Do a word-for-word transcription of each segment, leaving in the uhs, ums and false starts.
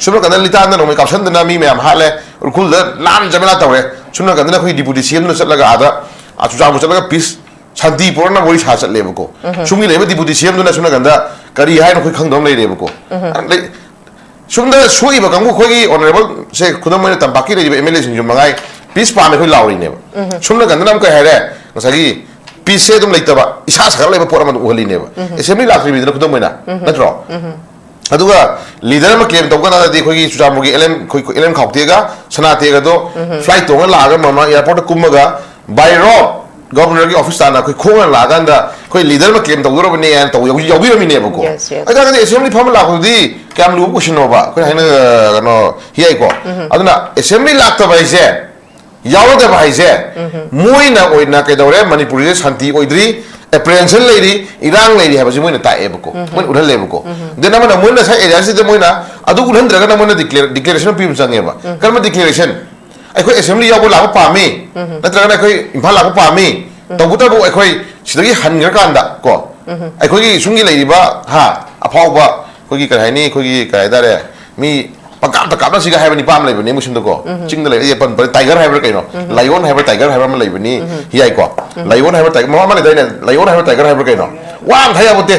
ꯁꯨꯝ ꯅꯥꯀꯟꯗ ꯂꯤꯇꯥꯟꯗ ꯅꯣꯡꯃꯩ ꯀꯥꯞꯁꯟꯗꯅ ꯃꯤ ꯃꯌꯥꯝ ꯍꯥꯠꯂꯦ, ꯎꯈ꯭ꯔꯨꯜꯗ ꯂꯥꯟ ꯖꯃꯦꯂꯥ ꯇꯧꯔꯦ꯫ ꯁꯨꯝ ꯅꯥꯀꯟꯗꯅ ꯑꯩꯈꯣꯏ ꯗꯤꯄꯨꯇꯤ ꯁꯤ ꯑꯦꯝꯗꯨꯅ ꯆꯠꯂꯒ ꯑꯥꯗ, ꯑ, ꯆꯨꯔꯆꯥꯟꯄꯨꯔ ꯆꯠꯂꯒ ꯄꯤꯁ, ꯁꯥꯟꯇꯤ ꯄꯨꯔꯛꯅꯕ ꯋꯥꯔꯤ ꯁꯥ ꯆꯠꯂꯦꯕꯀꯣ꯫ ꯁꯨꯝꯒꯤ ꯂꯩꯔꯤꯕ ꯗꯤꯄꯨꯇꯤ ꯁꯤ ꯑꯦꯝꯗꯨꯅ ꯁꯨꯝ ꯅꯥꯀꯟꯗ ꯀꯔꯤ ꯍꯥꯏꯅꯣ ꯑꯩꯈꯣꯏ ꯈꯪꯗꯕ ꯑꯃ ꯂꯩꯔꯦꯕꯀꯣ꯫ ꯑꯗꯩ ꯁꯨꯝꯗ ꯁꯣꯛꯏꯕ ꯀꯥꯡꯕꯨ ꯑꯩꯈꯣꯏꯒꯤ honourable ꯁꯦ, ꯈꯨꯗꯝ ꯑꯣꯏꯅ ꯇꯝꯄꯥꯛꯀꯤ ꯂꯩꯔꯤꯕ ꯑꯦꯝ ꯑꯦꯜ ꯑꯦꯁꯤꯡꯁꯨ ꯃꯉꯥꯏ, ꯄꯤꯁ ꯄꯥꯝꯃꯦ ꯑꯩꯈꯣꯏ ꯂꯥꯎꯔꯤꯅꯦꯕ꯫ ꯁꯨꯝ ꯅꯥꯀꯟꯗꯅ ꯑꯃꯨꯛ ꯀꯩ ꯍꯥꯏꯔꯦ, ꯉꯁꯥꯏꯒꯤ ꯄꯤꯁꯁꯦ ꯑꯗꯨꯝ ꯂꯩꯇꯕ, ꯏꯁꯥ ꯁꯥꯒꯠꯂꯛꯏꯕ ꯄꯣꯠ ꯑꯃ ꯑꯗꯨꯝ ꯎꯍꯜꯂꯤꯅꯦꯕ꯫ ꯑꯦꯁꯦꯝꯕ꯭ꯂꯤ ꯂꯥꯛꯇ꯭ꯔꯤꯕꯅꯤꯅ ꯈꯨꯗꯝ ꯑꯣꯏꯅ, ꯅꯠꯇ꯭ꯔꯣ? ꯑꯗꯨꯒ ꯂꯤꯗꯔ ꯑꯃ ꯀ꯭ꯂꯦꯝ ꯇꯧꯕ ꯀꯥꯟꯗꯗꯤ ꯑꯩꯈꯣꯏꯒꯤ ꯆꯨꯔꯆꯥꯟꯄꯨꯔꯒꯤ ꯑꯦꯜ ꯑꯦꯝ, ꯑꯩꯈꯣꯏ ꯑꯦꯜ ꯑꯦꯝ ꯈꯥꯎꯇꯦꯒ ꯁꯅꯥꯇꯦꯒꯗꯣ ꯐ꯭ꯂꯥꯏꯠ ꯇꯣꯡꯉ ꯂꯥꯛꯑꯒ ꯃꯃꯥ ꯑꯦꯌꯥꯔꯄꯣꯔꯠꯇ ꯀꯨꯝꯃꯒ by road ꯒꯣꯕꯔꯅꯔꯒꯤ ꯑꯣꯐꯤꯁ ꯇꯥꯟꯅ ꯑꯩꯈꯣꯏ ꯈꯣꯡꯅ ꯂꯥꯛꯑꯀꯥꯟꯗ ꯑꯩꯈꯣꯏ ꯂꯤꯗꯔ ꯑꯃ ꯀ꯭ꯂꯦꯝ ꯇꯧꯗꯧꯔꯕꯅꯦ ꯍꯥꯏꯅ ꯇꯧꯕ ꯌꯥꯎꯕꯤ-, ꯌꯥꯎꯕꯤꯔꯝꯃꯤꯅꯦꯕꯀꯣ꯫ Yes, yes. ꯑꯗꯨ ꯇꯥꯔꯒꯗꯤ ꯑꯦꯁꯦꯝꯕ꯭ꯂꯤ ꯐꯝꯕ ꯂꯥꯛꯄꯗꯨꯗꯤ ꯀꯌꯥꯝ ꯂꯨꯕ ꯀꯣꯏꯁꯟꯅꯣꯕ? ꯑꯩꯈꯣꯏꯅ ꯍꯥꯏꯅ, ꯀꯩꯅꯣ, ꯍꯤꯌꯥꯏꯀꯣ꯫ ꯑꯗꯨꯅ ꯑꯦꯁꯦꯝꯕ꯭ꯂꯤ ꯂꯥꯛꯇꯕ ꯍꯥꯏꯁꯦ, ꯌꯥꯎꯔꯗꯕ ꯍꯥꯏꯁꯦ, ꯃꯣꯏꯅ ꯑꯣꯏꯅ ꯀꯩꯗꯧꯔꯦ, ꯃꯅꯤꯄꯨꯔꯁꯦ ꯁꯥꯟꯇꯤ ꯑꯣꯏꯗ꯭ꯔꯤ, ꯑꯦꯄ꯭ꯔꯦꯟꯁꯟ ꯂꯩꯔꯤ, ꯏꯔꯥꯡ ꯂꯩꯔꯤ ꯍꯥꯏꯕꯁꯤ ꯃꯣꯏꯅ ꯇꯥꯛꯑꯦꯕꯀꯣ, ꯃꯣꯏꯅ ꯎꯠꯍꯜꯂꯦꯕꯀꯣ꯫ ꯗꯦꯟ ꯑꯃꯅ ꯃꯣꯏꯅ ꯉꯁꯥꯏ ꯑꯦꯔꯤꯌꯥꯁꯤꯗ ꯃꯣꯏꯅ ꯑꯗꯨ ꯎꯠꯍꯟꯗ꯭ꯔꯒꯅ ꯃꯣꯏꯅ ꯗꯤꯀ꯭ꯂꯦꯔꯦꯁꯟ ꯄꯤꯕ ꯆꯪꯉꯦꯕ꯫ ꯀꯔꯝꯕ ꯗꯤꯀ꯭ꯂꯦꯔꯦꯁꯟ? ꯑꯩꯈꯣꯏ ꯑꯦꯁꯦꯝꯕ꯭ꯂꯤ ꯌꯥꯎꯕ ꯂꯥꯛꯄ ꯄꯥꯝꯃꯤ, ꯅꯠꯇ꯭ꯔꯒꯅ ꯑꯩꯈꯣꯏ ꯏꯝꯐꯥꯜ ꯂꯥꯛꯄ ꯄꯥꯝꯃꯤ, ꯇꯧꯕꯇꯕꯨ ꯑꯩꯈꯣꯏ ꯁꯤꯗꯒꯤ ꯍꯟꯈ꯭ꯔꯀꯥꯟꯗ ꯀꯣ, ꯑꯩꯈꯣꯏꯒꯤ ꯁꯨꯝꯒꯤ ꯂꯩꯔꯤꯕ, ꯍꯥ, ꯑꯐꯥꯎꯕ ꯑꯩꯈꯣꯏꯒꯤ, ꯀꯔꯤ ꯍꯥꯏꯅꯤ, ꯑꯩꯈꯣꯏꯒꯤ, ꯀꯔꯤ ꯍꯥꯏꯇꯥꯔꯦ, ꯃꯤ ꯄꯪꯀꯥꯞꯇ ꯀꯥꯞꯅꯁꯤꯒ ꯍꯥꯏꯕ ꯅꯤꯄꯥ ꯑꯃ ꯂꯩꯕꯅꯦ ꯃꯨꯁꯤꯟꯗꯀꯣ꯫ ꯆꯤꯡꯗ ꯂꯩꯕ, ꯑꯦ, ꯄꯟ-, ꯄꯟ-, ꯇꯥꯏꯒꯔ ꯍꯥꯏꯕ꯭ꯔꯥ ꯀꯩꯅꯣ? ꯂꯥꯏꯑꯣꯟ ꯍꯥꯏꯕ꯭ꯔꯥ ꯇꯥꯏꯒꯔ ꯍꯥꯏꯕ꯭ꯔꯥ ꯑꯃ ꯂꯩꯕꯅꯤ, ꯍꯤꯌꯥꯏꯀꯣ꯫ ꯂꯥꯏꯑꯣꯟ ꯍꯥꯏꯕ꯭ꯔꯥ ꯇꯥꯏꯒꯔ, ꯃꯃꯥ ꯑꯃ ꯂꯩꯗꯥꯏꯅꯦ, ꯂꯥꯏꯑꯣꯟ ꯍꯥꯏꯕ꯭ꯔꯥ ꯇꯥꯏꯒꯔ ꯍꯥꯏꯕ꯭ꯔꯥ ꯀꯩꯅꯣ? ꯋꯥ ꯑꯃ ꯊꯥ ꯌꯥꯄꯣꯠꯇꯦ꯫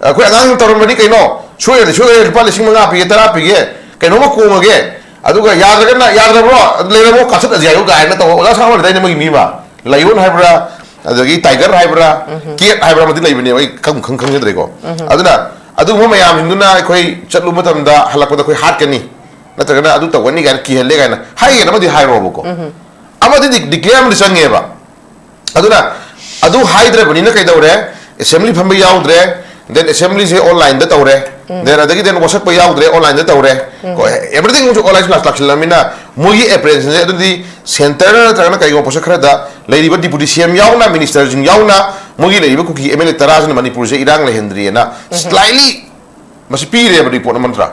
ꯑꯩꯈꯣꯏ ꯑꯉꯥꯡ ꯇꯧꯔꯝꯕꯅꯤ ꯀꯩꯅꯣ, ꯁꯣꯏꯔꯗꯤ ꯁꯣꯏꯔꯦ, ꯂꯨꯄꯥ ꯂꯤꯁꯤꯡ ꯃꯉꯥ ꯄꯤꯒꯦ, ꯇꯔꯥ ꯄꯤꯒꯦ, ꯀꯩꯅꯣꯝꯃ ꯀꯣꯡꯉꯒꯦ, ꯑꯗꯨꯒ ꯌꯥꯗ꯭ꯔꯒꯅ, "ꯌꯥꯗ꯭ꯔꯕ꯭ꯔꯣ? ꯂꯩꯔꯝꯃꯣ, ꯀꯥꯞꯊꯠꯂꯁꯤ ꯍꯥꯏꯌꯨ" ꯀꯥꯏꯅ ꯇꯧꯕ ꯑꯣꯖꯥ ꯁꯥ ꯑꯃ ꯂꯩꯗꯥꯏꯅꯦ, ꯃꯣꯏꯒꯤ ꯃꯤ ꯑꯃ, ꯂꯥꯏꯑꯣꯟ ꯍꯥꯏꯕ꯭ꯔꯥ, ꯑꯗꯒꯤ ꯇꯥꯏꯒꯔ ꯍꯥꯏꯕ꯭ꯔꯥ, ꯀꯦꯠ ꯍꯥꯏꯕ꯭ꯔꯥ ꯑꯃꯗꯤ ꯂꯩꯕꯅꯦꯕ, ꯑꯩ ꯈꯪ-, ꯈꯪ-, ꯈꯪꯖꯗ꯭ꯔꯦꯀꯣ꯫ ꯑꯗꯨꯅ ꯑꯗꯨꯒꯨꯝꯕ ꯃꯌꯥꯝꯁꯤꯡꯗꯨꯅ ꯑꯩꯈꯣꯏ ꯆꯠꯂꯨꯕ ꯃꯇꯝꯗ ꯍꯜꯂꯛꯄꯗ ꯑꯩꯈꯣꯏ ꯍꯥꯠꯀꯅꯤ, ꯅꯠꯇ꯭ꯔꯒꯅ ꯑꯗꯨ ꯇꯧꯒꯅꯤ ꯀꯥꯏꯅ ꯀꯤꯍꯜꯂꯦ ꯀꯥꯏꯅ ꯍꯥꯏꯒꯦꯅ ꯑꯃꯗꯤ ꯍꯥꯏꯔꯣꯕꯀꯣ꯫ ꯑꯃꯗꯤ ꯗꯤ-, ꯗꯤꯀ꯭ꯂꯦꯌꯔ ꯑꯃꯗꯤ ꯆꯪꯉꯦꯕ꯫ ꯑꯗꯨꯅ ꯑꯗꯨ ꯍꯥꯏꯗ꯭ꯔꯕꯅꯤꯅ ꯀꯩꯗꯧꯔꯦ? ꯑꯦꯁꯦꯝꯕ꯭ꯂꯤ ꯐꯝꯕ ꯌꯥꯎꯗ꯭ꯔꯦ, ꯗꯦꯟ ꯑꯦꯁꯦꯝꯕ꯭ꯂꯤꯁꯦ ꯑꯣꯟꯂꯥꯏꯟꯗ ꯇꯧꯔꯦ, ꯗꯦꯟ ꯑꯗꯒꯤ ꯗꯦꯟ ꯋꯥꯁꯛꯄ ꯌꯥꯎꯗ꯭ꯔꯦ, ꯑꯣꯟꯂꯥꯏꯟꯗ ꯇꯧꯔꯦ꯫ ꯀꯣ, everything ꯍꯧꯖꯤꯛ ꯑꯣꯟꯂꯥꯏꯟ ꯀ꯭ꯂꯥꯁ ꯂꯥꯛꯁꯤꯜꯂꯃꯤꯅ ꯃꯣꯏꯒꯤ ꯑꯦꯄ꯭ꯔꯦꯟꯁꯟꯁꯦ ꯑꯗꯨꯗꯤ ꯁꯦꯟꯇꯔ ꯅꯠꯇ꯭ꯔꯒꯅ ꯀꯩꯒꯨꯝꯕ ꯄꯣꯠꯁꯛ ꯈꯔꯗ ꯂꯩꯔꯤꯕ ꯗꯤꯄꯨꯇꯤ ꯁꯤ ꯑꯦꯝ ꯌꯥꯎꯅ, ꯃꯤꯅꯤꯁꯇꯔꯁꯤꯡ ꯌꯥꯎꯅ, ꯃꯣꯏꯒꯤ ꯂꯩꯔꯤꯕ ꯀꯨꯀꯤ ꯑꯦꯝ ꯑꯦꯜ ꯑꯦ ꯇꯔꯥꯁꯤꯅ ꯃꯅꯤꯄꯨꯔꯁꯦ ꯏꯔꯥꯡ ꯂꯩꯍꯟꯗ꯭ꯔꯤꯑꯅ ꯁ꯭ꯂꯥꯏꯠꯂꯤ ꯃꯁꯤ ꯄꯤꯔꯦꯕ ꯔꯤꯄꯣꯔꯠ ꯑꯃ ꯅꯠꯇ꯭ꯔꯥ?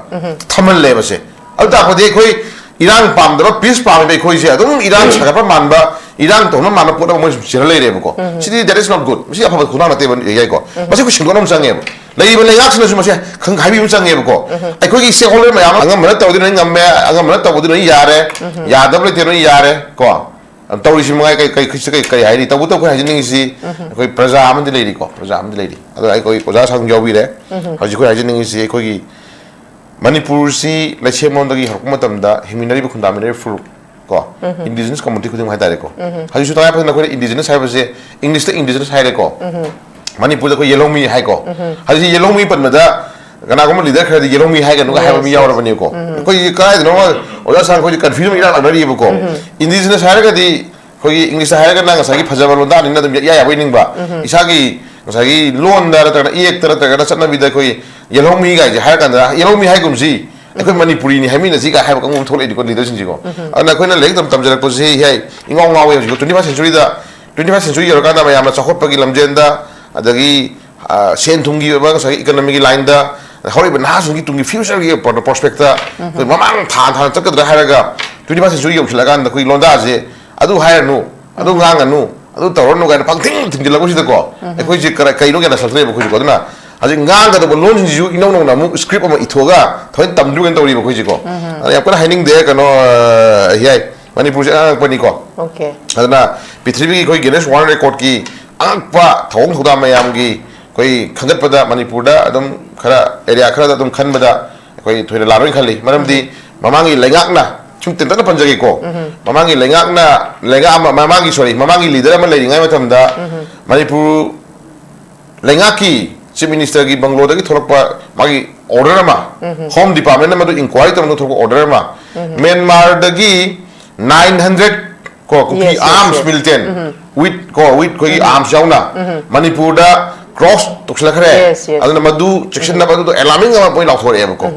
ꯊꯝꯍꯜꯂꯦꯕ ꯁꯦ꯫ ꯑꯗꯨ ꯇꯥꯛꯄꯗꯤ ꯑꯩꯈꯣꯏ ꯏꯔꯥꯡ ꯄꯥꯝꯗꯕ, ꯄꯤꯁ ꯄꯥꯝꯃꯤꯕ ꯑꯩꯈꯣꯏꯁꯦ ꯑꯗꯨꯝ ꯏꯔꯥꯡ ꯁꯥꯒꯠꯄ ꯃꯥꯟꯕ, ꯏꯔꯥꯡ ꯇꯧꯅꯕ ꯃꯥꯟꯕ ꯄꯣꯠ ꯑꯃ ꯃꯣꯏ ꯁꯨꯝ ꯆꯦꯜꯂ ꯂꯩꯔꯦꯕꯀꯣ꯫ ꯁꯤꯗꯤ that is not good, ꯃꯁꯤ ꯑꯐꯕ ꯈꯣꯡꯊꯥꯡ ꯅꯠꯇꯦꯕ꯫ ꯌꯥꯏꯀꯣ, ꯃꯁꯤ ꯑꯩꯈꯣꯏ ꯁꯦꯡꯗꯣꯛꯅꯕ ꯆꯪꯉꯦꯕ꯫ ꯂꯩꯔꯤꯕ ꯂꯩꯉꯥꯛꯁꯤꯅꯁꯨ ꯃꯁꯤ ꯈꯪ ꯍꯥꯏꯕꯤꯕ ꯆꯪꯉꯦꯕꯀꯣ꯫ ꯑꯩꯈꯣꯏꯒꯤ stakeholder ꯃꯌꯥꯝ, ꯑꯉꯝꯕꯅ ꯇꯧꯔꯗꯤ ꯅꯣꯏ ꯉꯝꯃꯦ, ꯑꯉꯝꯕꯅ ꯇꯧꯕꯗꯤ ꯅꯣꯏ ꯌꯥꯔꯦ, ꯌꯥꯗꯕ ꯂꯩꯇꯦ, ꯅꯣꯏ ꯌꯥꯔꯦ ꯀꯣ꯫ ꯇꯧꯔꯤꯁꯤ ꯃꯉꯥꯏ ꯀꯩ, ꯀꯩ, ꯀꯩ, ꯀꯩ ꯍꯥꯏꯅꯤ? ꯇꯧꯕꯇꯕꯨ ꯑꯩꯈꯣꯏ ꯍꯥꯏꯖꯅꯤꯡꯉꯤꯁꯤ, ꯑꯩꯈꯣꯏ ꯄ꯭ꯔꯖꯥ ꯑꯃꯗꯤ ꯂꯩꯔꯤꯀꯣ, ꯄ꯭ꯔꯖꯥ ꯑꯃꯗꯤ ꯂꯩꯔꯤ꯫ ꯑꯗꯣ ꯑꯩꯈꯣꯏ ꯑꯣꯖꯥ ꯁꯥꯡ ꯌꯥꯎꯕꯤꯔꯦ꯫ ꯍꯧꯖꯤꯛ ꯑꯩꯈꯣꯏ ꯍꯥꯏꯖꯅꯤꯡꯉꯤꯁꯤ, ꯑꯩꯈꯣꯏꯒꯤ ꯃꯅꯤꯄꯨꯔꯁꯤ ꯂꯩꯁꯦꯝꯂꯣꯝꯗꯒꯤ ꯍꯧꯔꯛꯄ ꯃꯇꯝꯗ ꯍꯤꯡꯃꯤꯟꯅꯔꯤꯕ, ꯈꯨꯟꯗꯥꯃꯤꯟꯅꯔꯤꯕ ꯐꯨꯔꯨꯞ ꯀꯣ, indigenous community ꯈꯨꯗꯤꯡꯃꯛ ꯍꯥꯏꯇꯥꯔꯦꯀꯣ꯫ ꯍꯧꯖꯤꯛꯁꯨ ꯇꯉꯥꯏ ꯐꯗꯅ ꯑꯩꯈꯣꯏꯅ indigenous ꯍꯥꯏꯕꯁꯦ, English ꯇ indigenous ꯍꯥꯏꯔꯦꯀꯣ꯫ ꯃꯅꯤꯄꯨꯔꯗ ꯑꯩꯈꯣꯏ ꯌꯦꯜꯍꯧꯃꯤ ꯍꯥꯏꯀꯣ꯫ ꯍꯧꯖꯤꯛ ꯌꯦꯜꯍꯧꯃꯤ ꯄꯟꯕꯗ ꯀꯅꯥꯒꯨꯝꯕ leader ꯈꯔꯗꯤ ꯌꯦꯜꯍꯧꯃꯤ ꯍꯥꯏꯒꯅꯨꯒ ꯍꯥꯏꯕ ꯃꯤ ꯌꯥꯎꯔꯕꯅꯤꯀꯣ꯫ ꯑꯩꯈꯣꯏꯒꯤ ꯀꯗꯥꯏꯗꯅꯣ ꯑꯣꯖꯥ ꯁꯥꯔ, ꯑꯩꯈꯣꯏꯁꯦ confusion ꯑꯃ ꯏꯔꯥꯡ ꯂꯥꯛꯅꯔꯤꯕꯀꯣ꯫ Indigenous ꯍꯥꯏꯔꯒꯗꯤ ꯑꯩꯈꯣꯏꯒꯤ English ꯇ ꯍꯥꯏꯔꯒꯅ ꯉꯁꯥꯏꯒꯤ ꯐꯖꯕ ꯂꯣꯟꯗꯥꯅꯤꯅ ꯑꯗꯨꯝ ꯏꯌꯥ ꯌꯥꯕꯣꯏ ꯅꯤꯡꯕ꯫ ꯏꯁꯥꯒꯤ ꯉꯁꯥꯏꯒꯤ ꯂꯣꯟꯗ ꯅꯠꯇ꯭ꯔꯒꯅ ꯏꯌꯦꯛꯇ ꯅꯠꯇ꯭ꯔꯒꯅ ꯆꯠꯅꯕꯤꯗ ꯑꯩꯈꯣꯏ ꯌꯦꯜꯍꯧꯃꯤ ꯀꯥꯏꯁꯦ ꯍꯥꯏꯔ ꯀꯥꯟꯗ, "ꯌꯦꯜꯍꯧꯃꯤ ꯍꯥꯏꯒꯨꯝꯁꯤ, ꯑꯩꯈꯣꯏ ꯃꯅꯤꯄꯨꯔꯤꯅꯤ ꯍꯥꯏꯃꯤꯟꯅꯁꯤ" ꯀꯥꯏ ꯍꯥꯏꯕ ꯀꯥꯡꯕꯨ ꯑꯃ ꯊꯣꯛꯂꯛꯏꯅꯤꯀꯣ, leader ꯁꯤꯡꯁꯤꯀꯣ꯫ ꯑꯗꯨꯅ ꯑꯩꯈꯣꯏꯅ ꯂꯥꯏꯔꯤꯛ ꯇꯝ ꯇꯝꯖꯔꯛꯄꯁꯤ ꯍꯦ ꯏꯉꯥꯎ ꯉꯥꯎꯋꯦ ꯍꯧꯖꯤꯛ twenty first century ꯗ꯫ Twenty first century ꯌꯧꯔꯀꯥꯟꯗ ꯃꯌꯥꯝꯅ ꯆꯥꯎꯈꯠꯄꯒꯤ ꯂꯝꯖꯦꯟꯗ, ꯑꯗꯒꯤ, ꯑ, ꯁꯦꯟ ꯊꯨꯝꯒꯤ ꯑꯣꯏꯕ ꯉꯁꯥꯏꯒꯤ economy ꯒꯤ line ꯗ, ꯍꯧꯔꯛꯏꯕ ꯅꯍꯥꯁꯤꯡꯒꯤ ꯇꯨꯡꯒꯤ future ꯒꯤ ꯄ꯭ꯔꯣ-, prospect ꯇ ꯑꯩꯈꯣꯏ ꯃꯃꯥꯡ ꯊꯥ ꯊꯥꯅ ꯆꯠꯀꯗ꯭ꯔꯥ ꯍꯥꯏꯔꯒ, twenty first century ꯌꯧꯁꯤꯜꯂꯛꯑꯀꯥꯟꯗ ꯑꯩꯈꯣꯏ ꯂꯣꯟꯗꯥꯁꯦ ꯑꯗꯨ ꯍꯥꯏꯔꯅꯨ, ꯑꯗꯨ ꯉꯥꯡꯉꯅꯨ, ꯑꯗꯨ ꯇꯧꯔꯅꯨ ꯀꯥꯏꯅ ꯄꯪꯊꯤꯡ ꯊꯤꯡꯖꯤꯜꯂꯛꯄꯁꯤꯗꯀꯣ, ꯑꯩꯈꯣꯏꯁꯦ ꯀꯔ-, ꯀꯩꯅꯣ ꯀꯥꯏꯅ ꯁꯛꯇ꯭ꯔꯦꯕ ꯑꯩꯈꯣꯏꯁꯦꯀꯣ꯫ ꯑꯗꯨꯅ ꯍꯧꯖꯤꯛ ꯉꯥꯡꯒꯗꯕ ꯂꯣꯟꯁꯤꯡꯁꯤꯁꯨ ꯏꯅꯧ ꯅꯧꯅ ꯑꯃꯨꯛ script ꯑꯃ ꯏꯊꯣꯛꯑꯒ ꯊꯑꯣꯏꯅ ꯇꯝꯗ꯭ꯔꯤꯕꯅ ꯇꯧꯔꯤꯕ ꯑꯩꯈꯣꯏꯁꯦꯀꯣ꯫ ꯑꯗ ꯌꯥꯝ ꯀꯟꯅ ꯍꯥꯏꯅꯤꯡꯗꯦ, ꯀꯩꯅꯣ, ꯑ, ꯌꯥꯏ, ꯃꯅꯤꯄꯨꯔꯁꯦ ꯑꯉꯛꯄꯅꯤꯀꯣ꯫ Okay. ꯑꯗꯨꯅ ꯄ꯭ꯔꯤꯊꯤꯕꯤꯒꯤ ꯑꯩꯈꯣꯏ Guinness World Record ꯀꯤ ꯑꯉꯛꯄ ꯊꯧꯑꯣꯡ ꯊꯧꯗꯥ ꯃꯌꯥꯝꯒꯤ ꯑꯩꯈꯣꯏ ꯈꯟꯒꯠꯄꯗ ꯃꯅꯤꯄꯨꯔꯗ ꯑꯗꯨꯝ ꯈꯔ, area ꯈꯔꯗ ꯑꯗꯨꯝ ꯈꯟꯕꯗ ꯑꯩꯈꯣꯏ ꯊꯣꯏꯅ ꯂꯥꯟꯂꯣꯏꯅ ꯈꯜꯂꯤ꯫ ꯃꯔꯝꯗꯤ ꯃꯃꯥꯡꯒꯤ ꯂꯩꯉꯥꯛꯅ, ꯁꯨꯝ ꯇꯦꯟꯇꯛꯅ ꯄꯟꯖꯒꯦꯀꯣ, ꯃꯃꯥꯡꯒꯤ ꯂꯩꯉꯥꯛꯅ, ꯂꯩꯉꯥꯛ ꯑꯃ, ꯃꯃꯥꯡꯒꯤ, sorry, ꯃꯃꯥꯡꯒꯤ leader ꯑꯃ ꯂꯩꯔꯤꯉꯩ ꯃꯇꯝꯗ ꯃꯅꯤꯄꯨꯔ ꯂꯩꯉꯥꯛꯀꯤ Chief Minister ꯒꯤ ꯕꯪꯒ꯭ꯂꯣꯗꯒꯤ ꯊꯣꯛꯂꯛꯄ ꯃꯥꯒꯤ order ꯑꯃ, Home Department ꯅ ꯃꯗꯨ inquiry ꯇꯧꯅꯕ ꯊꯣꯛꯂꯛꯄ order ꯑꯃ, ꯃ꯭ꯌꯥꯟꯃꯥꯔꯗꯒꯤ nine hundred ꯀꯣ, ꯀꯨꯀꯤ Yes, yes, arms yes. Militant with ꯀꯣ, with ꯑꯩꯈꯣꯏꯒꯤ arms ꯌꯥꯎꯅ ꯃꯅꯤꯄꯨꯔꯗ cross ꯇꯧꯁꯤꯜꯂꯛꯈ꯭ꯔꯦ꯫ Yes, yes. ꯑꯗꯨꯅ ꯃꯗꯨ ꯆꯦꯛꯁꯤꯟꯅꯕ, ꯑꯗꯨꯗꯣ alarming ꯑꯃ ꯃꯣꯏ ꯂꯥꯎꯊꯣꯔꯛꯑꯦꯕꯀꯣ꯫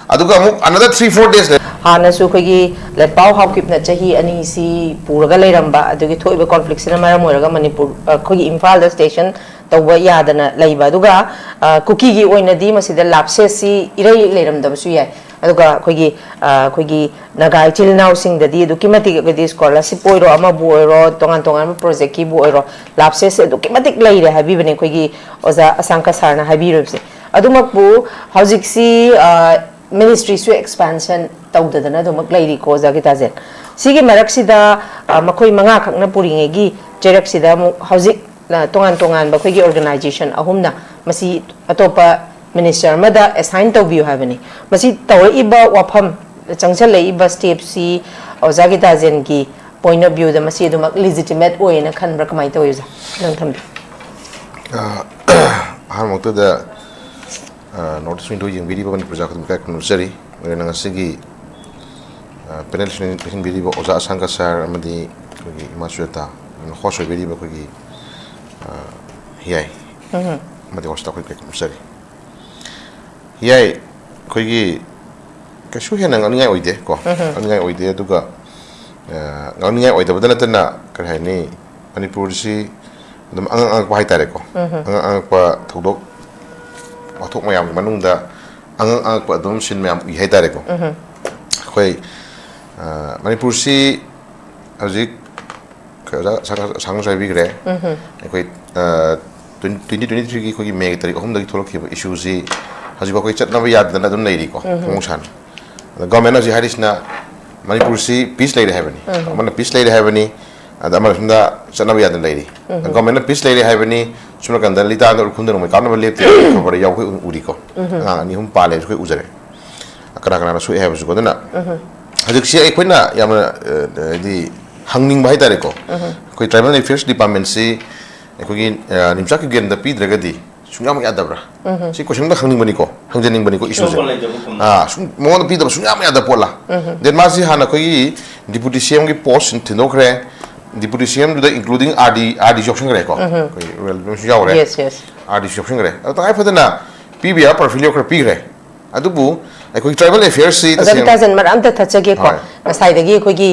ꯑꯗꯨꯒ ꯑꯃꯨꯛ another three four days ꯂꯩ꯫ ꯍꯥꯟꯅꯁꯨ ꯑꯩꯈꯣꯏꯒꯤ ꯂꯦꯠꯄꯥꯎ ꯍꯥꯎꯀꯤꯞꯅ ꯆꯍꯤ ꯑꯅꯤꯁꯤ ꯄꯨꯔꯒ ꯂꯩꯔꯝꯕ, ꯑꯗꯨꯒꯤ ꯊꯣꯛꯏꯕ conflict ꯁꯤꯅ ꯃꯔꯝ ꯑꯣꯏꯔꯒ ꯃꯅꯤꯄꯨꯔ, ꯑꯩꯈꯣꯏꯒꯤ ꯏꯝꯐꯥꯜꯗ station ꯇꯧꯕ ꯌꯥꯗꯅ ꯂꯩꯕ꯫ ꯑꯗꯨꯒ, ꯑ, ꯀꯨꯀꯤꯒꯤ ꯑꯣꯏꯅꯗꯤ ꯃꯁꯤꯗ ꯂꯥꯞꯁꯦꯁꯁꯤ ꯏꯔꯩ ꯂꯩꯔꯝꯗꯕꯁꯨ ꯌꯥꯏ꯫ ꯑꯗꯨꯒ ꯑꯩꯈꯣꯏꯒꯤ, ꯑ, ꯑꯩꯈꯣꯏꯒꯤ ꯅꯥꯒꯥ ꯏꯆꯤꯜ ꯏꯅꯥꯎꯁꯤꯡꯗꯗꯤ ꯑꯗꯨꯛꯀꯤ ꯃꯇꯤꯛ ꯑꯩꯈꯣꯏꯗꯤ ꯁ꯭ꯀꯣꯂꯔꯁꯤꯞ ꯑꯣꯏꯔꯣ, ꯑꯃꯕꯨ ꯑꯣꯏꯔꯣ, ꯇꯣꯉꯥꯟ ꯇꯣꯉꯥꯟꯕ ꯄ꯭ꯔꯣꯖꯦꯛꯀꯤꯕꯨ ꯑꯣꯏꯔꯣ, ꯂꯥꯞꯁꯦꯁꯁꯦ ꯑꯗꯨꯛꯀꯤ ꯃꯇꯤꯛ ꯂꯩꯔꯦ ꯍꯥꯏꯕꯤꯕꯅꯦ ꯑꯩꯈꯣꯏꯒꯤ ꯑꯣꯖꯥ ꯑꯁꯥꯡꯀ ꯁꯥꯔꯅ ꯍꯥꯏꯕꯤꯔꯤꯕꯁꯦ꯫ ꯑꯗꯨꯃꯛꯄꯨ ꯍꯧꯖꯤꯛꯁꯤ, ꯑ, ꯃꯤꯅꯤꯁꯇ꯭ꯔꯤꯁꯨ ꯑꯦꯛꯁꯄꯥꯟꯁꯟ ꯇꯧꯗꯗꯅ ꯑꯗꯨꯃꯛ ꯂꯩꯔꯤꯀꯣ, ꯑꯣꯖꯥ ꯒꯤꯇꯥꯖꯦꯟ꯫ ꯁꯤꯒꯤ ꯃꯔꯛꯁꯤꯗ, ꯑ, ꯃꯈꯣꯏ ꯃꯉꯥꯈꯛꯅ ꯄꯨꯔꯤꯉꯩꯒꯤ ꯆꯩꯔꯛꯁꯤꯗ ꯑꯃꯨꯛ ꯍꯧꯖꯤꯛ, ꯑ, ꯇꯣꯉꯥꯟ ꯇꯣꯉꯥꯟꯕ ꯑꯩꯈꯣꯏꯒꯤ ꯑꯣꯔꯒꯅꯥꯏꯖꯦꯁꯟ ꯑꯍꯨꯝꯅ ꯃꯁꯤ ꯑꯇꯣꯞꯄ ꯃꯤꯅꯤꯁꯇꯔ ꯑꯃꯗ ꯑꯦꯁꯥꯏꯟ ꯇꯧꯕꯤꯌꯨ ꯍꯥꯏꯕꯅꯤ꯫ ꯃꯁꯤ ꯇꯧꯔꯛꯏꯕ ꯋꯥꯐꯝ, ꯆꯪꯁꯤꯜꯂꯛꯏꯕ ꯁ꯭ꯇꯦꯞꯁꯤ ꯑꯣꯖꯥ ꯒꯤꯇꯥꯖꯦꯟꯒꯤ ꯄꯣꯏꯟ ꯑꯣꯐ ꯚ꯭ꯌꯨꯗ ꯃꯁꯤ ꯑꯗꯨꯃꯛ ꯂꯤꯖꯤꯇꯤꯃꯦꯠ ꯑꯣꯏꯌꯦꯅ ꯈꯟꯕ꯭ꯔꯥ? ꯀꯃꯥꯏꯅ ꯇꯧꯋꯤ, ꯑꯣꯖꯥ? ꯑꯗꯨꯝ ꯊꯝꯕꯤꯌꯨ꯫ ꯑ, ꯑꯍꯥꯟꯃꯛꯇꯗ, ꯑ, ꯅꯣꯔꯠ ꯏꯁ ꯋꯤꯡꯗꯣ ꯌꯦꯡꯕꯤꯔꯤꯕ ꯃꯅꯤꯄꯨꯔ ꯖꯥꯠ ꯈꯨꯗꯤꯡꯃꯛ ꯏꯀꯥꯏ ꯈꯨꯝꯅꯕ ꯖꯔꯤ꯫ ꯑꯗꯨꯅ ꯉꯁꯤꯒꯤ, ꯑ, ꯄꯦꯅꯦꯜ ꯁꯤꯟ-, ꯁꯤꯟꯕꯤꯔꯤꯕ ꯑꯣꯖꯥ ꯑꯁꯥꯡꯀ ꯁꯥꯔ ꯑꯃꯗꯤ ꯑꯩꯈꯣꯏꯒꯤ ꯏꯃꯥ ꯁꯨꯖꯥꯇꯥ, ꯑꯗꯨꯅ ꯍꯣꯁ ꯑꯣꯏꯕꯤꯔꯤꯕ ꯑꯩꯈꯣꯏꯒꯤ, ꯑ, ꯍꯤꯌꯥꯏ ꯎꯝꯍꯨꯝ꯫ ꯑꯃꯗꯤ ꯍꯣꯁꯇ ꯑꯩꯈꯣꯏ ꯏꯀꯥꯏ ꯈꯨꯝꯅꯕ ꯖꯔꯤ꯫ ꯍꯤꯌꯥꯏ ꯑꯩꯈꯣꯏꯒꯤ ꯀꯩꯁꯨ ꯍꯦꯟꯅ ꯉꯥꯡꯅꯤꯡꯉꯥꯏ ꯑꯣꯏꯗꯦ ꯀꯣ꯫ ꯎꯝꯍꯨꯝ꯫ ꯉꯥꯡꯅꯤꯡꯉꯥꯏ ꯑꯣꯏꯗꯦ꯫ ꯑꯗꯨꯒ, ꯑ, ꯉꯥꯡꯅꯤꯡꯉꯥꯏ ꯑꯣꯏꯗꯕꯗ ꯅꯠꯇꯅ, ꯀꯔꯤ ꯍꯥꯏꯅꯤ, ꯃꯅꯤꯄꯨꯔꯁꯤ ꯑꯗꯨꯝ ꯑꯉꯛ ꯑꯉꯛꯄ ꯍꯥꯏꯇꯥꯔꯦꯀꯣ꯫ ꯎꯝꯍꯨꯝ꯫ ꯑꯉꯛ ꯑꯉꯛꯄ ꯊꯧꯗꯣꯛ ꯋꯥꯊꯣꯛ ꯃꯌꯥꯝꯒꯤ ꯃꯅꯨꯡꯗ ꯑꯉꯛ ꯑꯉꯛꯄ ꯑꯗꯨꯝ ꯁꯤꯟ ꯃꯌꯥꯝ ꯎꯏ ꯍꯥꯏꯇꯥꯔꯦꯀꯣ꯫ ꯎꯝꯍꯨꯝ꯫ ꯑꯩꯈꯣꯏ, ꯑ, ꯃꯅꯤꯄꯨꯔꯁꯤ ꯍꯧꯖꯤꯛ ꯑꯩꯈꯣꯏ ꯑꯣꯖꯥ ꯁꯥꯡ-, ꯁꯥꯡꯅꯁꯨ ꯍꯥꯏꯕꯤꯈ꯭ꯔꯦ꯫ ꯎꯝꯍꯨꯝ꯫ ꯑꯩꯈꯣꯏ, ꯑ, twenty twenty-threeꯒꯤ ꯑꯩꯈꯣꯏꯒꯤ ꯃꯦꯒꯤ ꯇꯥꯔꯤꯛ ꯑꯍꯨꯝꯗꯒꯤ ꯊꯣꯛꯂꯛꯈꯤꯕ ꯏꯁꯨꯁꯤ ꯍꯧꯖꯤꯛꯐꯥꯎ ꯑꯩꯈꯣꯏ ꯆꯠꯅꯕ ꯌꯥꯗꯗꯅ ꯑꯗꯨꯝ ꯂꯩꯔꯤꯀꯣ, ꯎꯝꯍꯨꯝ꯫ ꯃꯍꯧꯁꯥꯅ꯫ ꯑꯗ ꯒꯚꯔꯟꯃꯦꯟꯅ ꯍꯧꯖꯤꯛ ꯍꯥꯏꯔꯤꯁꯤꯅ ꯃꯅꯤꯄꯨꯔꯁꯤ ꯄꯤꯁ ꯂꯩꯔꯦ ꯍꯥꯏꯕꯅꯤ꯫ ꯎꯝꯍꯨꯝ꯫ ꯑꯃꯅ ꯄꯤꯁ ꯂꯩꯔꯦ ꯍꯥꯏꯕꯅꯤ, ꯑꯗ ꯑꯃꯅ ꯁꯣꯝꯗ ꯆꯠꯅꯕ ꯌꯥꯗꯅ ꯂꯩꯔꯤ꯫ ꯎꯝꯍꯨꯝ꯫ ꯒꯚꯔꯟꯃꯦꯟꯅ ꯄꯤꯁ ꯂꯩꯔꯦ ꯍꯥꯏꯕꯅꯤ, ꯁꯣꯝ ꯅꯥꯀꯟꯗ ꯂꯤꯇꯥꯟꯗ ꯎꯈ꯭ꯔꯨꯜꯗ ꯅꯣꯡꯃꯩ ꯀꯥꯞꯅꯕ ꯂꯦꯞꯇꯦ ꯍꯥꯏꯕꯒꯤ ꯈꯕꯔꯗ ꯌꯥꯎꯕ ꯑꯩꯈꯣꯏ ꯎꯔꯤꯀꯣ꯫ ꯎꯝꯍꯨꯝ꯫ ꯑꯉꯥꯡ ꯑꯅꯤ ꯑꯍꯨꯝ ꯄꯥꯜꯂꯦ ꯍꯥꯏꯕꯁꯨ ꯑꯩꯈꯣꯏ ꯎꯖꯔꯦ꯫ ꯀꯅꯥ ꯀꯅꯥꯅ ꯁꯣꯛꯑꯦ ꯍꯥꯏꯕꯁꯨꯀꯣ꯫ ꯑꯗꯨꯅ ꯎꯝꯍꯨꯝ꯫ ꯍꯧꯖꯤꯛꯁꯤ ꯑꯩꯈꯣꯏꯅ ꯌꯥꯝꯅ, ꯑ, ꯍꯥꯏꯗꯤ ꯍꯪꯅꯤꯡꯕ ꯍꯥꯏꯇꯥꯔꯦꯀꯣ꯫ ꯎꯝꯍꯨꯝ꯫ ꯑꯩꯈꯣꯏ ꯇ꯭ꯔꯥꯏꯕꯦꯜ ꯑꯦꯐꯤꯌꯔꯁ ꯗꯤꯄꯥꯔꯠꯃꯦꯟꯁꯤ ꯑꯩꯈꯣꯏꯒꯤ, ꯑ, ꯅꯤꯝꯆꯥꯛ ꯀꯤꯞꯒꯦꯟꯗ ꯄꯤꯗ꯭ꯔꯒꯗꯤ ꯁꯨꯡꯌꯥꯃꯛ ꯌꯥꯗꯕ꯭ꯔꯥ? ꯎꯝꯍꯨꯝ꯫ ꯁꯤ ꯀꯣꯏꯁꯟ ꯑꯝꯇ ꯍꯪꯅꯤꯡꯕꯅꯤꯀꯣ, ꯍꯪꯖꯅꯤꯡꯕꯅꯤꯀꯣ ꯏꯁꯨꯁꯦ꯫ ꯑꯇꯣꯞꯄ ꯂꯩꯇꯕ ꯀꯨꯝꯕ꯫ ꯑꯥ, ꯁꯨꯝ ꯃꯉꯣꯟꯗ ꯄꯤꯗꯕ ꯁꯨꯡꯌꯥꯃꯛ ꯌꯥꯗꯕ ꯄꯣꯠꯂꯥ? ꯎꯝꯍꯨꯝ꯫ Then ꯃꯥꯁꯤ ꯍꯥꯟꯅ ꯑꯩꯈꯣꯏꯒꯤ ꯗꯤꯄꯨꯇꯤ ꯁꯤ ꯑꯦꯝꯒꯤ ꯄꯣꯁ ꯊꯤꯟꯗꯣꯛꯈ꯭ꯔꯦ꯫ ꯗꯤꯄꯨꯇꯤ ꯁꯤ ꯑꯦꯝꯗꯨꯗ including ꯑꯥꯔ ꯗꯤ, ꯑꯥꯔ ꯗꯤꯁꯨ ꯌꯥꯎꯁꯟꯈ꯭ꯔꯦꯀꯣ꯫ ꯎꯝꯍꯨꯝ꯫ ꯑꯩꯈꯣꯏꯒꯤ ꯔꯨꯔꯦꯜ ꯗꯤꯄꯥꯔꯠꯃꯦꯟꯁꯨ ꯌꯥꯎꯔꯦ꯫ Yes, yes꯫ ꯑꯥꯔ ꯗꯤꯁꯨ ꯌꯥꯎꯁꯟꯈ꯭ꯔꯦ꯫ ꯑꯗꯣ ꯇꯉꯥꯏ ꯐꯗꯅ ꯄꯤꯕ ꯌꯥꯕ ꯄꯔꯐꯤꯌꯨꯝ ꯈꯔ ꯄꯤꯈ꯭ꯔꯦ꯫ ꯑꯗꯨꯕꯨ ꯑꯩꯈꯣꯏꯒꯤ ꯇ꯭ꯔꯥꯏꯕꯦꯜ ꯑꯦꯐꯤꯌꯔꯁꯁꯤ ꯑꯣꯖꯥ ꯇꯁꯦꯡꯅ ꯒꯤꯇꯥꯖꯟ, ꯃꯔꯛ ꯑꯝꯇ ꯊꯠꯆꯒꯦꯀꯣ꯫ ꯍꯣꯏ꯫ ꯉꯁꯥꯏꯗꯒꯤ ꯑꯩꯈꯣꯏꯒꯤ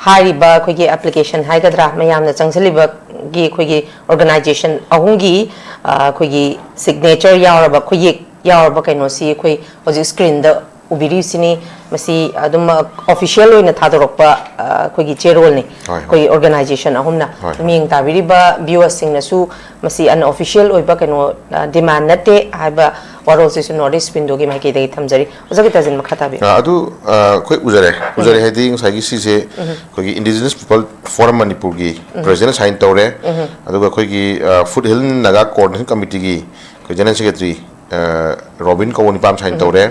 ꯍꯥꯏꯔꯤꯕ ꯑꯩꯈꯣꯏꯒꯤ ꯑꯦꯄ꯭ꯂꯤꯀꯦꯁꯟ ꯍꯥꯏꯒꯗ꯭ꯔꯥ, ꯃꯌꯥꯝꯅ ꯆꯪꯁꯤꯜꯂꯤꯕ ꯒꯤ ꯑꯩꯈꯣꯏꯒꯤ ꯑꯣꯔꯒꯅꯥꯏꯖꯦꯁꯟ ꯑꯍꯨꯝꯒꯤ ꯑ, ꯑꯩꯈꯣꯏꯒꯤ ꯁꯤꯒꯅꯦꯆꯔ ꯌꯥꯎꯔꯕ, ꯈꯨꯌꯦꯛ ꯌꯥꯎꯔꯕ ꯀꯩꯅꯣꯁꯤ ꯑꯩꯈꯣꯏ ꯍꯧꯖꯤꯛ ꯁ꯭ꯀ꯭ꯔꯤꯟꯗ ꯎꯕꯤꯔꯤꯁꯤꯅꯤ꯫ ꯃꯁꯤ ꯑꯗꯨꯝ ꯑꯣꯐꯤꯁꯤꯌꯦꯜ ꯑꯣꯏꯅ ꯊꯥꯗꯣꯔꯛꯄ ꯑ, ꯑꯩꯈꯣꯏꯒꯤ ꯆꯦꯔꯣꯜꯅꯤ꯫ ꯍꯣꯏ, ꯍꯣꯏ꯫ ꯑꯩꯈꯣꯏꯒꯤ ꯑꯣꯔꯒꯅꯥꯏꯖꯦꯁꯟ ꯑꯍꯨꯝꯅ꯫ ꯍꯣꯏ, ꯍꯣꯏ꯫ ꯃꯤꯠꯌꯦꯡ ꯇꯥꯕꯤꯔꯤꯕ ꯚꯤꯌꯨꯋꯔꯁꯤꯡꯅꯁꯨ ꯃꯁꯤ ꯑꯟꯑꯣꯐꯤꯁꯤꯌꯦꯜ ꯑꯣꯏꯕ ꯀꯩꯅꯣ, ꯑ, ꯗꯤꯃꯥꯟ ꯅꯠꯇꯦ ꯍꯥꯏꯕ ꯋꯥꯔꯣꯜꯁꯤꯁꯨ ꯅꯣꯔꯠ ꯏꯁ ꯋꯤꯟꯗꯣꯒꯤ ꯃꯥꯏꯀꯩꯗꯒꯤ ꯊꯝꯖꯔꯤ꯫ ꯑꯣꯖꯥ ꯒꯤꯇꯥꯖꯤꯟ, ꯃꯈꯥ ꯇꯥꯕꯤꯌꯨ꯫ ꯑ, ꯑꯗꯨ ꯑ, ꯑꯩꯈꯣꯏ ꯎꯖꯔꯦ ꯎꯖꯔꯦ ꯍꯥꯏꯗꯤ ꯉꯁꯥꯏꯒꯤ ꯁꯤꯁꯦ ꯑꯩꯈꯣꯏꯒꯤ ꯏꯟꯗꯤꯖꯤꯅꯁ ꯄꯤꯄꯜ ꯐꯣꯔꯝ ꯃꯅꯤꯄꯨꯔꯒꯤ ꯄ꯭ꯔꯦꯁꯤꯗꯦꯟ ꯁꯥꯏꯟ ꯇꯧꯔꯦ꯫ ꯑꯗꯨꯒ ꯑꯩꯈꯣꯏꯒꯤ ꯐꯨꯗ ꯍꯤꯜ ꯅꯥꯒꯥ ꯀꯣꯑꯣꯔꯗꯤꯅꯦꯁꯟ ꯀꯃꯤꯇꯤꯒꯤ ꯑꯩꯈꯣꯏ ꯖꯦꯅꯔꯦꯜ ꯁꯦꯀ꯭ꯔꯦꯇꯔꯤ ꯔꯣꯕꯤꯟ ꯀꯧꯕ ꯅꯤꯄꯥ ꯑꯃ ꯁꯥꯏꯟ ꯇꯧꯔꯦ꯫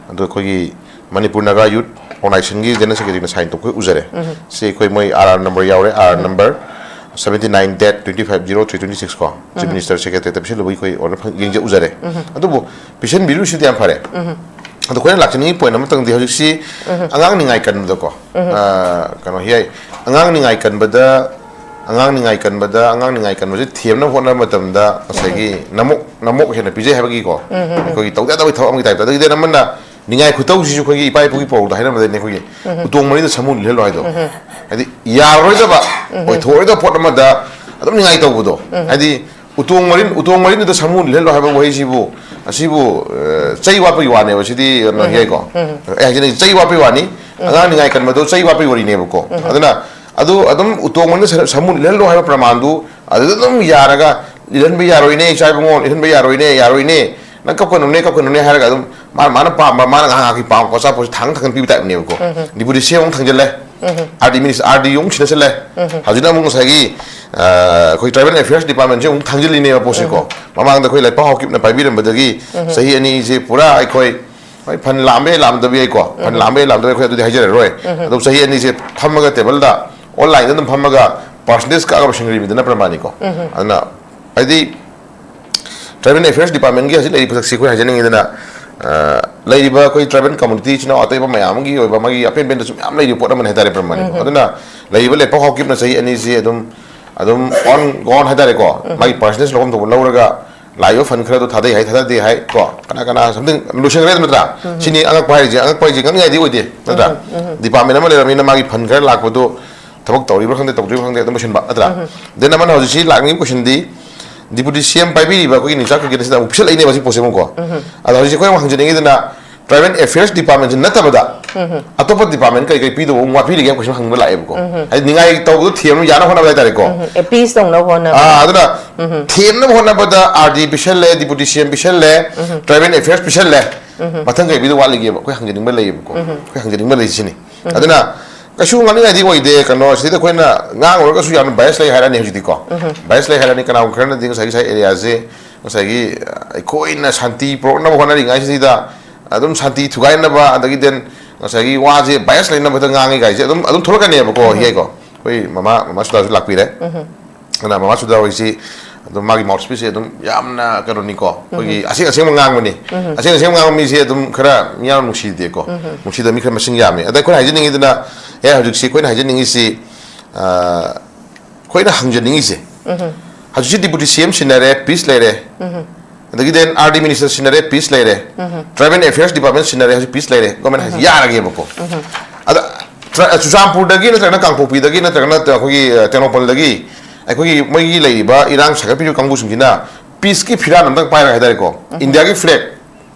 ꯑꯗꯨꯒ ꯑꯩꯈꯣꯏꯒꯤ ꯃꯅꯤꯄꯨꯔ ꯅꯥꯒꯥ ꯌꯨꯠ ꯑꯣꯔꯒꯅꯥꯏꯖꯦꯁꯟꯒꯤ ꯖꯦꯅꯔꯦꯜ ꯁꯦꯀ꯭ꯔꯦꯇꯔꯤꯅ ꯁꯥꯏꯟ ꯇꯧꯕ ꯑꯩꯈꯣꯏ ꯎꯖꯔꯦ꯫ ꯁꯤ ꯑꯩꯈꯣꯏ ꯃꯣꯏ ꯑꯥꯔ ꯑꯥꯔ ꯅꯝꯕꯔ ꯌꯥꯎꯔꯦ, R R number seventy nine dash twenty five zero three twenty six ꯀꯣ꯫ ꯆꯤꯐ ꯃꯤꯅꯤꯁꯇꯔ ꯁꯦꯀ꯭ꯔꯦꯇꯔꯤꯗ ꯄꯤꯁꯤꯜꯂꯨꯕꯒꯤ ꯑꯩꯈꯣꯏ ꯑꯣꯔꯗꯔ ꯌꯦꯡꯖ ꯎꯖꯔꯦ꯫ ꯑꯗꯨꯕꯨ ꯄꯤꯁꯤꯟꯕꯤꯔꯨꯁꯤꯗꯤ ꯌꯥꯝ ꯐꯔꯦ꯫ ꯑꯗꯣ ꯑꯩꯈꯣꯏꯅ ꯂꯥꯛꯆꯅꯤꯡꯉꯤ ꯄꯣꯏꯟ ꯑꯃꯇꯪꯗꯤ ꯍꯧꯖꯤꯛꯁꯤ ꯑꯉꯥꯡ ꯅꯤꯡꯉꯥꯏ ꯀꯟꯕꯗꯀꯣ, ꯑ, ꯀꯩꯅꯣ ꯍꯤꯌꯥꯏ, ꯑꯉꯥꯡ ꯅꯤꯡꯉꯥꯏ ꯀꯟꯕꯗ ꯑꯉꯥꯡ ꯅꯤꯡꯉꯥꯏ ꯀꯟꯕꯗ ꯑꯉꯥꯡ ꯅꯤꯡꯉꯥꯏ ꯀꯟꯕꯁꯦ ꯊꯦꯝꯅꯕ ꯍꯣꯠꯅꯕ ꯃꯇꯝꯗ ꯉꯁꯥꯏꯒꯤ ꯅꯃꯣꯛ ꯅꯃꯣꯛ ꯍꯦꯟꯅ ꯄꯤꯖꯩ ꯍꯥꯏꯕꯒꯤꯀꯣ, ꯑꯩꯈꯣꯏꯒꯤ ꯇꯧꯗ ꯌꯥꯗꯕꯒꯤ ꯊꯕꯛ ꯑꯃꯒꯤ ꯇꯥꯏꯞꯇ꯫ ꯑꯗꯒꯤꯗꯤ ꯑꯅꯝꯕꯅ ꯅꯤꯡꯉꯥꯏ ꯈꯨꯇꯧꯁꯤꯁꯨ ꯑꯩꯈꯣꯏꯒꯤ ꯏꯄꯥ ꯏꯄꯨꯒꯤ ꯄꯥꯎꯔꯧꯗ ꯍꯥꯏꯅꯕꯗꯅꯦ ꯑꯩꯈꯣꯏꯒꯤ ꯎꯇꯣꯡ ꯃꯔꯤꯗ ꯁꯃꯨ ꯂꯤꯜꯍꯜꯂꯣ ꯍꯥꯏꯗꯣ꯫ ꯍꯥꯏꯗꯤ ꯌꯥꯔꯔꯣꯏꯗꯕ, ꯑꯣꯏꯊꯣꯛꯑꯔꯣꯏꯗꯕ ꯄꯣꯠ ꯑꯃꯗ ꯑꯗꯨꯝ ꯅꯤꯡꯉꯥꯏ ꯇꯧꯕꯗꯣ꯫ ꯍꯥꯏꯗꯤ ꯎꯇꯣꯡ ꯃꯔꯤꯟ, ꯎꯇꯣꯡ ꯃꯔꯤꯟꯗꯨꯗ ꯁꯃꯨ ꯂꯤꯜꯍꯜꯂꯣ ꯍꯥꯏꯕ ꯋꯥꯍꯩꯁꯤꯕꯨ, ꯑꯁꯤꯕꯨ, ꯑ, ꯆꯩ ꯋꯥꯠꯄꯒꯤ ꯋꯥꯅꯦꯕ꯫ ꯁꯤꯗꯤ ꯀꯩꯅꯣ ꯌꯥꯏꯀꯣ꯫ ꯑꯩ ꯍꯥꯏꯖꯅꯤꯡꯉꯤ, ꯆꯩ ꯋꯥꯠꯄꯒꯤ ꯋꯥꯅꯤ꯫ ꯑꯉꯥꯡ ꯅꯤꯡꯉꯥꯏ ꯀꯟꯕꯗꯣ ꯆꯩ ꯋꯥꯠꯄꯒꯤ ꯋꯥꯔꯤꯅꯦꯕꯀꯣ꯫ ꯑꯗꯨꯅ ꯑꯗꯨ ꯑꯗꯨꯝ ꯎꯇꯣꯡ ꯃꯔꯤꯟꯗ ꯁ-, ꯁꯃꯨ ꯂꯤꯜꯍꯜꯂꯣ ꯍꯥꯏꯕ ꯄ꯭ꯔꯃꯥꯟꯗꯨ ꯑꯗꯨꯗ ꯑꯗꯨꯝ ꯌꯥꯔꯒ, "ꯂꯤꯜꯍꯟꯕ ꯌꯥꯔꯣꯏꯅꯦ, ꯏꯆꯥ ꯏꯕꯨꯡꯉꯣ, ꯂꯤꯜꯍꯟꯕ ꯌꯥꯔꯣꯏꯅꯦ, ꯌꯥꯔꯣꯏꯅꯦ, ꯅꯪ ꯀꯞꯀꯅꯨꯅꯦ, ꯀꯞꯀꯅꯨꯅꯦ" ꯍꯥꯏꯔꯒ ꯑꯗꯨꯝ ꯃꯥꯅ, ꯃꯥꯅ ꯄꯥꯝꯕ, ꯃꯥꯅ ꯉꯥꯏꯍꯥꯛ ꯉꯥꯏꯍꯥꯛꯀꯤ ꯄꯥꯝꯕ ꯑꯆꯥꯄꯣꯠꯁꯦ ꯊꯥꯡ ꯊꯥꯡꯅ ꯄꯤꯕ ꯇꯥꯏꯞꯅꯦꯕꯀꯣ꯫ ꯗꯤꯄꯨꯇꯤ ꯁꯤ ꯑꯦꯝ ꯑꯃꯨꯛ ꯊꯥꯡꯖꯜꯂꯦ꯫ ꯑꯥꯔ ꯗꯤ ꯃꯤꯅꯤꯁ-, ꯑꯥꯔ ꯗꯤ ꯑꯃꯨꯛ ꯁꯤꯟꯅꯁꯜꯂꯦ꯫ ꯍꯧꯖꯤꯛꯅ ꯑꯃꯨꯛ ꯉꯁꯥꯏꯒꯤ, ꯑ, ꯑꯩꯈꯣꯏ ꯇ꯭ꯔꯥꯏꯕꯦꯜ ꯑꯦꯐꯤꯌꯔꯁ ꯗꯤꯄꯥꯔꯠꯃꯦꯟꯁꯦ ꯑꯃꯨꯛ ꯊꯥꯡꯖꯤꯜꯂꯤꯅꯦꯕ ꯄꯣꯠꯁꯦꯀꯣ꯫ ꯃꯃꯥꯡꯗ ꯑꯩꯈꯣꯏ ꯂꯥꯏꯄꯥꯎ ꯍꯥꯎꯀꯤꯞꯅ ꯄꯥꯏꯕꯤꯔꯝꯕꯗꯒꯤ ꯆꯍꯤ ꯑꯅꯤꯁꯦ ꯄꯨꯔꯥ ꯑꯩꯈꯣꯏ, ꯍꯣꯏ, ꯐꯟ ꯂꯥꯛꯑꯝꯕ ꯌꯥꯏ, ꯂꯥꯛꯑꯝꯗꯕ ꯌꯥꯏꯀꯣ꯫ ꯐꯟ ꯂꯥꯛꯑꯝꯕ ꯌꯥꯏ, ꯂꯥꯛꯑꯝꯗꯕ ꯌꯥꯏ, ꯑꯩꯈꯣꯏ ꯑꯗꯨꯗꯤ ꯍꯥꯏꯖꯔꯔꯣꯏ꯫ ꯑꯗꯣ ꯆꯍꯤ ꯑꯅꯤꯁꯦ ꯐꯝꯃꯒ ꯇꯦꯕꯜꯗ, ꯑꯣꯟꯂꯥꯏꯟꯗ ꯑꯗꯨꯝ ꯐꯝꯃꯒ ꯄꯥꯔꯁꯦꯟꯇꯦꯖ ꯀꯛꯑꯒ ꯂꯣꯏꯁꯤꯟꯈ꯭ꯔꯤꯕꯗꯨꯅ ꯄ꯭ꯔꯃꯥꯟꯅꯤꯀꯣ꯫ ꯑꯗꯨꯅ ꯍꯥꯏꯗꯤ ꯇ꯭ꯔꯥꯏꯕꯦꯜ ꯑꯦꯐꯤꯌꯔꯁ ꯗꯤꯄꯥꯔꯠꯃꯦꯟꯒꯤ ꯍꯧꯖꯤꯛ ꯂꯩꯔꯤꯕ ꯄꯣꯠꯁꯛꯁꯤ ꯑꯩꯈꯣꯏ ꯍꯥꯏꯖꯅꯤꯡꯉꯤꯗꯅ, ꯑ, ꯂꯩꯔꯤꯕ ꯑꯩꯈꯣꯏ ꯇ꯭ꯔꯥꯏꯕꯦꯜ ꯀꯝꯃꯨꯅꯤꯇꯤ ꯏꯆꯤꯟ ꯏꯅꯥꯎ ꯑꯇꯩ ꯃꯌꯥꯝ ꯑꯃꯒꯤ ꯑꯣꯏꯕ ꯃꯥꯒꯤ ꯑꯄꯦꯟ ꯄꯦꯟꯗꯁꯨ ꯃꯌꯥꯝ ꯂꯩꯔꯤꯕ ꯄꯣꯠ ꯑꯃꯅꯤ ꯍꯥꯏꯇꯥꯔꯦ ꯄ꯭ꯔꯃꯥꯟꯅꯤꯀꯣ꯫ ꯑꯗꯨꯅ ꯂꯩꯔꯤꯕ ꯂꯩꯄꯥꯛ ꯍꯥꯎꯀꯤꯞꯅ ꯆꯍꯤ ꯑꯅꯤꯁꯤ ꯑꯗꯨꯝ, ꯑꯗꯨꯝ ꯑꯣꯟ ꯒꯣꯟ ꯍꯥꯏꯇꯥꯔꯦꯀꯣ, ꯃꯥꯒꯤ ꯄꯥꯔꯁꯦꯟꯇꯦꯖ ꯂꯧꯐꯝ ꯊꯣꯛꯄ ꯂꯧꯔꯒ ꯂꯥꯛꯏꯕ ꯐꯟ ꯈꯔꯗꯣ ꯊꯥꯗꯩ ꯍꯥꯏ, ꯊꯥꯗꯗꯦ ꯍꯥꯏ ꯀꯣ, ꯀꯅꯥ ꯀꯅꯥ something ꯂꯣꯏꯁꯟꯈ꯭ꯔꯦ ꯑꯗꯨ ꯅꯠꯇ꯭ꯔꯥ? ꯁꯤꯅꯤ ꯑꯉꯛꯄ ꯍꯥꯏꯔꯤꯁꯦ꯫ ꯑꯉꯛꯄ ꯍꯥꯏꯁꯦ ꯉꯛꯅꯤꯡꯉꯥꯏꯗꯤ ꯑꯣꯏꯗꯦ ꯅꯠꯇ꯭ꯔꯥ? ꯗꯤꯄꯥꯔꯠꯃꯦꯟ ꯑꯃ ꯂꯩꯔꯕꯅꯤꯅ ꯃꯥꯒꯤ ꯐꯟ ꯈꯔ ꯂꯥꯛꯄꯗꯣ ꯊꯕꯛ ꯇꯧꯔꯤꯕ꯭ꯔꯥ ꯈꯪꯗꯦ, ꯇꯧꯗ꯭ꯔꯤꯕ꯭ꯔꯥ ꯈꯪꯗꯦ, ꯑꯗꯨꯝ ꯂꯣꯏꯁꯤꯟꯕ ꯅꯠꯇ꯭ꯔꯥ? Then ꯑꯃꯅ ꯍꯧꯖꯤꯛꯁꯤ ꯂꯥꯛꯅꯤꯡꯉꯤꯕ question ꯗꯤ, Deputy C M ꯄꯥꯏꯕꯤꯔꯤꯕ ꯑꯩꯈꯣꯏꯒꯤ ꯅꯤꯆꯥ ꯀ꯭ꯔꯤꯀꯦꯠ ꯑꯁꯤꯗ ꯑꯃꯨꯛ ꯄꯤꯁꯜꯂꯛꯏꯅꯦꯕ ꯁꯤ ꯄꯣꯠꯁꯦ ꯑꯃꯨꯛꯀꯣ꯫ ꯑꯗꯣ ꯍꯧꯖꯤꯛꯁꯦ ꯑꯩꯈꯣꯏ ꯑꯃꯨꯛ ꯍꯪꯖꯅꯤꯡꯉꯤꯗꯅ, Tribal Affairs Department ꯁꯤ ꯅꯠꯇꯕꯗ ꯑꯇꯣꯞꯄ department ꯀꯩ ꯀꯩ ꯄꯤꯗꯧꯕ ꯑꯃꯨꯛ ꯋꯥꯠꯄꯤꯔꯤꯒꯦ question ꯍꯪꯕ ꯂꯥꯛꯑꯦꯕꯀꯣ꯫ ꯍꯥꯏꯗꯤ ꯅꯤꯡꯉꯥꯏ ꯇꯧꯕꯗꯣ ꯊꯦꯝꯅꯕ ꯌꯥꯅꯕ ꯍꯣꯠꯅꯕ ꯍꯥꯏꯇꯥꯔꯦꯀꯣ꯫ ꯑꯦꯄꯤꯁ ꯇꯧꯅꯕ ꯍꯣꯠꯅꯕ꯫ ꯑꯥ, ꯑꯗꯨꯅ ꯊꯦꯝꯅꯕ ꯍꯣꯠꯅꯕꯗ R D ꯄꯤꯁꯜꯂꯦ, Deputy C M ꯄꯤꯁꯜꯂꯦ, Tribal Affairs ꯄꯤꯁꯜꯂꯦ꯫ ꯃꯊꯪ ꯀꯩ ꯄꯤꯗꯧ ꯋꯥꯠꯂꯤꯒꯦꯕ ꯑꯩꯈꯣꯏ ꯍꯪꯖꯅꯤꯡꯕ ꯂꯩꯌꯦꯕꯀꯣ꯫ ꯑꯩꯈꯣꯏ ꯍꯪꯖꯅꯤꯡꯕ ꯂꯩꯁꯤꯅꯤ꯫ ꯑꯗꯨꯅ ꯀꯩꯁꯨ ꯉꯥꯡꯅꯤꯡꯉꯥꯏꯗꯤ ꯑꯣꯏꯗꯦ꯫ ꯀꯩꯅꯣ ꯁꯤꯗ ꯑꯩꯈꯣꯏꯅ ꯉꯥꯡꯉꯨꯔꯒꯁꯨ ꯌꯥꯝꯅ bias ꯂꯩ ꯍꯥꯏꯔꯛꯑꯅꯤ ꯍꯧꯖꯤꯛꯇꯤꯀꯣ꯫ Bias ꯂꯩ ꯍꯥꯏꯔꯛꯑꯅꯤ꯫ ꯀꯅꯥꯒꯨꯝꯕ ꯈꯔꯅꯗꯤ ꯉꯁꯥꯏꯒꯤ ꯉꯁꯥꯏ area ꯁꯦ ꯉꯁꯥꯏꯒꯤ, ꯑ, ꯑꯩꯈꯣꯏꯅ ꯁꯥꯟꯇꯤ ꯄꯨꯔꯛꯅꯕ ꯍꯣꯠꯅꯔꯤꯉꯩꯁꯤꯗ ꯑꯗꯨꯝ ꯁꯥꯟꯇꯤ ꯊꯨꯒꯥꯏꯅꯕ, ꯑꯗꯒꯤ then ꯉꯁꯥꯏꯒꯤ ꯋꯥꯁꯦ bias ꯂꯩꯅꯕꯗ ꯉꯥꯡꯉꯤ ꯀꯥꯏꯁꯦ ꯑꯗꯨꯝ, ꯑꯗꯨꯝ ꯊꯣꯛꯂꯛꯀꯅꯦꯕꯀꯣ꯫ ꯌꯥꯏꯀꯣ, ꯑꯩꯈꯣꯏ ꯃꯃꯥ, ꯃꯃꯥ ꯁꯨꯗꯥꯁꯨ ꯂꯥꯛꯄꯤꯔꯦ꯫ ꯑꯗꯨꯅ ꯃꯃꯥ ꯁꯨꯗꯥ ꯍꯣꯏꯁꯤ ꯑꯗꯨꯝ ꯃꯥꯒꯤ mouthpiece ꯁꯦ ꯑꯗꯨꯝ ꯌꯥꯝꯅ ꯀꯩꯅꯣꯅꯤꯀꯣ, ꯑꯩꯈꯣꯏꯒꯤ ꯑꯁꯦꯡ ꯑꯁꯦꯡꯕ ꯉꯥꯡꯕꯅꯤ꯫ ꯑꯁꯦꯡ ꯑꯁꯦꯡꯕ ꯉꯥꯡꯕ ꯃꯤꯁꯦ ꯑꯗꯨꯝ ꯈꯔ ꯃꯤꯌꯥꯝꯅ ꯅꯨꯡꯁꯤꯗꯦꯀꯣ꯫ ꯅꯨꯡꯁꯤꯗꯕ ꯃꯤ ꯈꯔ ꯃꯁꯤꯡ ꯌꯥꯝꯃꯤ꯫ ꯑꯗ ꯑꯩꯈꯣꯏꯅ ꯍꯥꯏꯖꯅꯤꯡꯉꯤꯗꯅ, ꯑꯦ, ꯍꯧꯖꯤꯛꯁꯤ ꯑꯩꯈꯣꯏꯅ ꯍꯥꯏꯖꯅꯤꯡꯉꯤꯁꯤ, ꯑ, ꯑꯩꯈꯣꯏꯅ ꯍꯪꯖꯅꯤꯡꯉꯤꯁꯦ, ꯍꯧꯖꯤꯛꯁꯤ Deputy C M ꯁꯤꯟꯅꯔꯦ, peace ꯂꯩꯔꯦ, ꯑꯗꯒꯤ then R D minister ꯁꯤꯟꯅꯔꯦ, peace ꯂꯩꯔꯦ, Tribal Affairs Department ꯁꯤꯟꯅꯔꯦ, ꯍꯧꯖꯤꯛ peace ꯂꯩꯔꯦ, government ꯍꯥꯏꯁꯤ ꯌꯥꯔꯒꯦꯕꯀꯣ꯫ ꯑꯗ ꯇ꯭ꯔ-, ꯆꯨꯔꯆꯥꯟꯄꯨꯔꯗꯒꯤ ꯅꯠꯇ꯭ꯔꯒꯅ ꯀꯥꯡꯄꯣꯛꯄꯤꯗꯒꯤ ꯅꯠꯇ꯭ꯔꯒꯅ ꯑꯩꯈꯣꯏꯒꯤ, ꯑ, ꯇꯦꯡꯅꯧꯄꯜꯗꯒꯤ ꯑꯩꯈꯣꯏꯒꯤ ꯃꯣꯏꯒꯤ ꯂꯩꯔꯤꯕ ꯏꯔꯥꯡ ꯁꯥꯒꯠꯄꯤꯔꯤꯕ ꯀꯥꯡꯕꯨꯁꯤꯡꯁꯤꯅ peace ꯀꯤ ꯐꯤꯔꯥꯜ ꯑꯝꯇꯪ ꯄꯥꯏꯔꯒ ꯍꯥꯏꯇꯥꯔꯦꯀꯣ, India ꯒꯤ flag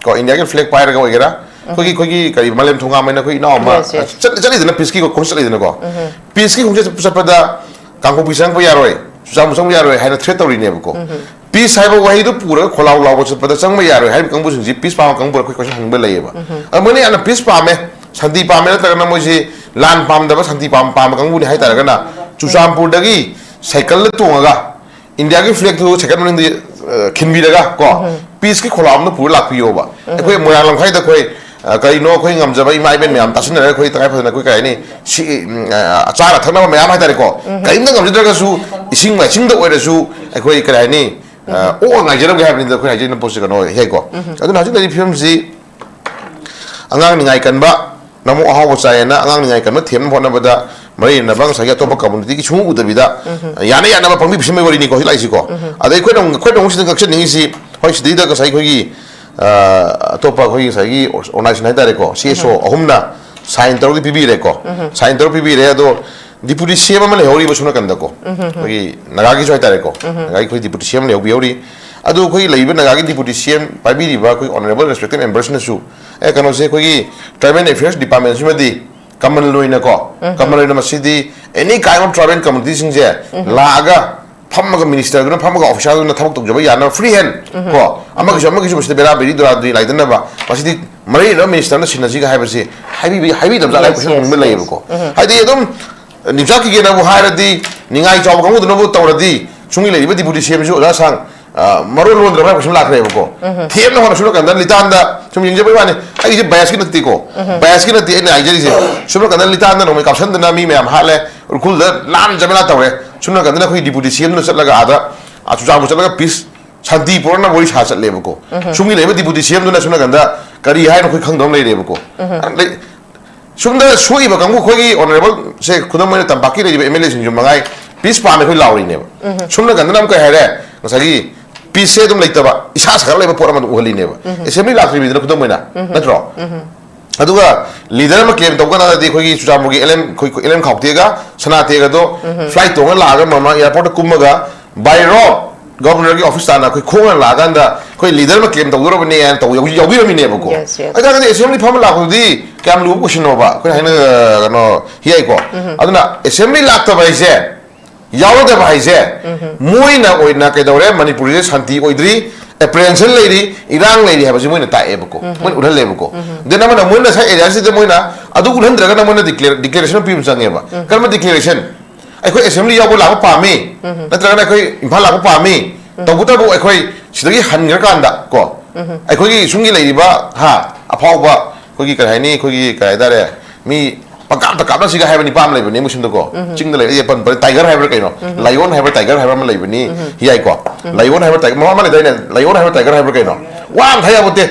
ꯀꯣ, India ꯒꯤ flag ꯄꯥꯏꯔꯒ ꯑꯣꯏꯒꯦꯔꯥ, ꯑꯩꯈꯣꯏꯒꯤ, ꯑꯩꯈꯣꯏꯒꯤ ꯀꯔꯤ, ꯃꯥꯂꯦꯝ ꯊꯣꯡꯒꯥꯝ ꯍꯥꯏꯅ ꯑꯩꯈꯣꯏ ꯏꯅꯥꯎ ꯑꯃ, Yes, yes. ꯆꯠ-, ꯆꯠꯂꯤꯗꯅ peace ꯀꯤ ꯈꯣꯡꯆꯠ ꯆꯠꯂꯤꯗꯅꯀꯣ꯫ Peace ꯀꯤ ꯈꯣꯡꯆꯠ ꯆꯠꯄꯗ ꯀꯥꯡꯄꯣꯛꯄꯤ ꯆꯪꯕ ꯌꯥꯔꯣꯏ, ꯆꯨꯔꯆꯥꯟꯄꯨꯔ ꯆꯪꯕ ꯌꯥꯔꯣꯏ ꯍꯥꯏꯅ threat ꯇꯧꯔꯤꯅꯦꯕꯀꯣ꯫ Peace ꯍꯥꯏꯕ ꯋꯥꯍꯩꯗꯣ ꯄꯨꯔꯒ ꯈꯣꯜꯂꯥꯎ ꯂꯥꯎꯕ ꯆꯠꯄꯗ ꯆꯪꯕ ꯌꯥꯔꯣꯏ ꯍꯥꯏꯔꯤꯕ ꯀꯥꯡꯕꯨꯁꯤꯡꯁꯤ peace ꯄꯥꯝꯕ ꯀꯥꯡꯕꯨꯔ ꯑꯩꯈꯣꯏ question ꯍꯪꯕ ꯂꯩꯌꯦꯕ꯫ ꯑꯗꯨ ꯃꯣꯏꯅ ꯌꯥꯝꯅ peace ꯄꯥꯝꯃꯦ, ꯁꯥꯟꯇꯤ ꯄꯥꯝꯃꯦ, ꯅꯠꯇ꯭ꯔꯒꯅ ꯃꯣꯏꯁꯤ ꯂꯥꯟ ꯄꯥꯝꯗꯕ, ꯁꯥꯟꯇꯤ ꯄꯥꯝ-, ꯄꯥꯝꯕ ꯀꯥꯡꯕꯨꯅꯤ ꯍꯥꯏꯇꯥꯔꯒꯅ ꯆꯨꯔꯆꯥꯟꯄꯨꯔꯗꯒꯤ ꯁꯥꯏꯀꯜꯗ ꯇꯣꯡꯉꯒ India ꯒꯤ flag ꯇꯨ ꯁꯥꯏꯀꯜ ꯃꯅꯤꯡꯗ, ꯑ, ꯈꯤꯟꯕꯤꯔꯒ ꯀꯣ, peace ꯀꯤ ꯈꯣꯜꯂꯥꯎ ꯑꯃ ꯄꯨꯔ ꯂꯥꯛꯄꯤꯌꯣꯕ꯫ ꯑꯩꯈꯣꯏ ꯃꯣꯏꯔꯥꯡ ꯂꯝꯈꯥꯏꯗ ꯑꯩꯈꯣꯏ, ꯑ, ꯀꯔꯤꯅꯣ ꯑꯩꯈꯣꯏ ꯉꯝꯖꯕ ꯏꯃꯥ ꯏꯕꯦꯟ ꯃꯌꯥꯝ ꯇꯥꯁꯤꯟꯅꯔꯒ ꯑꯩꯈꯣꯏ ꯇꯉꯥꯏ ꯐꯗꯅ ꯑꯩꯈꯣꯏ ꯀꯩ ꯍꯥꯏꯅꯤ, ꯁꯤ, ꯎꯝ, ꯑ, ꯆꯥꯅ ꯊꯛꯅꯕ ꯃꯌꯥꯝ ꯍꯥꯏꯇꯥꯔꯦꯀꯣ, ꯀꯔꯤꯝꯇ ꯉꯝꯖꯗ꯭ꯔꯒꯁꯨ ꯏꯁꯤꯡ ꯃꯥꯏꯁꯤꯡꯗ ꯑꯣꯏꯔꯁꯨ ꯑꯩꯈꯣꯏ ꯀꯔꯤ ꯍꯥꯏꯅꯤ, ꯑ, ꯑꯣꯛꯑ ꯉꯥꯏꯖꯔꯝꯒꯦ ꯍꯥꯏꯕꯅꯤꯗ ꯑꯩꯈꯣꯏ ꯍꯥꯏꯖꯔꯤꯕ ꯄꯣꯠꯁꯦ ꯀꯩꯅꯣ ꯍꯦꯛꯀꯣ꯫ ꯑꯗꯨꯅ ꯍꯧꯖꯤꯛ ꯂꯩꯔꯤꯕ ꯐꯤꯕꯝꯁꯤ ꯑꯉꯥꯡ ꯅꯤꯡꯉꯥꯏ ꯀꯟꯕ, ꯅꯃꯨꯛ ꯑꯍꯥꯎꯕ ꯆꯥꯏꯌꯦꯅ ꯑꯉꯥꯡ ꯅꯤꯡꯉꯥꯏ ꯀꯟꯕ ꯊꯦꯝꯅꯕ ꯍꯣꯠꯅꯕꯗ ꯃꯔꯤ ꯂꯩꯅꯕ ꯉꯁꯥꯏꯒꯤ ꯑꯇꯣꯞꯄ community ꯒꯤ ꯁꯨꯡꯎ ꯎꯗꯕꯤꯗ, ꯌꯥꯅ ꯌꯥꯅꯕ ꯄꯪꯄꯤ ꯄꯤꯁꯤꯟꯕꯒꯤ ꯋꯥꯔꯤꯅꯤꯀꯣ ꯍꯧꯖꯤꯛ ꯂꯥꯛꯏꯁꯤꯀꯣ꯫ ꯑꯗꯩ ꯑꯩꯈꯣꯏꯅ ꯑꯃꯨꯛ, ꯑꯩꯈꯣꯏꯅ ꯑꯃꯨꯛ ꯁꯤꯗ ꯀꯛꯆꯅꯤꯡꯉꯤꯁꯤ, ꯍꯣꯏ, ꯁꯤꯗꯩꯗ ꯉꯁꯥꯏ ꯑꯩꯈꯣꯏꯒꯤ, ꯑ, ꯑꯇꯣꯞꯄ ꯑꯩꯈꯣꯏꯒꯤ ꯉꯁꯥꯏꯒꯤ organization ꯍꯥꯏꯇꯥꯔꯦꯀꯣ, C S O ꯑꯍꯨꯝꯅ sign ꯇꯧꯔꯒ ꯄꯤꯕꯤꯔꯦꯀꯣ꯫ Sign ꯇꯧꯔꯒ ꯄꯤꯕꯤꯔꯦ꯫ ꯑꯗꯣ ꯗꯤꯄꯨꯇꯤ ꯁꯤ ꯑꯦꯝ ꯑꯃ ꯂꯩꯍꯧꯔꯤꯕ ꯁꯣꯝ ꯅꯥꯀꯟꯗꯀꯣ, ꯑꯩꯈꯣꯏꯒꯤ ꯅꯥꯒꯥꯒꯤꯁꯨ ꯍꯥꯏꯇꯥꯔꯦꯀꯣ, ꯅꯥꯒꯥꯒꯤ ꯑꯩꯈꯣꯏ ꯗꯤꯄꯨꯇꯤ ꯁꯤ ꯑꯦꯝ ꯂꯩꯍꯧꯕꯤꯍꯧꯔꯤ꯫ ꯑꯗꯨ ꯑꯩꯈꯣꯏ ꯂꯩꯔꯤꯕ ꯅꯥꯒꯥꯒꯤ ꯗꯤꯄꯨꯇꯤ ꯁꯤ ꯑꯦꯝ ꯄꯥꯏꯕꯤꯔꯤꯕ ꯑꯩꯈꯣꯏ ꯑꯣꯅꯔꯦꯕꯜ ꯔꯦꯁꯄꯦꯛꯇꯦꯠ ꯃꯦꯝꯕꯔꯁꯤꯅꯁꯨ, ꯑꯦ, ꯀꯩꯅꯣꯁꯦ, ꯑꯩꯈꯣꯏꯒꯤ ꯇ꯭ꯔꯥꯏꯕꯦꯜ ꯑꯦꯐꯤꯌꯔꯁ ꯗꯤꯄꯥꯔꯠꯃꯦꯟꯁꯤꯃꯗꯤ ꯀꯃꯟ ꯑꯣꯏꯅꯀꯣ, ꯀꯃꯟ ꯑꯣꯏꯅ ꯃꯁꯤꯗꯤ ꯑꯦꯅꯤ ꯀꯥꯏꯟ ꯑꯣꯐ ꯇ꯭ꯔꯥꯏꯕꯦꯜ ꯀꯝꯃꯨꯅꯤꯇꯤꯁꯤꯡꯁꯦ ꯂꯥꯛꯑꯒ ꯐꯝꯃꯒ ꯃꯤꯅꯤꯁꯇꯔꯗꯨꯅ ꯐꯝꯃꯒ ꯑꯣꯐꯤꯁꯥꯔꯗꯨꯅ ꯊꯕꯛ ꯇꯧꯖꯕ ꯌꯥꯅꯕ ꯐ꯭ꯔꯤ ꯍꯦꯟ ꯀꯣ, ꯑꯃꯒꯤꯁꯨ ꯑꯃꯒꯤꯁꯨ ꯃꯁꯤꯗ ꯕꯦꯔꯥ ꯕꯦꯔꯤ ꯗꯨꯔꯥ ꯗꯨꯔꯤ ꯂꯥꯏꯗꯅꯕ ꯃꯁꯤꯗꯤ ꯃꯔꯤ ꯂꯩꯅꯕ ꯃꯤꯅꯤꯁꯇꯔꯅ ꯁꯤꯟꯅꯁꯤꯒ ꯍꯥꯏꯕꯁꯤ ꯍꯥꯏꯕꯤꯕ ꯍꯥꯏꯕꯤꯗꯕ ꯖꯥꯠꯂ ꯍꯥꯏꯕ ꯀꯣꯏꯁꯟ ꯍꯪꯕ ꯂꯩꯌꯦꯕꯀꯣ꯫ ꯍꯥꯏꯗꯤ ꯑꯗꯨꯝ ꯅꯤꯝꯆꯥꯛ ꯀꯤꯒꯦꯅꯕꯨ ꯍꯥꯏꯔꯗꯤ, ꯅꯤꯡꯉꯥꯏ ꯆꯥꯎꯕ ꯀꯥꯡꯕꯨꯗꯨꯅꯕꯨ ꯇꯧꯔꯗꯤ, ꯁꯨꯝꯒꯤ ꯂꯩꯔꯤꯕ ꯗꯤꯄꯨꯇꯤ ꯁꯤ ꯑꯦꯝꯁꯨ ꯑꯣꯖꯥ ꯁꯥꯡ, ꯑ, ꯃꯔꯣꯟ ꯂꯣꯟꯗ꯭ꯔꯕ ꯍꯥꯏꯕ ꯀꯣꯏꯁꯟ ꯂꯥꯛꯈ꯭ꯔꯦꯕꯀꯣ꯫ ꯊꯦꯝꯅ ꯍꯣꯠꯅ ꯁꯨꯝ ꯀꯥꯟꯗ ꯂꯤꯇꯥꯟꯗ ꯁꯨꯝ ꯌꯦꯡꯖꯕꯩ ꯋꯥꯅꯤ, ꯑꯩꯁꯦ ꯕꯥꯏꯁꯀꯤ ꯅꯠꯇꯦꯀꯣ, ꯕꯥꯏꯁꯀꯤ ꯅꯠꯇꯦ ꯑꯩꯅ ꯍꯥꯏꯖꯔꯤꯁꯦ꯫ ꯁꯨꯝ ꯀꯥꯟꯗ ꯂꯤꯇꯥꯟꯗ ꯅꯣꯡꯃꯩ ꯀꯥꯞꯁꯟꯗꯅ ꯃꯤ ꯃꯌꯥꯝ ꯍꯥꯠꯂꯦ, ꯎꯈ꯭ꯔꯨꯜꯗ ꯂꯥꯟ ꯖꯃꯦꯂꯥ ꯇꯧꯔꯦ꯫ ꯁꯨꯝ ꯀꯥꯟꯗꯅ ꯑꯩꯈꯣꯏ ꯗꯤꯄꯨꯇꯤ ꯁꯤ ꯑꯦꯝꯗꯨꯅ ꯆꯠꯂꯒ ꯑꯥꯗ, ꯑ, ꯆꯨꯔꯆꯥꯟꯄꯨꯔ ꯆꯠꯂꯒ ꯄꯤꯁ ꯁꯥꯟꯇꯤ ꯄꯨꯔꯛꯅꯕ ꯋꯥꯔꯤ ꯁꯥ ꯆꯠꯂꯦꯕꯀꯣ꯫ ꯁꯨꯝꯒꯤ ꯂꯩꯔꯤꯕ ꯗꯤꯄꯨꯇꯤ ꯁꯤ ꯑꯦꯝꯗꯨꯅ ꯁꯣꯝ ꯅꯥꯀꯟꯗ ꯀꯔꯤ ꯍꯥꯏꯅꯣ ꯑꯩꯈꯣꯏ ꯈꯪꯗꯕ ꯑꯃ ꯂꯩꯔꯦꯕꯀꯣ꯫ ꯑꯗꯩ ꯁꯣꯝꯗ ꯁꯣꯛꯏꯕ ꯀꯥꯡꯕꯨ ꯑꯩꯈꯣꯏꯒꯤ ꯑꯣꯅꯔꯦꯕꯜꯁꯦ, ꯈꯨꯗꯝ ꯑꯣꯏꯅ ꯇꯝꯄꯥꯛꯀꯤ ꯂꯩꯔꯤꯕ ꯑꯦꯝ ꯑꯦꯜ ꯑꯦꯁꯤꯡꯁꯨ ꯃꯉꯥꯏ, ꯄꯤꯁ ꯄꯥꯝꯃꯦ ꯑꯩꯈꯣꯏ ꯂꯥꯎꯔꯤꯅꯦꯕ꯫ ꯁꯣꯝ ꯅꯥꯀꯟꯗꯅ ꯑꯃꯨꯛ ꯀꯩ ꯍꯥꯏꯔꯦ, ꯉꯁꯥꯏꯒꯤ ꯄꯤꯁꯁꯦ ꯑꯗꯨꯝ ꯂꯩꯇꯕ, ꯏꯁꯥ ꯁꯥꯒꯠ ꯂꯩꯕ ꯄꯣꯠ ꯑꯃ ꯑꯗꯨꯝ ꯎꯍꯜꯂꯤꯅꯦꯕ꯫ ꯑꯦꯁꯦꯝꯕ꯭ꯂꯤ ꯂꯥꯛꯇ꯭ꯔꯤꯕꯅꯤꯅ ꯈꯨꯗꯝ ꯑꯣꯏꯅ, ꯅꯠꯇ꯭ꯔꯣ? ꯑꯗꯨꯒ ꯂꯤꯗꯔ ꯑꯃ ꯀ꯭ꯂꯦꯝ ꯇꯧꯕ ꯀꯥꯟꯗꯗꯤ ꯑꯩꯈꯣꯏꯒꯤ ꯆꯨꯔꯆꯥꯟꯄꯨꯔꯒꯤ ꯑꯦꯜ ꯑꯦꯝ, ꯑꯩꯈꯣꯏ ꯑꯦꯜ ꯑꯦꯝ ꯈꯥꯎꯇꯦꯒ ꯁꯅꯥꯇꯦꯒꯗꯣ ꯐ꯭ꯂꯥꯏꯠ ꯇꯣꯡꯉ ꯂꯥꯛꯑꯒ ꯃꯃꯥ ꯑꯦꯌꯥꯔꯄꯣꯔꯠꯇ ꯀꯨꯝꯃꯒ by road ꯒꯣꯕꯔꯅꯔꯒꯤ ꯑꯣꯐꯤꯁ ꯇꯥꯟꯅ ꯑꯩꯈꯣꯏ ꯈꯣꯡꯅ ꯂꯥꯛꯑꯀꯥꯟꯗ ꯑꯩꯈꯣꯏ ꯂꯤꯗꯔ ꯑꯃ ꯀ꯭ꯂꯦꯝ ꯇꯧꯗꯣꯔꯕꯅꯦ ꯍꯥꯏꯅ ꯇꯧ-, ꯌꯥꯎꯕꯤ-, ꯌꯥꯎꯕꯤꯔꯝꯃꯤꯅꯦꯕꯀꯣ꯫ Yes, yes. ꯑꯗꯨ ꯇꯥꯔꯒꯗꯤ ꯑꯦꯁꯦꯝꯕ꯭ꯂꯤ ꯐꯝꯕ ꯂꯥꯛꯄꯗꯨꯗꯤ ꯀꯌꯥꯝ ꯂꯨꯕ ꯀꯣꯏꯁꯟꯅꯣꯕ? ꯑꯩꯈꯣꯏꯅ ꯍꯥꯏꯅ, ꯀꯩꯅꯣ, ꯍꯤꯌꯥꯏꯀꯣ꯫ ꯑꯗꯨꯅ ꯑꯦꯁꯦꯝꯕ꯭ꯂꯤ ꯂꯥꯛꯇꯕ ꯍꯥꯏꯁꯦ, ꯌꯥꯎꯔꯗꯕ ꯍꯥꯏꯁꯦ, ꯃꯣꯏꯅ ꯑꯣꯏꯅ ꯀꯩꯗꯧꯔꯦ, ꯃꯅꯤꯄꯨꯔꯁꯦ ꯁꯥꯟꯇꯤ ꯑꯣꯏꯗ꯭ꯔꯤ, ꯑꯦꯄ꯭ꯔꯦꯟꯁꯟ ꯂꯩꯔꯤ, ꯏꯔꯥꯡ ꯂꯩꯔꯤ ꯍꯥꯏꯕꯁꯤ ꯃꯣꯏꯅ ꯇꯥꯛꯑꯦꯕꯀꯣ, ꯃꯣꯏꯅ ꯎꯠꯍꯜꯂꯦꯕꯀꯣ꯫ ꯗꯦꯟ ꯑꯃꯅ ꯃꯣꯏꯅ ꯉꯁꯥꯏ ꯑꯦꯔꯤꯌꯥꯁꯤꯗ ꯃꯣꯏꯅ ꯑꯗꯨ ꯎꯠꯍꯟꯗ꯭ꯔꯒꯅ ꯃꯣꯏꯅ ꯗꯤꯀ꯭ꯂꯦꯔꯦꯁꯟ ꯑꯃ ꯄꯤꯕ ꯆꯪꯉꯦꯕ꯫ ꯀꯔꯝꯕ ꯗꯤꯀ꯭ꯂꯦꯔꯦꯁꯟ? ꯑꯩꯈꯣꯏ ꯑꯦꯁꯦꯝꯕ꯭ꯂꯤ ꯌꯥꯎꯕ ꯂꯥꯛꯄ ꯄꯥꯝꯃꯤ, ꯅꯠꯇ꯭ꯔꯒꯅ ꯑꯩꯈꯣꯏ ꯏꯝꯐꯥꯜ ꯂꯥꯛꯄ ꯄꯥꯝꯃꯤ, ꯇꯧꯕꯇꯕꯨ ꯑꯩꯈꯣꯏ ꯁꯤꯗꯒꯤ ꯍꯟꯈ꯭ꯔꯀꯥꯟꯗ ꯀꯣ, ꯑꯩꯈꯣꯏꯒꯤ ꯁꯨꯝꯒꯤ ꯂꯩꯔꯤꯕ, ꯍꯥ, ꯑꯐꯥꯎꯕ ꯑꯩꯈꯣꯏꯒꯤ, ꯀꯔꯤ ꯍꯥꯏꯅꯤ, ꯑꯩꯈꯣꯏꯒꯤ, ꯀꯔꯤ ꯍꯥꯏꯇꯥꯔꯦ, ꯃꯤ ꯄꯪꯀꯥꯞꯇ ꯀꯥꯞꯅꯁꯤꯒ ꯍꯥꯏꯕ ꯅꯤꯄꯥ ꯑꯃ ꯂꯩꯕꯅꯦ ꯃꯣꯏꯁꯤꯡꯗꯀꯣ꯫ ꯆꯤꯡꯗ ꯂꯩ, ꯑꯦ, ꯄꯟ-, ꯄꯟ-, ꯇꯥꯏꯒꯔ ꯍꯥꯏꯕ꯭ꯔꯥ ꯀꯩꯅꯣ, ꯂꯥꯏꯑꯣꯟ ꯍꯥꯏꯕ꯭ꯔꯥ ꯇꯥꯏꯒꯔ ꯍꯥꯏꯕ꯭ꯔꯥ ꯑꯃ ꯂꯩꯕꯅꯤ, ꯍꯤꯌꯥꯏꯀꯣ꯫ ꯂꯥꯏꯑꯣꯟ ꯍꯥꯏꯕ꯭ꯔꯥ ꯇꯥꯏꯒꯔ, ꯃꯃꯥ ꯑꯃ ꯂꯩꯗꯥꯏꯅꯦ, ꯂꯥꯏꯑꯣꯟ ꯍꯥꯏꯕ꯭ꯔꯥ ꯇꯥꯏꯒꯔ ꯍꯥꯏꯕ꯭ꯔꯥ ꯀꯩꯅꯣ? ꯋꯥ ꯑꯝꯇ ꯍꯥꯏ ꯌꯥꯄꯣꯠꯇꯦ꯫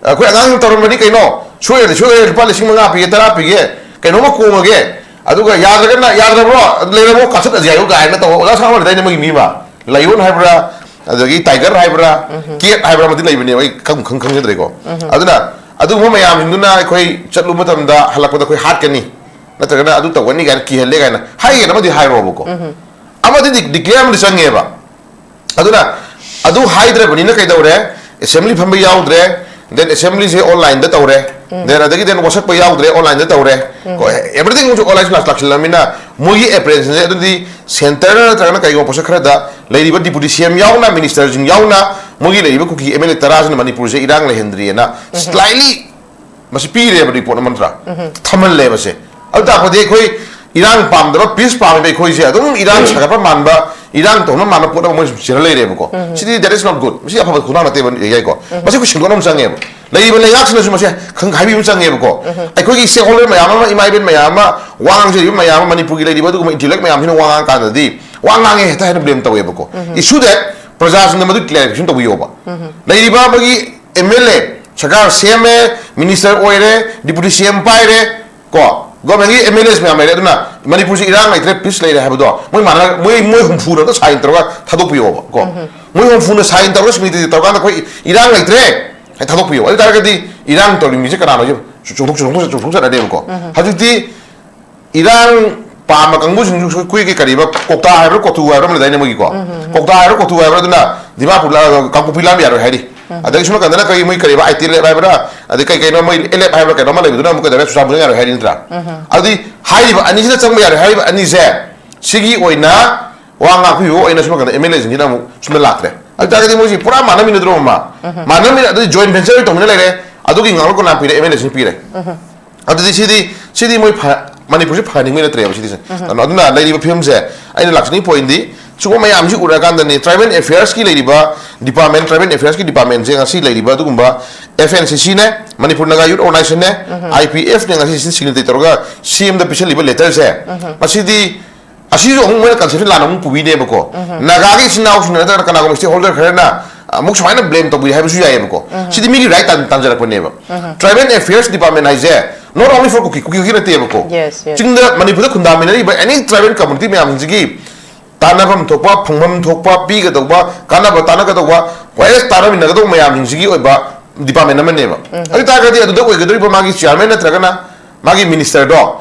ꯑꯩꯈꯣꯏ ꯑꯉꯥꯡ ꯇꯧꯔꯝꯕꯅꯤ ꯀꯩꯅꯣ, ꯁꯣꯏꯔꯗꯤ ꯁꯣꯏꯔꯦ, ꯂꯨꯄꯥ ꯂꯤꯁꯤꯡ ꯃꯉꯥ ꯄꯤꯒꯦ, ꯇꯔꯥ ꯄꯤꯒꯦ, ꯀꯩꯅꯣꯝꯃ ꯀꯣꯡꯉꯒꯦ, ꯑꯗꯨꯒ ꯌꯥꯗ꯭ꯔꯒꯅ ꯌꯥꯗ꯭ꯔꯕ꯭ꯔꯣ, ꯂꯩꯔꯕ꯭ꯔꯣ, ꯀꯥꯞꯊꯠꯂꯁꯤ ꯍꯥꯏꯌꯨ ꯀꯥꯏꯅ ꯇꯧꯕ ꯑꯣꯖꯥ ꯁꯥꯕ ꯂꯩꯗꯥꯏꯅꯦ ꯃꯣꯏꯒꯤ ꯃꯤ ꯑꯃ꯫ ꯂꯥꯏꯑꯣꯟ ꯍꯥꯏꯕ꯭ꯔꯥ, ꯑꯗꯒꯤ ꯇꯥꯏꯒꯔ ꯍꯥꯏꯕ꯭ꯔꯥ, ꯀꯦꯠ ꯍꯥꯏꯕ꯭ꯔꯥ ꯑꯃꯗꯤ ꯂꯩꯕꯅꯦꯕ, ꯑꯩ ꯈꯪ-, ꯈꯪ-, ꯈꯪꯖꯗ꯭ꯔꯦꯀꯣ꯫ ꯑꯗꯨꯅ ꯑꯗꯨꯒꯨꯝꯕ ꯃꯌꯥꯝꯁꯤꯡꯗꯨꯅ ꯑꯩꯈꯣꯏ ꯆꯠꯂꯨꯕ ꯃꯇꯝꯗ ꯍꯜꯂꯛꯄꯗ ꯑꯩꯈꯣꯏ ꯍꯥꯠꯀꯅꯤ꯫ ꯅꯠꯇ꯭ꯔꯒꯅ ꯑꯗꯨ ꯇꯧꯒꯅꯤ ꯀꯥꯏꯅ ꯀꯤꯍꯜꯂꯦ ꯀꯥꯏꯅ ꯍꯥꯏꯒꯦꯅ ꯑꯃꯗꯤ ꯍꯥꯏꯔꯣꯕꯀꯣ꯫ ꯑꯃꯗꯤ ꯗꯤ- declare ꯑꯃꯗꯤ ꯆꯪꯉꯦꯕ꯫ ꯑꯗꯨꯅ ꯑꯗꯨ ꯍꯥꯏꯗ꯭ꯔꯕꯅꯤꯅ ꯀꯩꯗꯧꯔꯦ? Assembly ꯐꯝꯕ ꯌꯥꯎꯗ꯭ꯔꯦ, then assemblyꯁꯦ onlineꯗ ꯇꯧꯔꯦ, then ꯑꯗꯒꯤ then ꯋꯥꯁꯛꯄ ꯌꯥꯎꯗ꯭ꯔꯦ, onlineꯗ ꯇꯧꯔꯦ꯫ ꯀꯣ, everything ꯍꯧꯖꯤꯛ online ꯂꯥꯛꯁꯤꯜꯂꯛꯂꯕꯅꯤꯅ ꯃꯣꯏꯒꯤ apprehensionꯁꯦ ꯑꯗꯨꯗꯤ centre ꯅꯠꯇ꯭ꯔꯒꯅ ꯀꯩꯒꯨꯝꯕ ꯄꯣꯠꯁꯛ ꯈꯔꯗ ꯂꯩꯔꯤꯕ deputy C M ꯌꯥꯎꯅ, ministerꯁꯤꯡ ꯌꯥꯎꯅ, ꯃꯣꯏꯒꯤ ꯂꯩꯔꯤꯕ ꯀꯨꯀꯤ M L A ꯇꯔꯥꯁꯤꯅ ꯃꯅꯤꯄꯨꯔꯁꯦ ꯏꯔꯥꯡ ꯂꯩꯍꯟꯗ꯭ꯔꯤꯑꯅ slightly ꯃꯁꯤ ꯄꯤꯔꯦꯕ report ꯑꯃ ꯅꯠꯇ꯭ꯔꯥ? ꯊꯝꯍꯜꯂꯦꯕ ꯁꯦ꯫ ꯑꯗꯨ ꯇꯥꯛꯄꯗꯤ ꯑꯩꯈꯣꯏ ꯏꯔꯥꯡ ꯄꯥꯝꯗꯕ, peace ꯄꯥꯝꯃꯤꯕ ꯑꯩꯈꯣꯏꯁꯦ ꯑꯗꯨꯝ ꯏꯔꯥꯡ ꯁꯥꯒꯠꯄ ꯃꯥꯟꯕ, ꯏꯔꯥꯡ ꯇꯧꯅꯕ ꯃꯥꯟꯕ ꯄꯣꯠ ꯑꯃ ꯃꯣꯏ ꯁꯨꯝ ꯆꯦꯜꯂ ꯂꯩꯔꯦꯕꯀꯣ꯫ ꯁꯤꯗꯤ that is not good꯫ ꯃꯁꯤ ꯑꯐꯕ ꯈꯣꯡꯊꯥꯡ ꯅꯠꯇꯦꯕ, ꯌꯥꯏꯀꯣ? ꯃꯁꯤ ꯑꯩꯈꯣꯏ ꯁꯦꯡꯗꯣꯛꯅꯕ ꯑꯃ ꯆꯪꯉꯦꯕ꯫ ꯂꯩꯔꯤꯕ ꯂꯩꯉꯥꯛꯁꯤꯅꯁꯨ ꯃꯁꯤ ꯈꯪ-, ꯍꯥꯏꯕꯤꯕ ꯑꯃ ꯆꯪꯉꯦꯕꯀꯣ꯫ ꯑꯩꯈꯣꯏꯒꯤ stakeholder ꯃꯌꯥꯝ ꯑꯃ, ꯏꯃꯥ ꯏꯕꯦꯟ ꯃꯌꯥꯝ ꯑꯃ, ꯋꯥ ꯉꯥꯡꯖꯔꯤꯕ ꯃꯌꯥꯝ ꯑꯃ, ꯃꯅꯤꯄꯨꯔꯒꯤ ꯂꯩꯔꯤꯕ ꯑꯗꯨꯒꯨꯝꯕ intellect ꯃꯌꯥꯝꯁꯤꯅ ꯋꯥ ꯉꯥꯡꯉꯀꯥꯟꯗꯗꯤ ꯋꯥ ꯉꯥꯡꯉꯦ ꯍꯦꯛꯇ ꯍꯥꯏꯅ blame ꯇꯧꯋꯦꯕꯀꯣ꯫ Issue that ꯄ꯭ꯔꯖꯥꯁꯤꯡꯅ ꯃꯗꯨ clarification ꯇꯧꯕꯤꯌꯣꯕ꯫ ꯂꯩꯔꯤꯕ ꯑꯃꯒꯤ M L A, ꯁꯔꯀꯥꯔ ꯁꯦꯝꯃꯦ, minister ꯑꯣꯏꯔꯦ, deputy C M ꯄꯥꯏꯔꯦ, ꯀꯣ, governmentꯀꯤ M L As ꯃꯌꯥꯝ ꯂꯩꯔꯦ, ꯑꯗꯨꯅ ꯃꯅꯤꯄꯨꯔꯁꯤ ꯏꯔꯥꯡ ꯂꯩꯇ꯭ꯔꯦ, peace ꯂꯩꯔꯦ ꯍꯥꯏꯕꯗꯣ ꯃꯣꯏ ꯃꯥꯟꯅ-, ꯃꯣꯏ, ꯃꯣꯏ ꯍꯨꯝꯐꯨꯅ ꯑꯝꯇ sign ꯇꯧꯔꯒ ꯊꯥꯗꯣꯛꯄꯤꯌꯣꯕ, ꯀꯣ꯫ ꯃꯣꯏ ꯍꯨꯝꯐꯨꯅ sign ꯇꯧꯔꯒ signature ꯇꯧꯔꯀꯥꯟꯗ ꯑꯩꯈꯣꯏ ꯏꯔꯥꯡ ꯂꯩꯇ꯭ꯔꯦ ꯍꯥꯏꯅ ꯊꯥꯗꯣꯛꯄꯤꯌꯣꯕ꯫ ꯑꯗꯨ ꯇꯥꯔꯒꯗꯤ ꯏꯔꯥꯡ ꯇꯧꯔꯤ ꯃꯤꯁꯦ ꯀꯅꯥꯅꯣ ꯍꯥꯏꯁꯦ ꯆꯣꯡꯊꯣꯛ, ꯆꯣꯡꯊꯣꯛ, ꯆꯣꯡꯊꯣꯛꯆꯔꯅꯦꯕꯀꯣ꯫ ꯍꯧꯖꯤꯛꯇꯤ ꯏꯔꯥꯡ ꯄꯥꯝꯕ ꯀꯥꯡꯕꯨꯁꯤꯡꯁꯨ ꯑꯩꯈꯣꯏꯒꯤ ꯀꯔꯤꯕ ꯀꯣꯛꯇꯥ ꯍꯥꯏꯕ꯭ꯔꯥ, ꯀꯣꯊꯨ ꯍꯥꯏꯕ꯭ꯔꯥ ꯑꯃ ꯂꯩꯗꯥꯏꯅꯦ ꯃꯣꯏꯒꯤꯀꯣ? ꯀꯣꯛꯇꯥ ꯍꯥꯏꯕ꯭ꯔꯥ, ꯀꯣꯊꯨ ꯍꯥꯏꯕ꯭ꯔꯥ, ꯑꯗꯨꯅ ꯗꯤꯃꯥꯄꯨꯔ ꯂꯥ-, ꯀꯥꯡꯄꯣꯛꯄꯤ ꯂꯥꯟꯕ ꯌꯥꯔꯣꯏ ꯍꯥꯏꯔꯤ꯫ ꯑꯗꯒꯤ ꯁꯣꯝ ꯅꯥꯀꯟꯗꯅ ꯀꯔꯤ ꯃꯣꯏ ꯀꯔꯤꯕ ITLF ꯍꯥꯏꯕ꯭ꯔꯥ, ꯑꯗꯩ ꯀꯩ ꯀꯩꯅꯣ ꯃꯣꯏ LF ꯍꯥꯏꯕ꯭ꯔꯥ ꯀꯩꯅꯣ ꯑꯃ ꯂꯩꯕꯗꯨꯅ ꯑꯃꯨꯛ ꯀꯩꯗꯧꯔꯦ, ꯆꯨꯔꯆꯥꯟꯄꯨꯔ ꯌꯥꯔꯣꯏ ꯍꯥꯏꯔꯤ ꯅꯠꯇ꯭ꯔꯥ? ꯑꯗꯨꯗꯤ ꯍꯥꯏꯔꯤꯕ ꯑꯅꯤꯁꯤꯅ ꯆꯪꯕ ꯌꯥꯔꯣꯏ ꯍꯥꯏꯔꯤꯕ ꯑꯅꯤꯁꯦ, ꯁꯤꯒꯤ ꯑꯣꯏꯅ ꯋꯥ ꯉꯥꯛꯄꯤꯕ ꯑꯣꯏꯅ ꯁꯣꯝ ꯅꯥꯀꯟꯗ MLAꯁꯤꯡꯁꯤꯅ ꯑꯃꯨꯛ ꯁꯣꯝꯗ ꯂꯥꯛꯇ꯭ꯔꯦ꯫ ꯑꯗꯨ ꯇꯥꯔꯒꯗꯤ ꯃꯣꯏꯁꯤ ꯄꯨꯔꯥ ꯃꯥꯟꯅꯃꯤꯟꯅꯗ꯭ꯔꯣ ꯑꯃ? ꯃꯥꯟꯅꯃꯤꯟꯅ-, ꯑꯗꯨꯗꯤ joint venture ꯇꯧꯃꯤꯟꯅ ꯂꯩꯔꯦ, ꯑꯗꯨꯒꯤ ꯉꯥꯡꯂꯣꯛ ꯀꯅꯥ ꯄꯤꯔꯦ? MLAꯁꯤꯡ ꯄꯤꯔꯦ꯫ ꯑꯗꯨꯗꯤ ꯁꯤꯗꯤ, ꯁꯤꯗꯤ ꯃꯣꯏ ꯐ-, ꯃꯅꯤꯄꯨꯔꯁꯤ ꯐꯍꯟꯅꯤꯡꯕꯩ ꯅꯠꯇ꯭ꯔꯦꯕ ꯁꯤꯗꯤ꯫ ꯑꯗꯨꯅ, ꯑꯗꯨꯅ ꯂꯩꯔꯤꯕ ꯐꯤꯕꯝꯁꯦ ꯑꯩꯅ ꯂꯥꯛꯆꯅꯤꯡꯉꯤ point ꯗꯤ, ꯁꯤꯒꯨꯝꯕ ꯃꯌꯥꯝꯁꯤ ꯎꯔꯀꯥꯟꯗꯅꯤ tribal affairs ꯀꯤ ꯂꯩꯔꯤꯕ department, tribal affairs ꯀꯤ department ꯁꯦ ꯉꯁꯤ ꯂꯩꯔꯤꯕ ꯑꯗꯨꯒꯨꯝꯕ FNCC ꯅꯦ, Manipur Naga Youth Organization ꯅꯦ, IPF ꯅꯦ ꯉꯁꯤ ꯁꯤ signature ꯇꯧꯔꯒ CM ꯗ ꯄꯤꯁꯜꯂꯤꯕ letter ꯁꯦ, ꯃꯁꯤꯗꯤ ꯑꯁꯤꯁꯨ ꯑꯃꯨꯛ ꯃꯣꯏꯅ conception ꯂꯥꯟꯅ ꯑꯃꯨꯛ ꯄꯨꯕꯤꯅꯦꯕꯀꯣ꯫ ꯅꯥꯒꯥꯒꯤ ꯏꯆꯤꯟ ꯏꯅꯥꯎꯁꯤꯡꯅ ꯅꯠꯇ꯭ꯔꯒ ꯀꯅꯥꯒꯨꯝꯕ stakeholder ꯈꯔꯅ ꯑꯃꯨꯛ ꯁꯨꯃꯥꯏꯅ blame ꯇꯧꯕꯤ ꯍꯥꯏꯕꯁꯨ ꯌꯥꯏꯑꯕꯀꯣ꯫ ꯁꯤꯗꯤ ꯃꯤꯒꯤ right ꯇꯥꯟ-, ꯇꯥꯟꯖꯔꯛꯄꯅꯦꯕ꯫ Tribal Affairs Department ꯍꯥꯏꯁꯦ not only for ꯀꯨꯀꯤ, ꯀꯨꯀꯤ ꯈꯛꯀꯤ ꯅꯠꯇꯦꯕꯀꯣ꯫ Yes, yes. ꯆꯤꯡꯗ ꯃꯅꯤꯄꯨꯔꯗ ꯈꯨꯟꯗꯥꯃꯤꯟꯅꯔꯤꯕ any tribal community ꯃꯌꯥꯝꯁꯤꯡꯁꯤꯒꯤ ꯇꯥꯟꯅꯐꯝ ꯊꯣꯛꯄ, ꯐꯪꯐꯝ ꯊꯣꯛꯄ, ꯄꯤꯒꯗꯧꯕ, ꯀꯥꯟꯅꯕ ꯇꯥꯟꯅꯒꯗꯧꯕ, ꯋꯥꯌꯦꯜ ꯇꯥꯟꯅꯃꯤꯟꯅꯒꯗꯧꯕ ꯃꯌꯥꯝꯁꯤꯡꯁꯤꯒꯤ ꯑꯣꯏꯕ department ꯑꯃꯅꯦꯕ꯫ ꯑꯗꯨ ꯇꯥꯔꯒꯗꯤ ꯑꯗꯨꯗ ꯑꯣꯏꯒꯗꯧꯔꯤꯕ ꯃꯥꯒꯤ chairman ꯅꯠꯇ꯭ꯔꯒꯅ ꯃꯥꯒꯤ minister ꯗꯣ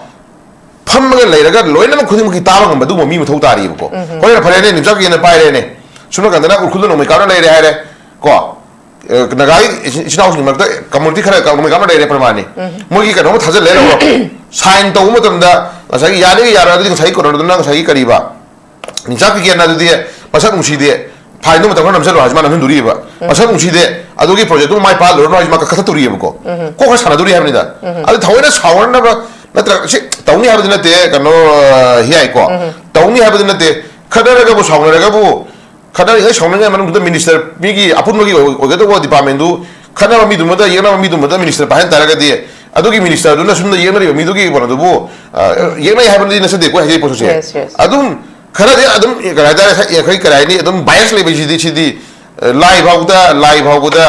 ꯐꯝꯃꯒ ꯂꯩꯔꯒ ꯂꯣꯏꯅꯃꯛ ꯈꯨꯗꯤꯡꯃꯛꯀꯤ ꯇꯥꯕ ꯉꯝꯕ ꯑꯗꯨꯒꯨꯝꯕ ꯃꯤ ꯃꯊꯧ ꯇꯥꯔꯤꯕꯀꯣ꯫ ꯍꯣꯔꯦꯟ ꯐꯔꯦꯅꯦ, ꯅꯤꯝꯆꯥꯛ ꯀꯤꯒꯦꯟꯅ ꯄꯥꯏꯔꯦꯅꯦ, ꯁꯣꯝ ꯅꯥꯀꯟꯗꯅ ꯎꯈ꯭ꯔꯨꯜꯗ ꯅꯣꯡꯃꯩ ꯀꯥꯞꯅ ꯂꯩꯔꯦ ꯍꯥꯏꯔꯦ ꯀꯣ꯫ ꯑ, ꯅꯥꯒꯥꯒꯤ ꯏꯆꯤꯟ ꯏꯅꯥꯎꯁꯤꯡꯒꯤ ꯃꯔꯛꯇ ꯀꯝꯃꯨꯅꯤꯇꯤ ꯈꯔ ꯅꯣꯡꯃꯩ ꯀꯥꯞꯅ ꯂꯩꯔꯦ ꯄ꯭ꯔꯃꯥꯅꯤ꯫ ꯃꯣꯏꯒꯤ ꯀꯩꯅꯣꯝꯃ ꯊꯥꯖꯤꯜꯂꯦ ꯂꯧꯔꯣ꯫ ꯁꯥꯏꯟ ꯇꯧꯕ ꯃꯇꯝꯗ ꯉꯁꯥꯏꯒꯤ ꯌꯥꯅꯤꯒ ꯌꯥꯔꯣꯏ, ꯑꯗꯨꯗꯤ ꯉꯁꯥꯏꯒꯤ ꯀꯩꯅꯣꯗꯨꯅ, ꯉꯁꯥꯏꯒꯤ ꯀꯔꯤꯕ, ꯅꯤꯝꯆꯥꯛ ꯀꯤꯒꯦꯟꯅ ꯑꯗꯨꯗꯤ ꯃꯁꯛ ꯅꯨꯡꯁꯤꯗꯦ, ꯐꯥꯏꯟꯗꯣ ꯃꯇꯝ ꯈꯔ ꯅꯝꯁꯤꯜꯂꯣ ꯍꯥꯏꯁꯤ ꯃꯥ ꯅꯝꯁꯤꯟꯗꯣꯔꯤꯑꯕ꯫ ꯃꯁꯛ ꯅꯨꯡꯁꯤꯗꯦ, ꯑꯗꯨꯒꯤ ꯄ꯭ꯔꯣꯖꯦꯛꯇꯨ ꯃꯥꯏ ꯄꯥꯛꯍꯜꯂꯨꯔꯅꯨ ꯍꯥꯏꯁꯤ ꯃꯥ ꯀꯛꯊꯠꯇꯣꯔꯤꯑꯕꯀꯣ꯫ ꯀꯣꯛ ꯈꯔ ꯁꯥꯟꯅꯗꯣꯔꯤ ꯍꯥꯏꯕꯅꯤꯗ꯫ ꯑꯗꯨ ꯊꯑꯣꯏꯅ ꯁꯥꯎꯅꯅꯕ ꯅꯠꯇ꯭ꯔꯒ ꯁꯤ ꯇꯧꯅꯤ ꯍꯥꯏꯕꯗꯤ ꯅꯠꯇꯦ, ꯀꯩꯅꯣ, ꯑ, ꯍꯤꯌꯥꯏꯀꯣ꯫ ꯇꯧꯅꯤ ꯍꯥꯏꯕꯗꯤ ꯅꯠꯇꯦ, ꯈꯠꯅꯔꯒꯕꯨ ꯁꯥꯎꯅꯔꯒꯕꯨ, ꯈꯠꯅꯔꯤꯉꯩ ꯁꯥꯎꯅꯔꯤꯉꯩ ꯃꯅꯨꯡꯗꯨꯗ ꯃꯤꯅꯤꯁꯇꯔ ꯃꯤꯒꯤ ꯑꯄꯨꯟꯕꯒꯤ ꯑꯣꯏ-, ꯑꯣꯏꯒꯗꯧꯕ ꯗꯤꯄꯥꯔꯠꯃꯦꯟꯗꯨ ꯈꯠꯅꯕ ꯃꯤꯗꯨꯃꯗ, ꯌꯦꯛꯅꯕ ꯃꯤꯗꯨꯃꯗ ꯃꯤꯅꯤꯁꯇꯔ ꯄꯥꯏꯍꯟ ꯇꯥꯔꯒꯗꯤ, ꯑꯗꯨꯒꯤ ꯃꯤꯅꯤꯁꯇꯔꯗꯨꯅ ꯁꯣꯝꯗ ꯌꯦꯛꯅꯔꯤꯕ ꯃꯤꯗꯨꯒꯤ ꯀꯩꯅꯣꯗꯨꯕꯨ, ꯑ, ꯌꯦꯛꯅꯩ ꯍꯥꯏꯕꯗꯤ ꯅꯠꯆꯗꯦꯀꯣ, ꯍꯥꯏꯖꯔꯤꯕ ꯄꯣꯠꯁꯦ꯫ Yes, yes. ꯑꯗꯨꯝ ꯈꯔꯗꯤ ꯑꯗꯨꯝ, ꯀꯩ ꯍꯥꯏꯇꯥꯔꯦ, ꯑꯩꯈꯣꯏ ꯀꯔꯤ ꯍꯥꯏꯅꯤ, ꯑꯗꯨꯝ ꯕꯥꯏꯁ ꯂꯩꯕꯁꯤꯗꯤ, ꯁꯤꯗꯤ, ꯑ, ꯂꯥꯏ ꯐꯥꯎꯕꯗ, ꯂꯥꯏ ꯐꯥꯎꯕꯗ,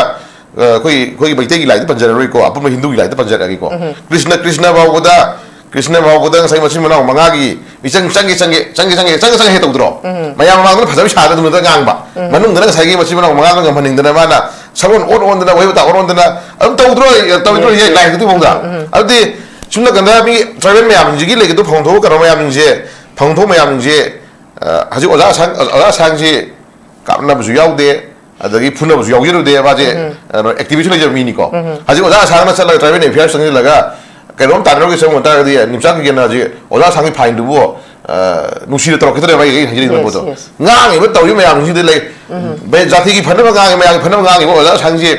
ꯑ, ꯑꯩꯈꯣꯏ, ꯑꯩꯈꯣꯏꯒꯤ ꯃꯩꯇꯩꯒꯤ ꯂꯥꯏꯗꯤ ꯄꯟꯖꯔꯔꯣꯏꯀꯣ, ꯑꯄꯨꯟꯕ ꯍꯤꯟꯗꯨꯒꯤ ꯂꯥꯏꯗ ꯄꯟꯖꯔꯛꯑꯒꯦꯀꯣ꯫ ꯀ꯭ꯔꯤꯁꯅ, ꯀ꯭ꯔꯤꯁꯅ ꯐꯥꯎꯕꯗ, ꯀ꯭ꯔꯤꯁꯅ ꯐꯥꯎꯕꯗ ꯉꯁꯥꯏ ꯃꯆꯤꯟ ꯃꯅꯥꯎ ꯃꯉꯥꯒꯤ ꯃꯤꯆꯪ ꯆꯪꯒꯦ, ꯆꯪꯒꯦ, ꯆꯪꯒꯦ, ꯆꯪꯒꯦ, ꯆꯪꯒꯦ, ꯆꯪꯒꯦ ꯍꯦꯛ ꯇꯧꯗ꯭ꯔꯣ? ꯃꯌꯥꯝ ꯃꯃꯥꯡꯗꯅ ꯐꯖꯕ ꯁꯥꯗꯅ ꯑꯗꯨꯝ ꯉꯥꯡꯕ꯫ ꯃꯅꯨꯡꯗꯅ ꯉꯁꯥꯏꯒꯤ ꯃꯆꯤꯟ ꯃꯅꯥꯎ ꯃꯉꯥꯗꯨ ꯉꯝꯍꯟꯅꯤꯡꯗꯅ ꯃꯥꯅ ꯁꯛꯂꯣꯟ ꯑꯣꯟ ꯑꯣꯟꯗꯅ, ꯋꯥꯍꯩ ꯋꯥꯇꯥ ꯑꯣꯟ ꯑꯣꯟꯗꯅ ꯑꯗꯨꯝ ꯇꯧꯗ꯭ꯔꯣ? ꯇꯧꯗ꯭ꯔꯣ? Yes, ꯍꯦꯛ yes. ꯂꯥꯏ ꯍꯥꯛꯇꯛꯀꯤ ꯃꯑꯣꯡꯗ꯫ ꯑꯗꯨꯗꯤ ꯁꯨꯝ ꯅꯥꯀꯟꯗ ꯃꯤ ꯇ꯭ꯔꯥꯏꯕꯦꯜ ꯃꯌꯥꯝꯁꯤꯒꯤ ꯂꯩꯒꯗꯕ ꯐꯪꯐꯝ ꯊꯣꯛꯄ ꯀꯩꯅꯣ ꯃꯌꯥꯝꯁꯤꯡꯁꯦ, ꯐꯪꯐꯝ ꯊꯣꯛꯄ ꯃꯌꯥꯝꯁꯤꯡꯁꯦ, ꯑ, ꯍꯧꯖꯤꯛ ꯑꯣꯖꯥ ꯑꯁꯥꯡ, ꯑꯣꯖꯥ ꯑꯁꯥꯡꯁꯤ ꯀꯥꯞꯅꯕꯁꯨ ꯌꯥꯎꯗꯦ, ꯑꯗꯒꯤ ꯐꯨꯅꯕꯁꯨ ꯌꯥꯎꯖꯔꯨꯗꯦ꯫ ꯃꯥꯁꯦ, ꯎꯝ꯫ ꯀꯩꯅꯣ, ꯑꯦꯛꯇꯤꯚꯤꯁꯨ ꯂꯩꯖꯕ ꯃꯤꯅꯤꯀꯣ꯫ ꯎꯝ꯫ ꯍꯧꯖꯤꯛ ꯑꯣꯖꯥ ꯑꯁꯥꯡꯅ ꯆꯠꯂꯒ ꯇ꯭ꯔꯥꯏꯕꯦꯜ ꯑꯦꯐꯤꯌꯔꯁ ꯆꯪꯁꯤꯜꯂꯒ ꯀꯩꯅꯣꯝ ꯇꯥꯟꯅꯔꯨꯒꯦ ꯆꯪꯉꯨ ꯇꯥꯔꯒꯗꯤ, ꯅꯤꯝꯆꯥꯛ ꯀꯤꯒꯦꯟꯅ ꯍꯧꯖꯤꯛ ꯑꯣꯖꯥ ꯑꯁꯥꯡꯒꯤ ꯐꯥꯏꯟꯗꯨꯕꯨ, ꯑ, ꯅꯨꯡꯁꯤꯅ ꯇꯧꯔꯛꯈꯤꯗ꯭ꯔꯦꯕ ꯑꯩ, ꯑꯩ ꯍꯥꯏꯖꯅꯤꯡꯕ Yes, ꯄꯣꯠꯇꯣ꯫ Yes. ꯉꯥꯡꯉꯤꯕ ꯇꯧꯔꯤꯕ ꯃꯌꯥꯝꯁꯤꯗ ꯂꯩ꯫ ꯎꯝ꯫ ꯕꯦ-, ꯖꯥꯇꯤꯒꯤ ꯐꯅꯕ ꯉꯥꯡꯉꯤ, ꯃꯌꯥꯝꯒꯤ ꯐꯅꯕ ꯉꯥꯡꯉꯤꯕ ꯑꯣꯖꯥ ꯑꯁꯥꯡꯁꯤ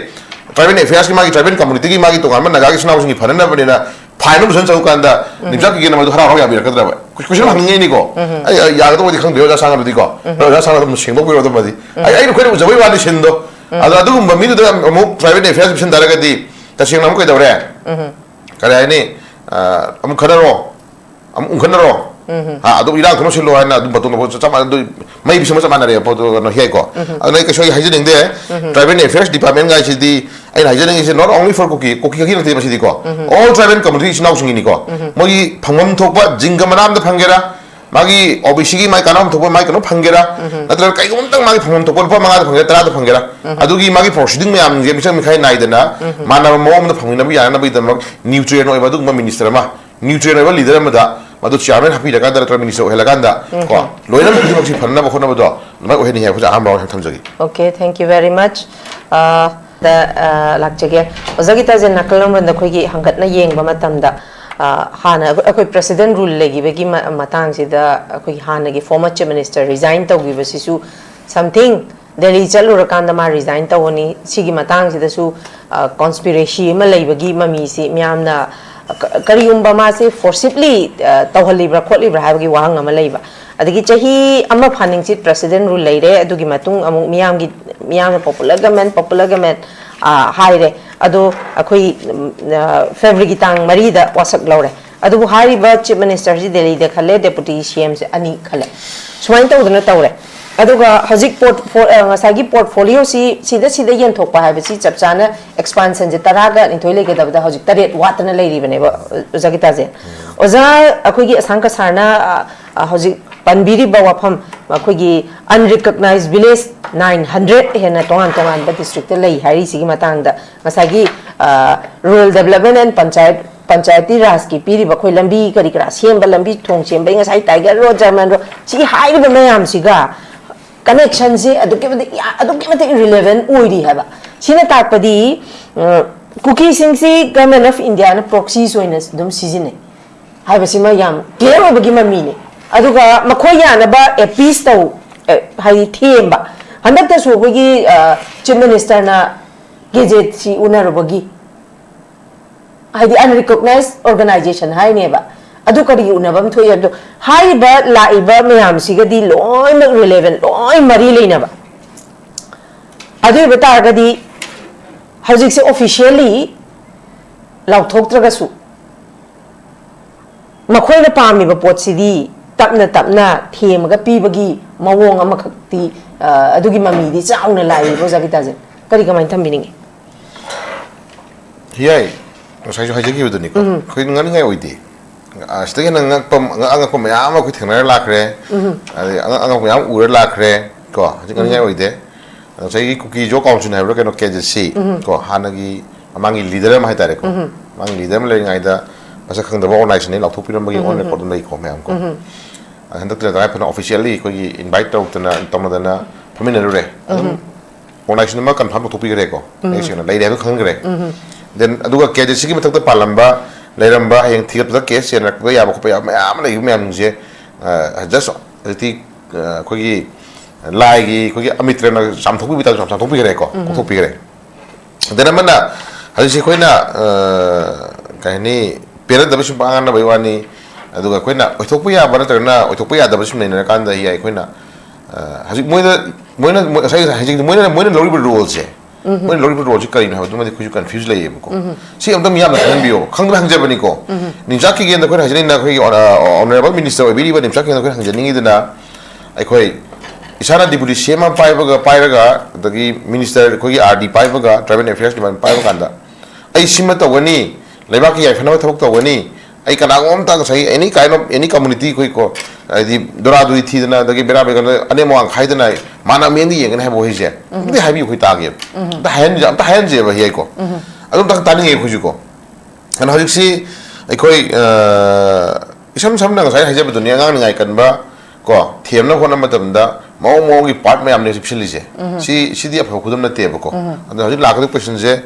ꯇ꯭ꯔꯥꯏꯕꯦꯜ ꯑꯦꯐꯤꯌꯔꯁꯀꯤ, ꯃꯥꯒꯤ ꯇ꯭ꯔꯥꯏꯕꯦꯜ ꯀꯝꯃꯨꯅꯤꯇꯤꯒꯤ, ꯃꯥꯒꯤ ꯇꯣꯉꯥꯟꯕ ꯅꯥꯒꯥꯒꯤ ꯏꯆꯤꯟ ꯏꯅꯥꯎꯁꯤꯡꯒꯤ ꯐꯅꯅꯕꯅꯤꯅ ꯐꯥꯏꯟ ꯑꯃ ꯐꯖꯅ ꯆꯠꯂꯨ ꯀꯥꯟꯗ ꯎꯝ꯫ ꯅꯤꯝꯆꯥꯛ ꯀꯤꯒꯦꯟꯅ ꯃꯗꯨ ꯍꯔꯥꯎ ꯍꯔꯥꯎ ꯌꯥꯕꯤꯔꯛꯀꯗ꯭ꯔꯕ? ꯀꯣꯏꯁꯟ ꯍꯪꯅꯤꯡꯉꯩꯅꯤꯀꯣ꯫ ꯎꯝ꯫ ꯑꯩ, ꯑꯩ ꯌꯥꯒꯗꯧꯕꯗꯤ ꯈꯪꯗꯦ, ꯑꯣꯖꯥ ꯑꯁꯥꯡꯅꯗꯤꯀꯣ꯫ ꯎꯝ꯫ ꯑꯣꯖꯥ ꯑꯁꯥꯡꯅ ꯑꯗꯨꯝ ꯁꯦꯡꯗꯣꯛꯄꯤꯔꯣ ꯑꯗꯨꯃꯗꯤ꯫ ꯎꯝ꯫ ꯑꯩ, ꯑꯩꯅ ꯈ꯭ꯋꯥꯏꯗꯩ ꯎꯖꯕꯩ ꯋꯥꯅꯤ ꯁꯤꯟꯗꯣ꯫ ꯎꯝ꯫ ꯑꯗꯣ ꯑꯗꯨꯒꯨꯝꯕ ꯃꯤꯗꯨꯗ ꯑꯃꯨꯛ ꯇ꯭ꯔꯥꯏꯕꯦꯜ ꯑꯦꯐꯤꯌꯔꯁ ꯄꯤꯁꯤꯟ ꯇꯥꯔꯒꯗꯤ ꯇꯁꯦꯡꯅ ꯑꯃꯨꯛ ꯀꯩꯗꯧꯔꯦ? ꯎꯝ꯫ ꯀꯔꯤ ꯍꯥꯏꯅꯤ? ꯑ, ꯑꯃꯨꯛ ꯈꯠꯅꯔꯣ, ꯑꯃꯨꯛ ꯎꯪꯈꯠꯅꯔꯣ, ꯎꯝ꯫ ꯑ, ꯑꯗꯨꯝ ꯏꯔꯥꯡ ꯊꯣꯛꯅ ꯁꯤꯜꯂꯣ ꯍꯥꯏꯅ ꯑꯗꯨꯝ ꯕꯇꯣꯟ ꯂꯧꯕ ꯆꯞ ꯃꯥꯟꯅꯩ, ꯑꯗꯨ ꯃꯩ ꯄꯤꯁꯟꯕ ꯆꯞ ꯃꯥꯟꯅꯔꯦ ꯄꯣꯠꯇꯣ, ꯀꯩꯅꯣ, ꯍꯤꯌꯥꯏꯀꯣ꯫ ꯎꯝ꯫ ꯑꯗꯨꯅ ꯑꯩ ꯀꯩꯁꯨ ꯑꯩ ꯍꯥꯏꯖꯅꯤꯡꯗꯦ꯫ ꯎꯝ꯫ ꯇ꯭ꯔꯥꯏꯕꯦꯜ ꯑꯦꯐꯤꯌꯔꯁ ꯗꯤꯄꯥꯔꯠꯃꯦꯟ ꯒꯥꯏꯁꯤꯗꯤ ꯑꯩꯅ ꯍꯥꯏꯖꯅꯤꯡꯉꯤꯁꯦ not only for ꯀꯨꯀꯤ, ꯀꯨꯀꯤ ꯈꯛꯀꯤ ꯅꯠꯇꯦ ꯃꯁꯤꯗꯤꯀꯣ꯫ ꯎꯝ꯫ All tribal community ꯏꯆꯤꯟ ꯏꯅꯥꯎꯁꯤꯡꯒꯤꯅꯤꯀꯣ꯫ ꯎꯝ꯫ ꯃꯣꯏꯒꯤ ꯐꯪꯐꯝ ꯊꯣꯛꯄ ꯖꯤꯡꯒ ꯃꯅꯥ ꯑꯃꯗ ꯐꯪꯒꯦꯔꯥ, ꯃꯥꯒꯤ ꯑꯣ ꯕꯤ ꯁꯤꯒꯤ ꯃꯥꯒꯤ ꯀꯥꯟꯅꯐꯝ ꯊꯣꯛꯄ ꯃꯥꯒꯤ ꯀꯩꯅꯣ ꯐꯪꯒꯦꯔꯥ, ꯎꯝ꯫ ꯅꯠꯇ꯭ꯔꯒ ꯀꯩꯒꯨꯝꯕ ꯑꯝꯇꯪ ꯃꯥꯒꯤ ꯐꯪꯐꯝ ꯊꯣꯛꯄ ꯂꯨꯄꯥ ꯃꯉꯥꯗ ꯐꯪꯒꯦꯔꯥ, ꯇꯔꯥꯗ ꯐꯪꯒꯦꯔꯥ, ꯎꯝ꯫ ꯑꯗꯨꯒꯤ ꯃꯥꯒꯤ ꯄ꯭ꯔꯣꯁꯤꯗꯤꯡ ꯃꯌꯥꯝꯁꯦ ꯃꯤꯆꯪ ꯃꯤꯈꯥꯏ ꯅꯥꯏꯗꯅ ꯎꯝ꯫ ꯃꯥꯟꯅꯕ ꯃꯑꯣꯡ ꯑꯃꯗ ꯐꯪꯃꯤꯟꯅꯕ ꯌꯥꯅꯅꯕꯒꯤꯗꯃꯛ ꯅ꯭ꯌꯨꯇ꯭ꯔꯦꯟ ꯑꯣꯏꯕ ꯑꯗꯨꯒꯨꯝꯕ ꯃꯤꯅꯤꯁꯇꯔ ꯑꯃ, ꯅ꯭ꯌꯨꯇ꯭ꯔꯦꯟ ꯑꯣꯏꯕ ꯂꯤꯗꯔ ꯑꯃꯗ ꯃꯗꯨ ꯆꯤꯌꯥꯔꯃꯦꯟ ꯍꯥꯞꯄꯤꯔꯀꯥꯟꯗ ꯅꯠꯇ꯭ꯔꯒ ꯃꯤꯅꯤꯁꯇꯔ ꯑꯣꯏꯍꯜꯂꯀꯥꯟꯗ ꯎꯝ, ꯀꯣ ꯎꯝ꯫ ꯂꯣꯏꯅꯃꯛ ꯈꯨꯗꯤꯡꯃꯛꯁꯤ ꯐꯅꯅꯕ ꯍꯣꯠꯅꯕꯗꯣ ꯑꯗꯨꯃꯥꯏꯅ ꯑꯣꯏꯍꯟꯅꯤꯡꯉꯦ ꯍꯥꯏꯕꯁꯦ ꯑꯍꯥꯟꯕ ꯋꯥꯍꯪ ꯊꯝꯖꯒꯦ꯫ Okay, thank you very much. ꯑ, ꯗ, ꯑ, ꯂꯥꯛꯆꯒꯦ꯫ ꯑꯣꯖꯥ ꯒꯤꯇꯥꯖꯦꯟ, ꯅꯥꯀꯜ ꯑꯃꯔꯣꯝꯗ ꯑꯩꯈꯣꯏꯒꯤ ꯍꯪꯒꯠꯅ ꯌꯦꯡꯕ ꯃꯇꯝꯗ, ꯑ, ꯍꯥꯟꯅ ꯑꯩꯈꯣꯏ, ꯑꯩꯈꯣꯏ president rule ꯂꯩꯈꯤꯕꯒꯤ ꯃ-, ꯃꯇꯥꯡꯁꯤꯗ ꯑꯩꯈꯣꯏꯒꯤ ꯍꯥꯟꯅꯒꯤ former chief minister resign ꯇꯧꯈꯤꯕꯁꯤꯁꯨ something Delhi ꯆꯠꯂꯨꯔꯀꯥꯟꯗ ꯃꯥ resign ꯇꯧꯒꯅꯤ꯫ ꯁꯤꯒꯤ ꯃꯇꯥꯡꯁꯤꯗꯁꯨ, ꯑ, conspiracy ꯑꯃ ꯂꯩꯕꯒꯤ ꯃꯃꯤꯁꯤ ꯃꯤꯌꯥꯝꯅ, ꯀ-, ꯀꯔꯤꯒꯨꯝꯕ ꯃꯥꯁꯦ forcibly, ꯑ, ꯇꯧꯍꯜꯂꯤꯕ꯭ꯔꯥ ꯈꯣꯠꯂꯤꯕ꯭ꯔꯥ ꯍꯥꯏꯕꯒꯤ ꯋꯥꯍꯪ ꯑꯃ ꯂꯩꯕ꯫ ꯑꯗꯒꯤ ꯆꯍꯤ ꯑꯃ ꯐꯥꯅꯤꯡꯆꯤꯠ president rule ꯂꯩꯔꯦ꯫ ꯑꯗꯨꯒꯤ ꯃꯇꯨꯡ ꯑꯃꯨꯛ ꯃꯤꯌꯥꯝꯒꯤ, ꯃꯤꯌꯥꯝꯅ popular government, popular government, ꯑ, ꯍꯥꯏꯔꯦ꯫ ꯑꯗꯣ ꯑꯩꯈꯣꯏ, ꯎꯝ, ꯑ, February ꯒꯤ ꯇꯥꯡ ꯃꯔꯤꯗ ꯋꯥꯁꯛ ꯂꯧꯔꯦ꯫ ꯑꯗꯨꯕꯨ ꯍꯥꯏꯔꯤꯕ chief minister ꯁꯤ ꯗꯦꯜꯂꯤꯗ ꯈꯜꯂꯦ, deputy C M ꯁꯦ ꯑꯅꯤ ꯈꯜꯂꯦ꯫ ꯁꯨꯃꯥꯏꯅ ꯇꯧꯗꯅ ꯇꯧꯔꯦ꯫ ꯑꯗꯨꯒ ꯍꯧꯖꯤꯛ port-, for-, ꯑ, ꯉꯁꯥꯏꯒꯤ portfolio ꯁꯤ ꯁꯤꯗ, ꯁꯤꯗ ꯌꯦꯟꯊꯣꯛꯄ ꯍꯥꯏꯕꯁꯤ ꯆꯞ ꯆꯥꯅ expansion ꯁꯦ ꯇꯔꯥꯒ ꯅꯤꯊꯣꯏ ꯂꯩꯒꯗꯕꯗ ꯍꯧꯖꯤꯛ ꯇꯔꯦꯠ ꯋꯥꯠꯇꯅ ꯂꯩꯔꯤꯕꯅꯦꯕ, ꯑꯣꯖꯥ ꯒꯤꯇꯥꯖꯦꯟ꯫ ꯑꯣꯖꯥ, ꯑꯩꯈꯣꯏꯒꯤ ꯑꯁꯥꯡ ꯀꯁꯥꯔꯅ, ꯑ, ꯑ, ꯍꯧꯖꯤꯛ ꯄꯟꯕꯤꯔꯤꯕ ꯋꯥꯐꯝ, ꯑꯩꯈꯣꯏꯒꯤ unrecognized village nine hundred ꯍꯦꯟꯅ ꯇꯣꯉꯥꯟ ꯇꯣꯉꯥꯟꯕ district ꯇ ꯂꯩ ꯍꯥꯏꯔꯤꯁꯤꯒꯤ ꯃꯇꯥꯡꯗ ꯉꯁꯥꯏꯒꯤ, ꯑ, rural development and panchayat, panchayati ꯔꯥꯖꯀꯤ ꯄꯤꯔꯤꯕ ꯑꯩꯈꯣꯏ ꯂꯝꯕꯤ ꯀꯔꯤ ꯀꯔꯥ ꯁꯦꯝꯕ, ꯂꯝꯕꯤ ꯊꯣꯡ ꯁꯦꯝꯕꯒꯤ ꯉꯁꯥꯏ Tiger Road, German Road, ꯁꯤꯒꯤ ꯍꯥꯏꯔꯤꯕ ꯃꯌꯥꯝꯁꯤꯒ connection ꯁꯦ ꯑꯗꯨꯛꯀꯤ ꯃꯇꯤꯛ ꯌꯥ-, ꯑꯗꯨꯛꯀꯤ ꯃꯇꯤꯛ relevant ꯑꯣꯏꯔꯤ ꯍꯥꯏꯕ꯫ ꯁꯤꯅ ꯇꯥꯛꯄꯗꯤ, ꯑ, ꯀꯨꯀꯤꯁꯤꯡꯁꯤ Government of India ꯅ proxies ꯑꯣꯏꯅ ꯑꯗꯨꯝ ꯁꯤꯖꯤꯟꯅꯩ ꯍꯥꯏꯕꯁꯤꯃ ꯌꯥꯝ clear ꯑꯣꯏꯕꯒꯤ ꯃꯃꯤꯅꯤ꯫ ꯑꯗꯨꯒ ꯃꯈꯣꯏ ꯌꯥꯅꯕ appease ꯇꯧ, ꯑ, ꯍꯥꯏꯗꯤ ꯊꯦꯝꯕ꯫ ꯍꯟꯗꯛꯇꯁꯨ ꯑꯩꯈꯣꯏꯒꯤ, ꯑ, chief minister ꯅ gazette ꯁꯤ ꯎꯅꯔꯨꯕꯒꯤ, ꯍꯥꯏꯗꯤ unrecognized organization ꯍꯥꯏꯅꯦꯕ꯫ ꯑꯗꯨ ꯀꯔꯤꯒꯤ ꯎꯅꯕ ꯑꯃ ꯊꯣꯛꯏ ꯍꯥꯏꯕꯗꯣ, ꯍꯥꯏꯔꯤꯕ ꯂꯥꯛꯏꯕ ꯃꯌꯥꯝꯁꯤꯒꯗꯤ ꯂꯣꯏꯅꯃꯛ relevant, ꯂꯣꯏ ꯃꯔꯤ ꯂꯩꯅꯕ꯫ ꯑꯗꯨ ꯑꯣꯏꯕ ꯇꯥꯔꯒꯗꯤ ꯍꯧꯖꯤꯛꯁꯦ officially ꯂꯥꯎꯊꯣꯛꯇ꯭ꯔꯒꯁꯨ ꯃꯈꯣꯏꯅ ꯄꯥꯝꯃꯤꯕ ꯄꯣꯠꯁꯤꯗꯤ ꯇꯞꯅ ꯇꯞꯅ ꯊꯦꯝꯃꯒ ꯄꯤꯕꯒꯤ ꯃꯑꯣꯡ ꯑꯃꯈꯛꯇꯤ, ꯑ, ꯑꯗꯨꯒꯤ ꯃꯃꯤꯗꯤ ꯆꯥꯎꯅ ꯂꯥꯛꯏꯕ, ꯑꯣꯖꯥ ꯒꯤꯇꯥꯖꯦꯟ꯫ ꯀꯔꯤ, ꯀꯃꯥꯏꯅ ꯊꯝꯕꯤꯅꯤꯡꯉꯤ? ꯌꯥꯏ, ꯉꯁꯥꯏꯁꯨ ꯍꯥꯏꯖꯈꯤꯕꯗꯨꯅꯤꯀꯣ, ꯎꯝ꯫ ꯑꯩꯈꯣꯏ ꯉꯛꯅꯤꯡꯉꯥꯏ ꯑꯣꯏꯗꯦ꯫ ꯑ, ꯁꯤꯗꯒꯤ ꯍꯦꯟꯅ ꯉꯛꯄ, ꯑꯉꯛ ꯑꯉꯛꯄ ꯃꯌꯥꯝ ꯑꯃ ꯑꯩꯈꯣꯏ ꯊꯦꯡꯅꯔ ꯂꯥꯛꯈ꯭ꯔꯦ꯫ ꯎꯝ꯫ ꯑꯗꯩ ꯑꯉꯛ ꯑꯉꯛꯄ ꯃꯌꯥꯝ ꯎꯔ ꯂꯥꯛꯈ꯭ꯔꯦ ꯀꯣ, ꯍꯧꯖꯤꯛ ꯉꯛꯅꯤꯡꯉꯥꯏ ꯎꯝ꯫ ꯑꯣꯏꯗꯦ꯫ ꯉꯁꯥꯏꯒꯤ ꯀꯨꯀꯤ ꯖꯣ ꯀꯥꯎꯟꯁꯤꯜ ꯍꯥꯏꯕ꯭ꯔꯥ ꯀꯩꯅꯣ, ꯀꯦ ꯖꯦ ꯁꯤ ꯎꯝ꯫ ꯀꯣ, ꯍꯥꯟꯅꯒꯤ ꯃꯃꯥꯡꯒꯤ leader ꯑꯃ ꯍꯥꯏꯇꯥꯔꯦꯀꯣ, ꯎꯝ꯫ ꯃꯃꯥꯡꯒꯤ leader ꯑꯃ ꯂꯩꯔꯤꯉꯩꯗ ꯃꯁꯛ ꯈꯪꯗꯕ organization ꯅꯤ ꯂꯥꯎꯊꯣꯛꯄꯤꯔꯝꯕꯒꯤ on record ꯑꯗꯨꯝ ꯂꯩꯀꯣ ꯃꯌꯥꯝ ꯀꯣ꯫ ꯑ, ꯍꯟꯗꯛꯇ ꯇꯉꯥꯏ ꯐꯗꯅ officially ꯑꯩꯈꯣꯏꯒꯤ invite ꯇꯧꯔꯛꯇꯅ, ꯇꯧꯅꯗꯅ ꯐꯝꯃꯤꯟꯅꯔꯨꯔꯦ꯫ ꯑꯗꯨꯝ organization ꯑꯃ confirm ꯇꯧꯊꯣꯛꯄꯤꯈ꯭ꯔꯦꯀꯣ꯫ ꯃꯌꯦꯛ ꯁꯦꯡꯅ ꯂꯩꯔꯦ ꯍꯥꯏꯕ ꯈꯪꯈ꯭ꯔꯦ꯫ Then ꯑꯗꯨꯒ ꯀꯦ ꯖꯦ ꯁꯤꯒꯤ ꯃꯊꯛꯇ ꯄꯥꯜꯂꯝꯕ, ꯂꯩꯔꯝꯕ, ꯍꯌꯦꯡ ꯊꯤꯒꯠꯄꯗ case ꯆꯦꯟꯅꯔꯛꯄ ꯌꯥꯕ ꯈꯣꯠꯄ ꯌꯥꯕ ꯃꯌꯥꯝ ꯑꯃ ꯂꯩꯕ ꯃꯌꯥꯝꯁꯦ, ꯑ, just ꯍꯧꯖꯤꯛꯇꯤ, ꯑ, ꯑꯩꯈꯣꯏꯒꯤ ꯂꯥꯏꯒꯤ ꯑꯩꯈꯣꯏꯒꯤ ꯑꯃꯤꯇ꯭ꯔꯅ ꯆꯥꯝꯊꯣꯛꯄꯤꯕ ꯇꯥꯏꯞꯇ ꯆꯥꯝꯊꯣꯛꯄꯤꯈ꯭ꯔꯦꯀꯣ, ꯀꯣꯛꯊꯣꯛꯄꯤꯈ꯭ꯔꯦ꯫ Then ꯑꯃꯅ ꯍꯧꯖꯤꯛꯁꯦ ꯑꯩꯈꯣꯏꯅ, ꯑ, ꯀꯩ ꯍꯥꯏꯅꯤ, ꯄꯦꯟꯅꯗꯕ ꯁꯨꯝ ꯄꯉꯥꯡ ꯉꯥꯡꯅꯕꯩ ꯋꯥꯅꯤ꯫ ꯑꯗꯨꯒ ꯑꯩꯈꯣꯏꯅ ꯑꯣꯏꯊꯣꯛꯄ ꯌꯥꯕ ꯅꯠꯇ꯭ꯔꯒꯅ ꯑꯣꯏꯊꯣꯛꯄ ꯌꯥꯗꯕ ꯁꯨꯝ ꯅꯩꯅꯔꯀꯥꯟꯗ ꯍꯤ ꯑꯩꯈꯣꯏꯅ, ꯑ, ꯍꯧꯖꯤꯛ ꯃꯣꯏꯅ, ꯃꯣꯏꯅ, ꯃꯣꯏ-, ꯉꯁꯥꯏ ꯍꯧꯖꯤꯛ ꯃꯣꯏꯅ, ꯃꯣꯏꯅ ꯂꯧꯔꯤꯕ roleꯁꯦ, ꯃꯣꯏꯅ ꯂꯧꯔꯤꯕ roleꯁꯤ ꯀꯔꯤꯅꯣ ꯍꯥꯏꯕꯗꯨꯃꯗꯤ ꯑꯩꯈꯣꯏꯁꯨ confuse ꯂꯩꯌꯦꯕꯀꯣ꯫ ꯁꯤ ꯑꯝꯇ ꯃꯤꯌꯥꯝꯅ ꯈꯪꯍꯟꯕꯤꯌꯣ꯫ ꯈꯪꯗꯕ ꯍꯪꯖꯕꯅꯤꯀꯣ꯫ ꯅꯤꯝꯆꯥꯛ ꯀꯤꯒꯦꯟꯗ ꯑꯩꯈꯣꯏꯅ ꯍꯥꯏꯖꯅꯤꯡꯉꯤꯅ ꯑꯩꯈꯣꯏꯒꯤ ꯑꯣꯅ-, honourable minister ꯑꯣꯏꯕꯤꯔꯤꯕ ꯅꯤꯝꯆꯥꯛ ꯀꯤꯒꯦꯟꯗ ꯑꯩꯈꯣꯏꯅ ꯍꯪꯖꯅꯤꯡꯉꯤꯗꯅ ꯑꯩꯈꯣꯏ ꯏꯁꯥꯅ deputy C M ꯑꯃ ꯄꯥꯏꯕꯒ, ꯄꯥꯏꯔꯒ, ꯑꯗꯒꯤ minister ꯑꯩꯈꯣꯏꯒꯤ R D ꯄꯥꯏꯕꯒ, tribal affairs department ꯄꯥꯏꯕ ꯀꯥꯟꯗ ꯑꯩ ꯁꯤꯃ ꯇꯧꯒꯅꯤ, ꯂꯩꯕꯥꯛꯀꯤ ꯌꯥꯏꯐꯅꯕ ꯊꯕꯛ ꯇꯧꯒꯅꯤ, ꯑꯩ ꯀꯅꯥꯒꯨꯝꯕ ꯑꯝꯇ ꯉꯁꯥꯏꯒꯤ any kind of, any community ꯑꯩꯈꯣꯏ ꯀꯣ, ꯍꯥꯏꯗꯤ ꯗꯣꯔꯥꯗꯨꯔꯤ ꯊꯤꯗꯅ, ꯑꯗꯒꯤ ꯕꯦꯔꯥ ꯕꯦꯒ ꯑꯅꯦꯝ ꯑꯋꯥꯡ ꯈꯥꯏꯗꯅ ꯃꯥꯅ ꯃꯤꯠꯌꯦꯡꯗ ꯌꯦꯡꯒꯅꯤ ꯍꯥꯏꯕ ꯋꯥꯍꯩꯁꯦ ꯑꯝꯇꯗꯤ ꯍꯥꯏꯕꯤꯌꯨ ꯑꯩꯈꯣꯏ ꯇꯥꯒꯦꯕ꯫ ꯑꯝꯇ ꯍꯥꯏꯍꯟ-, ꯑꯝꯇ ꯍꯥꯏꯍꯟꯁꯦꯕ ꯍꯤ ꯑꯩꯀꯣ꯫ ꯑꯗꯨꯝꯇꯪ ꯇꯥꯅꯤꯡꯉꯦ ꯑꯩꯈꯣꯏꯁꯨ ꯀꯣ꯫ ꯑꯗꯨꯅ ꯍꯧꯖꯤꯛꯁꯤ ꯑꯩꯈꯣꯏ, ꯑ, ꯏꯁꯝ ꯁꯝꯅ ꯉꯁꯥꯏ ꯍꯥꯏꯖꯕꯗꯨꯅꯤ, ꯑꯉꯥꯡ ꯅꯤꯡꯉꯥꯏ ꯀꯟꯕ ꯀꯣ, ꯊꯦꯝꯅꯕ ꯍꯣꯠꯅꯕ ꯃꯇꯝꯗ ꯃꯑꯣꯡ ꯃꯑꯣꯡꯒꯤ part ꯃꯌꯥꯝꯅꯦ ꯍꯧꯖꯤꯛ ꯄꯤꯁꯤꯜꯂꯤꯁꯦ꯫ ꯁꯤ, ꯁꯤꯗꯤ ꯑꯐꯕ ꯈꯨꯗꯝ ꯅꯠꯇꯦꯕꯀꯣ꯫ ꯑꯗꯣ ꯍꯧꯖꯤꯛ ꯂꯥꯛꯀꯗꯕ questionꯁꯦ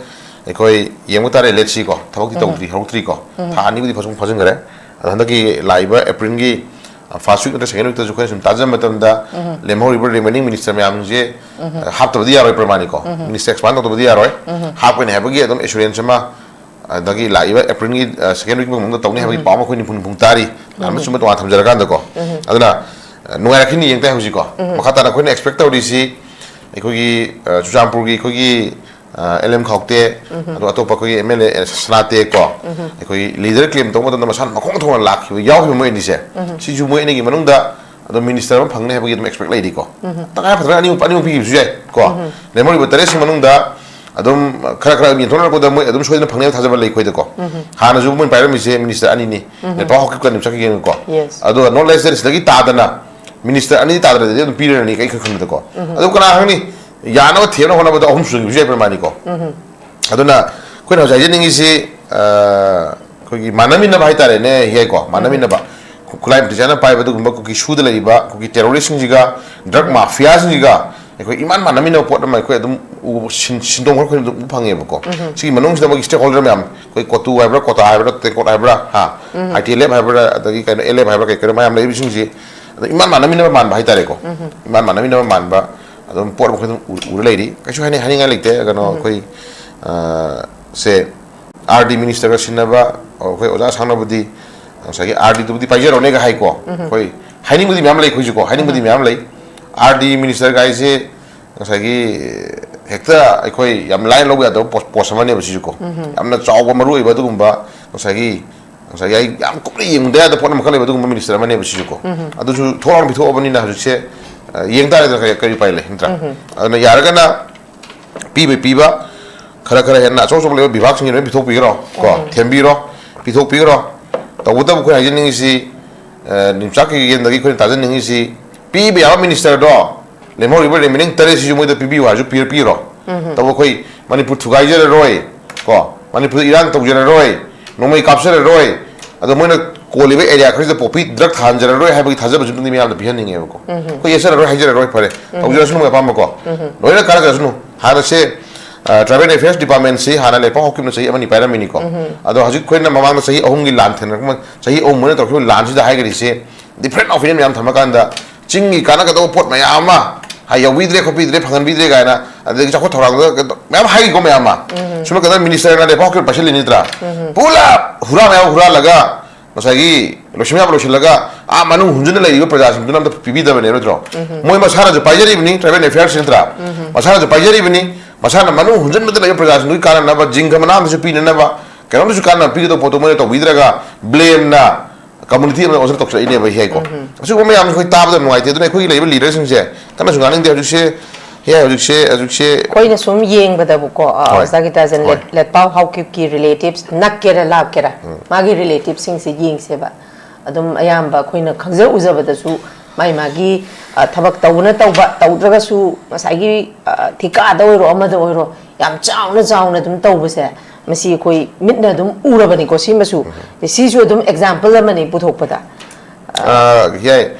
ꯑꯩꯈꯣꯏ ꯌꯦꯡꯕ ꯇꯥꯔꯦ, let's see ꯀꯣ꯫ ꯊꯕꯛꯇꯤ ꯇꯧꯗ꯭ꯔꯤ, ꯍꯧꯔꯛꯇ꯭ꯔꯤꯀꯣ꯫ ꯊꯥ ꯑꯅꯤꯕꯨꯗꯤ ꯐꯥꯖꯤꯟ-, ꯐꯥꯖꯤꯟꯈ꯭ꯔꯦ꯫ ꯑꯗꯣ ꯍꯟꯗꯛꯀꯤ ꯂꯥꯛꯏꯕ Aprilꯒꯤ, ꯑ, first week ꯅꯠꯇ꯭ꯔ second weekꯇꯁꯨ ꯑꯩꯈꯣꯏꯅ ꯁꯨꯝ ꯇꯥꯖꯕ ꯃꯇꯝꯗ ꯂꯦꯝꯍꯧꯔꯤꯕ remaining minister ꯃꯌꯥꯝꯁꯦ, ꯑ, ꯍꯥꯞꯇꯕꯗꯤ ꯌꯥꯔꯣꯏ ꯄ꯭ꯔꯃꯥꯅꯤꯀꯣ꯫ Minister expand ꯇꯧꯗꯕꯗꯤ ꯌꯥꯔꯣꯏ꯫ ꯍꯥꯞꯀꯅꯤ ꯍꯥꯏꯕꯒꯤ ꯑꯗꯨꯝ assurance ꯑꯃ ꯑꯗꯒꯤ ꯂꯥꯛꯏꯕ Aprilꯒꯤ, ꯑ, second week ꯃꯅꯨꯡꯗ ꯇꯧꯅꯤ ꯍꯥꯏꯕꯒꯤ ꯄꯥꯎ ꯑꯃ ꯑꯩꯈꯣꯏ ꯅꯤꯝꯐꯨ ꯅꯤꯝꯐꯨ ꯇꯥꯔꯤ꯫ ꯂꯥꯟꯕ ꯆꯨꯝꯕ ꯇꯣꯉꯥꯟ ꯊꯝꯖꯔꯀꯥꯟꯗꯀꯣ꯫ ꯑꯗꯨꯅ, ꯑ, ꯅꯨꯡꯉꯥꯏꯔꯛꯈꯤꯅꯤ ꯌꯦꯡ ꯇꯥꯏ ꯍꯧꯖꯤꯛꯀꯣ꯫ ꯃꯈꯥ ꯇꯥꯅ ꯑꯩꯈꯣꯏꯅ expect ꯇꯧꯔꯤꯁꯤ ꯑꯩꯈꯣꯏꯒꯤ, ꯑ, ꯆꯨꯔꯆꯥꯟꯄꯨꯔꯒꯤ ꯑꯩꯈꯣꯏꯒꯤ, ꯑ, L M ꯈꯥꯎꯇꯦ, ꯑꯗꯣ ꯑꯇꯣꯞꯄ ꯑꯩꯈꯣꯏꯒꯤ M L A, ꯑ, ꯁꯅꯥꯇꯦ ꯀꯣ, ꯑꯩꯈꯣꯏꯒꯤ leader claim ꯇꯧꯕ ꯃꯇꯝꯗ ꯃꯁꯥꯅ ꯃꯈꯣꯡ ꯊꯣꯡꯅ ꯂꯥꯛꯈꯤꯕ ꯌꯥꯎꯈꯤꯕ ꯃꯣꯏ ꯑꯅꯤꯁꯦ꯫ ꯁꯤꯁꯨ ꯃꯣꯏ ꯑꯅꯤꯒꯤ ꯃꯅꯨꯡꯗ ꯑꯗꯨꯝ minister ꯑꯃ ꯐꯪꯅꯤ ꯍꯥꯏꯕꯒꯤ ꯑꯗꯨꯝ expect ꯂꯩꯔꯤꯀꯣ꯫ ꯇꯉꯥꯏ ꯐꯗꯅ ꯑꯅꯤꯃꯨꯛ, ꯑꯅꯤꯃꯨꯛ ꯄꯤꯈꯤꯕꯁꯨ ꯌꯥꯏ ꯀꯣ꯫ ꯂꯦꯝꯍꯧꯔꯤꯕ ꯇꯔꯦꯠꯁꯤ ꯃꯅꯨꯡꯗ ꯑꯗꯨꯝ ꯈꯔ ꯈꯔ ꯌꯦꯟꯊꯣꯛꯅꯔꯛꯄꯗ ꯃꯣꯏ ꯑꯗꯨꯝ ꯁꯣꯏꯗꯅ ꯐꯪꯅꯤ ꯍꯥꯏꯕ ꯊꯥꯖꯕ ꯂꯩ ꯑꯩꯈꯣꯏꯗꯀꯣ꯫ ꯍꯥꯟꯅꯁꯨ ꯃꯣꯏꯅ ꯄꯥꯏꯔꯝꯃꯤꯁꯦ minister ꯑꯅꯤꯅꯤ꯫ ꯅꯦꯄꯥ ꯍꯣꯀꯤꯞꯀ ꯅꯤꯝꯆꯥꯛ ꯀꯤꯒꯦꯟꯒꯀꯣ꯫ Yes. ꯑꯗꯨꯒ not less than ꯁꯤꯗꯒꯤ ꯇꯥꯗꯅ minister ꯑꯅꯤ ꯇꯥꯗ꯭ꯔꯗꯤ ꯑꯗꯨꯝ ꯄꯤꯔꯅꯤ ꯑꯩ ꯈꯟꯕꯗꯀꯣ꯫ ꯑꯗꯨ ꯀꯅꯥ ꯈꯪꯅꯤ? ꯌꯥꯅꯕ ꯊꯦꯝꯅꯕ ꯍꯣꯠꯅꯕꯗ ꯑꯍꯨꯝ ꯁꯨꯖꯟꯈꯤꯕꯁꯨ ꯌꯥꯏ ꯄ꯭ꯔꯃꯥꯅꯤꯀꯣ꯫ ꯑꯗꯨꯅ ꯑꯩꯈꯣꯏꯅ ꯍꯧꯖꯤꯛ ꯍꯥꯏꯖꯅꯤꯡꯉꯤꯁꯤ, ꯑ, ꯑꯩꯈꯣꯏꯒꯤ ꯃꯥꯟꯅꯃꯤꯟꯅꯕ ꯍꯥꯏꯇꯥꯔꯦꯅꯦ, ꯍꯤꯌꯥꯏꯀꯣ, ꯃꯥꯟꯅꯃꯤꯟꯅꯕ꯫ ꯈꯨ-, ꯈꯨꯠꯂꯥꯏ ꯃꯇꯤꯛ ꯆꯥꯅ ꯄꯥꯏꯕ ꯑꯗꯨꯒꯨꯝꯕ ꯀꯨꯀꯤ ꯁꯨꯗ ꯂꯩꯔꯤꯕ ꯀꯨꯀꯤ terrorist ꯁꯤꯡꯁꯤꯒ, drug mafia ꯁꯤꯡꯁꯤꯒ ꯑꯩꯈꯣꯏ ꯏꯃꯥꯟ ꯃꯥꯟꯅꯃꯤꯟꯅꯕ ꯄꯣꯠ ꯑꯃ ꯑꯩꯈꯣꯏ ꯑꯗꯨꯝ ꯎꯕ, ꯁꯤꯟ-, ꯁꯤꯟꯗꯣꯡ ꯈꯔ ꯑꯩꯈꯣꯏ ꯑꯗꯨꯝ ꯎꯕ ꯐꯪꯉꯦꯕꯀꯣ꯫ ꯁꯤꯒꯤ ꯃꯅꯨꯡꯁꯤꯗ ꯃꯣꯏꯒꯤ stakeholder ꯃꯌꯥꯝ, ꯑꯩꯈꯣꯏ ꯀꯣꯇꯨ ꯍꯥꯏꯕ꯭ꯔꯥ, ꯀꯣꯇꯥ ꯍꯥꯏꯕ꯭ꯔꯥ, ꯇꯦꯡꯀꯣꯠ ꯍꯥꯏꯕ꯭ꯔꯥ, ꯍꯥ, ITLF ꯍꯥꯏꯕ꯭ꯔꯥ, ꯑꯗꯒꯤ ꯀꯩꯅꯣ, LF ꯍꯥꯏꯕ꯭ꯔꯥ, ꯀꯩ ꯀꯩꯅꯣ ꯃꯌꯥꯝ ꯂꯩꯔꯤꯕꯁꯤꯡꯁꯤ, ꯑꯗꯣ ꯏꯃꯥꯟ ꯃꯥꯟꯅꯃꯤꯟꯅꯕ ꯃꯥꯟꯕ ꯍꯥꯏꯇꯥꯔꯦꯀꯣ꯫ ꯏꯃꯥꯟ ꯃꯥꯟꯅꯃꯤꯟꯅꯕ ꯃꯥꯟꯕ ꯑꯗꯨꯝ ꯄꯣꯠ ꯑꯃ ꯑꯩꯈꯣꯏ ꯑꯗꯨꯝ ꯎ-, ꯎꯔ ꯂꯩꯔꯤ꯫ ꯀꯩꯁꯨ ꯍꯥꯏꯅꯤꯡ-, ꯍꯥꯏꯅꯤꯡꯉꯥꯏ ꯂꯩꯇꯦ꯫ ꯀꯩꯅꯣ, ꯑꯩꯈꯣꯏ, ꯑ, ꯁꯦ, RD minister ꯒ ꯁꯤꯟꯅꯕ, ꯑꯩꯈꯣꯏ ꯑꯣꯖꯥ ꯁꯥꯡꯅꯕꯨꯗꯤ ꯉꯁꯥꯏꯒꯤ RD ꯗꯨꯕꯨꯗꯤ ꯄꯥꯏꯖꯔꯣꯅꯦꯒ ꯍꯥꯏꯀꯣ꯫ ꯑꯩꯈꯣꯏ ꯍꯥꯏꯅꯤꯡꯕꯗꯤ ꯃꯌꯥꯝ ꯂꯩ ꯑꯩꯈꯣꯏꯁꯨꯀꯣ, ꯍꯥꯏꯅꯤꯡꯕꯗꯤ ꯃꯌꯥꯝ ꯂꯩ꯫ RD minister ꯒꯥꯏꯁꯦ ꯉꯁꯥꯏꯒꯤ ꯍꯦꯛꯇ ꯑꯩꯈꯣꯏ ꯌꯥꯝ ꯂꯥꯏꯅ ꯂꯧꯕ ꯌꯥꯗꯕ ꯄꯣꯁ-, ꯄꯣꯁ ꯑꯃꯅꯦꯕ ꯁꯤꯁꯨꯀꯣ꯫ ꯌꯥꯝꯅ ꯆꯥꯎꯕ ꯃꯔꯨ ꯑꯣꯏꯕ ꯑꯗꯨꯒꯨꯝꯕ ꯉꯁꯥꯏꯒꯤ, ꯉꯁꯥꯏꯒꯤ ꯑꯩ ꯌꯥꯝ ꯀꯨꯞꯅ ꯌꯦꯡꯗ ꯌꯥꯗꯕ ꯄꯣꯠ ꯑꯃꯈꯛ ꯂꯩꯕ ꯑꯗꯨꯒꯨꯝꯕ minister ꯑꯃꯅꯦꯕ ꯁꯤꯁꯨꯀꯣ꯫ ꯑꯗꯨꯁꯨ ꯊꯣꯛꯂꯥꯎꯅ ꯄꯤꯊꯣꯛꯑꯕꯅꯤꯅ ꯍꯧꯖꯤꯛꯁꯦ, ꯑ, ꯌꯦꯡ ꯇꯥꯔꯦꯗꯅ ꯀꯔꯤ, ꯀꯔꯤ ꯎꯄꯥꯏ ꯂꯩ, ꯅꯠꯇ꯭ꯔꯥ? ꯑꯗꯨꯅ ꯌꯥꯔꯒꯅ ꯄꯤꯕꯩ ꯄꯤꯕ, ꯈꯔ ꯈꯔ ꯍꯦꯟꯅ ꯑꯆꯧ ꯑꯆꯧꯕ ꯂꯩꯕ ꯕꯤꯚꯥꯒꯁꯤꯡꯒꯤ ꯂꯣꯏꯅ ꯄꯤꯊꯣꯛꯄꯤꯈ꯭ꯔꯣ ꯀꯣ꯫ ꯊꯦꯝꯕꯤꯔꯣ, ꯄꯤꯊꯣꯛꯄꯤꯈ꯭ꯔꯣ꯫ ꯇꯧꯕꯇꯕꯨ ꯑꯩꯈꯣꯏ ꯍꯥꯏꯖꯅꯤꯡꯉꯤꯁꯤ, ꯑ, ꯅꯤꯝꯆꯥꯛ ꯀꯦꯒꯦꯟꯗꯒꯤ ꯑꯩꯈꯣꯏꯅ ꯇꯥꯖꯅꯤꯡꯉꯤꯁꯤ, ꯄꯤꯕ ꯌꯥꯕ minister ꯗꯣ ꯂꯦꯝꯍꯧꯔꯤꯕ remaining ꯇꯔꯦꯠꯁꯤꯁꯨ ꯃꯣꯏꯗ ꯄꯤꯕꯤꯌꯨ ꯍꯥꯏꯔꯁꯨ ꯄꯤꯔ-, ꯄꯤꯔꯣ꯫ ꯇꯧꯕ ꯑꯩꯈꯣꯏ ꯃꯅꯤꯄꯨꯔ ꯊꯨꯒꯥꯏꯖꯔꯔꯣꯏ ꯀꯣ, ꯃꯅꯤꯄꯨꯔꯗ ꯏꯔꯥꯡ ꯇꯧꯖꯔꯔꯣꯏ, ꯅꯣꯡꯃꯩ ꯀꯥꯞꯆꯔꯔꯣꯏ, ꯑꯗꯣ ꯃꯣꯏꯅ ꯀꯣꯜꯂꯤꯕ area ꯈꯔꯁꯤꯗ poppy drug ꯊꯥꯍꯟꯖꯔꯔꯣꯏ ꯍꯥꯏꯕꯒꯤ ꯊꯥꯖꯕꯁꯨ ꯑꯗꯨꯝ ꯃꯤꯌꯥꯝꯗ ꯄꯤꯍꯟꯅꯤꯡꯉꯦꯕꯀꯣ꯫ ꯑꯩꯈꯣꯏ ꯌꯦꯠꯆꯔꯔꯣꯏ, ꯍꯥꯏꯖꯔꯔꯣꯏ, ꯐꯔꯦ, ꯇꯧꯖꯔꯁꯅꯨ ꯃꯣꯏ ꯑꯄꯥꯝꯕꯀꯣ꯫ ꯂꯣꯏꯅ ꯀꯥꯟꯅꯖꯔꯁꯅꯨ꯫ ꯍꯥꯟꯅꯁꯦ, ꯑ, tribal affairs department ꯁꯤ ꯍꯥꯟꯅ ꯂꯩꯄꯥꯛ ꯍꯧꯈꯤꯕꯅ ꯆꯍꯤ ꯑꯃꯅꯤ ꯄꯥꯏꯔꯝꯃꯤꯅꯤꯀꯣ꯫ ꯑꯗꯣ ꯍꯧꯖꯤꯛ ꯑꯩꯈꯣꯏꯅ ꯃꯃꯥꯡꯗ ꯆꯍꯤ ꯑꯍꯨꯝꯒꯤ ꯂꯥꯟ ꯊꯦꯡꯅꯔꯛꯄ, ꯆꯍꯤ ꯑꯍꯨꯝ ꯃꯣꯏꯅ ꯇꯧꯔꯛꯈꯤꯕ ꯂꯥꯟꯁꯤꯗ ꯍꯥꯏꯒꯔꯤꯁꯦ different opinion ꯃꯌꯥꯝ ꯊꯝꯃꯀꯥꯟꯗ ꯆꯤꯡꯒꯤ ꯀꯥꯟꯅꯒꯗꯧꯕ ꯄꯣꯠ ꯃꯌꯥꯝ ꯑꯃ ꯍꯥꯏ ꯌꯧꯕꯤꯗ꯭ꯔꯦ, ꯈꯣꯠꯄꯤꯗ꯭ꯔꯦ, ꯐꯪꯍꯟꯕꯤꯗ꯭ꯔꯦ ꯀꯥꯏꯅ, ꯑꯗꯒꯤ ꯆꯥꯎꯈꯠ ꯊꯧꯔꯥꯡꯗ ꯀꯩꯅꯣ ꯃꯌꯥꯝ ꯍꯥꯏꯈꯤꯀꯣ ꯃꯌꯥꯝ ꯑꯃ꯫ ꯁꯨꯝꯕ ꯀꯥꯟꯗ minister ꯅ ꯂꯩꯕꯥꯛ ꯍꯧꯈꯤꯕ ꯄꯥꯏꯁꯤꯜꯂꯤ ꯅꯠꯇ꯭ꯔꯥ? ꯄꯨꯂꯞ ꯍꯨꯔꯥꯟ ꯃꯌꯥꯝ ꯍꯨꯔꯥꯜꯂꯒ ꯉꯁꯥꯏꯒꯤ ꯂꯣꯏꯁꯤꯟ ꯌꯥꯕ ꯂꯣꯏꯁꯤꯜꯂꯒ ꯑꯥ ꯃꯅꯨꯡ ꯍꯨꯟꯖꯤꯟꯅ ꯂꯩꯔꯤꯕ ꯄ꯭ꯔꯖꯥꯁꯤꯡꯗꯨꯅ ꯑꯝꯇ ꯄꯤꯕꯤꯗꯕꯅꯦ ꯅꯠꯇ꯭ꯔꯣ? ꯃꯣꯏ ꯃꯁꯥꯅꯁꯨ ꯄꯥꯏꯖꯔꯤꯕꯅꯤ, tribal affairs ꯅꯠꯇ꯭ꯔꯥ? ꯃꯁꯥꯅꯁꯨ ꯄꯥꯏꯖꯔꯤꯕꯅꯤ, ꯃꯁꯥꯅ ꯃꯅꯨꯡ ꯍꯨꯟꯖꯤꯟꯕꯗ ꯂꯩꯕ ꯄ꯭ꯔꯖꯥꯁꯤꯡꯗꯨꯒꯤ ꯀꯥꯟꯅꯅꯕ, ꯖꯤꯡꯒ ꯃꯅꯥ ꯑꯃꯁꯨ ꯄꯤꯅꯅꯕ, ꯀꯩꯅꯣꯝꯗꯁꯨ ꯀꯥꯟꯅꯕ ꯄꯤꯒꯗꯧꯕ ꯄꯣꯠꯇꯣ ꯃꯣꯏꯅ ꯇꯧꯕꯤꯗ꯭ꯔꯒ blame ꯅ community ꯑꯃꯗ ꯑꯣꯟꯁꯤꯟ ꯇꯧꯁꯤꯜꯂꯛꯏꯅꯦꯕ ꯍꯤꯌꯥꯏꯀꯣ꯫ ꯑꯁꯤꯒꯨꯝꯕ ꯃꯌꯥꯝꯁꯦ ꯑꯩꯈꯣꯏ ꯇꯥꯕꯗ ꯅꯨꯡꯉꯥꯏꯇꯦ꯫ ꯑꯗꯨꯅ ꯑꯩꯈꯣꯏꯒꯤ ꯂꯩꯔꯤꯕ leader ꯁꯤꯡꯁꯦ ꯀꯟꯅꯁꯨ ꯉꯥꯡꯅꯤꯡꯗꯦ ꯍꯧꯖꯤꯛꯁꯦ꯫ ꯍꯤꯌꯥꯏ ꯍꯧꯖꯤꯛꯁꯦ, ꯍꯧꯖꯤꯛꯁꯦ ꯑꯩꯈꯣꯏꯅ ꯁꯨꯝ ꯌꯦꯡꯕꯗꯕꯨꯀꯣ, ꯑ, ꯍꯣꯏ꯫ ꯑꯣꯖꯥ ꯒꯤꯇꯥꯖꯟ ꯍꯣꯏ꯫ ꯂꯦꯠ-, ꯂꯦꯠꯄꯥꯎ ꯍꯥꯎꯀꯤꯞꯀꯤ relatives ꯅꯛꯀꯦꯔꯥ ꯂꯥꯞꯀꯦꯔꯥ, ꯎꯝ꯫ ꯃꯥꯒꯤ relatives ꯁꯤꯡꯁꯦ ꯌꯦꯡꯁꯦꯕ꯫ ꯑꯗꯨꯝ ꯑꯌꯥꯝꯕ ꯑꯩꯈꯣꯏꯅ ꯈꯪꯖ ꯎꯖꯕꯗꯁꯨ ꯃꯥꯏ ꯃꯥꯒꯤ, ꯑ, ꯊꯕꯛ ꯇꯧꯕꯅ ꯇꯧꯕ, ꯇꯧꯗ꯭ꯔꯒꯁꯨ ꯉꯁꯥꯏꯒꯤ, ꯑ, ꯊꯤꯀꯥꯗ ꯑꯣꯏꯔꯣ, ꯑꯃꯗ ꯑꯣꯏꯔꯣ, ꯌꯥꯝ ꯆꯥꯎꯅ ꯆꯥꯎꯅ ꯑꯗꯨꯝ ꯇꯧꯕꯁꯦ ꯃꯁꯤ ꯑꯩꯈꯣꯏ ꯃꯤꯠꯅ ꯑꯗꯨꯝ ꯎꯔꯕꯅꯤꯀꯣ, ꯁꯤꯃꯁꯨ꯫ ꯁꯤꯁꯨ ꯑꯗꯨꯝ ꯑꯦꯛꯖꯥꯝꯄꯜ ꯑꯃꯅꯤ ꯄꯨꯊꯣꯛꯄꯗ꯫ ꯑ, ꯌꯥꯏ꯫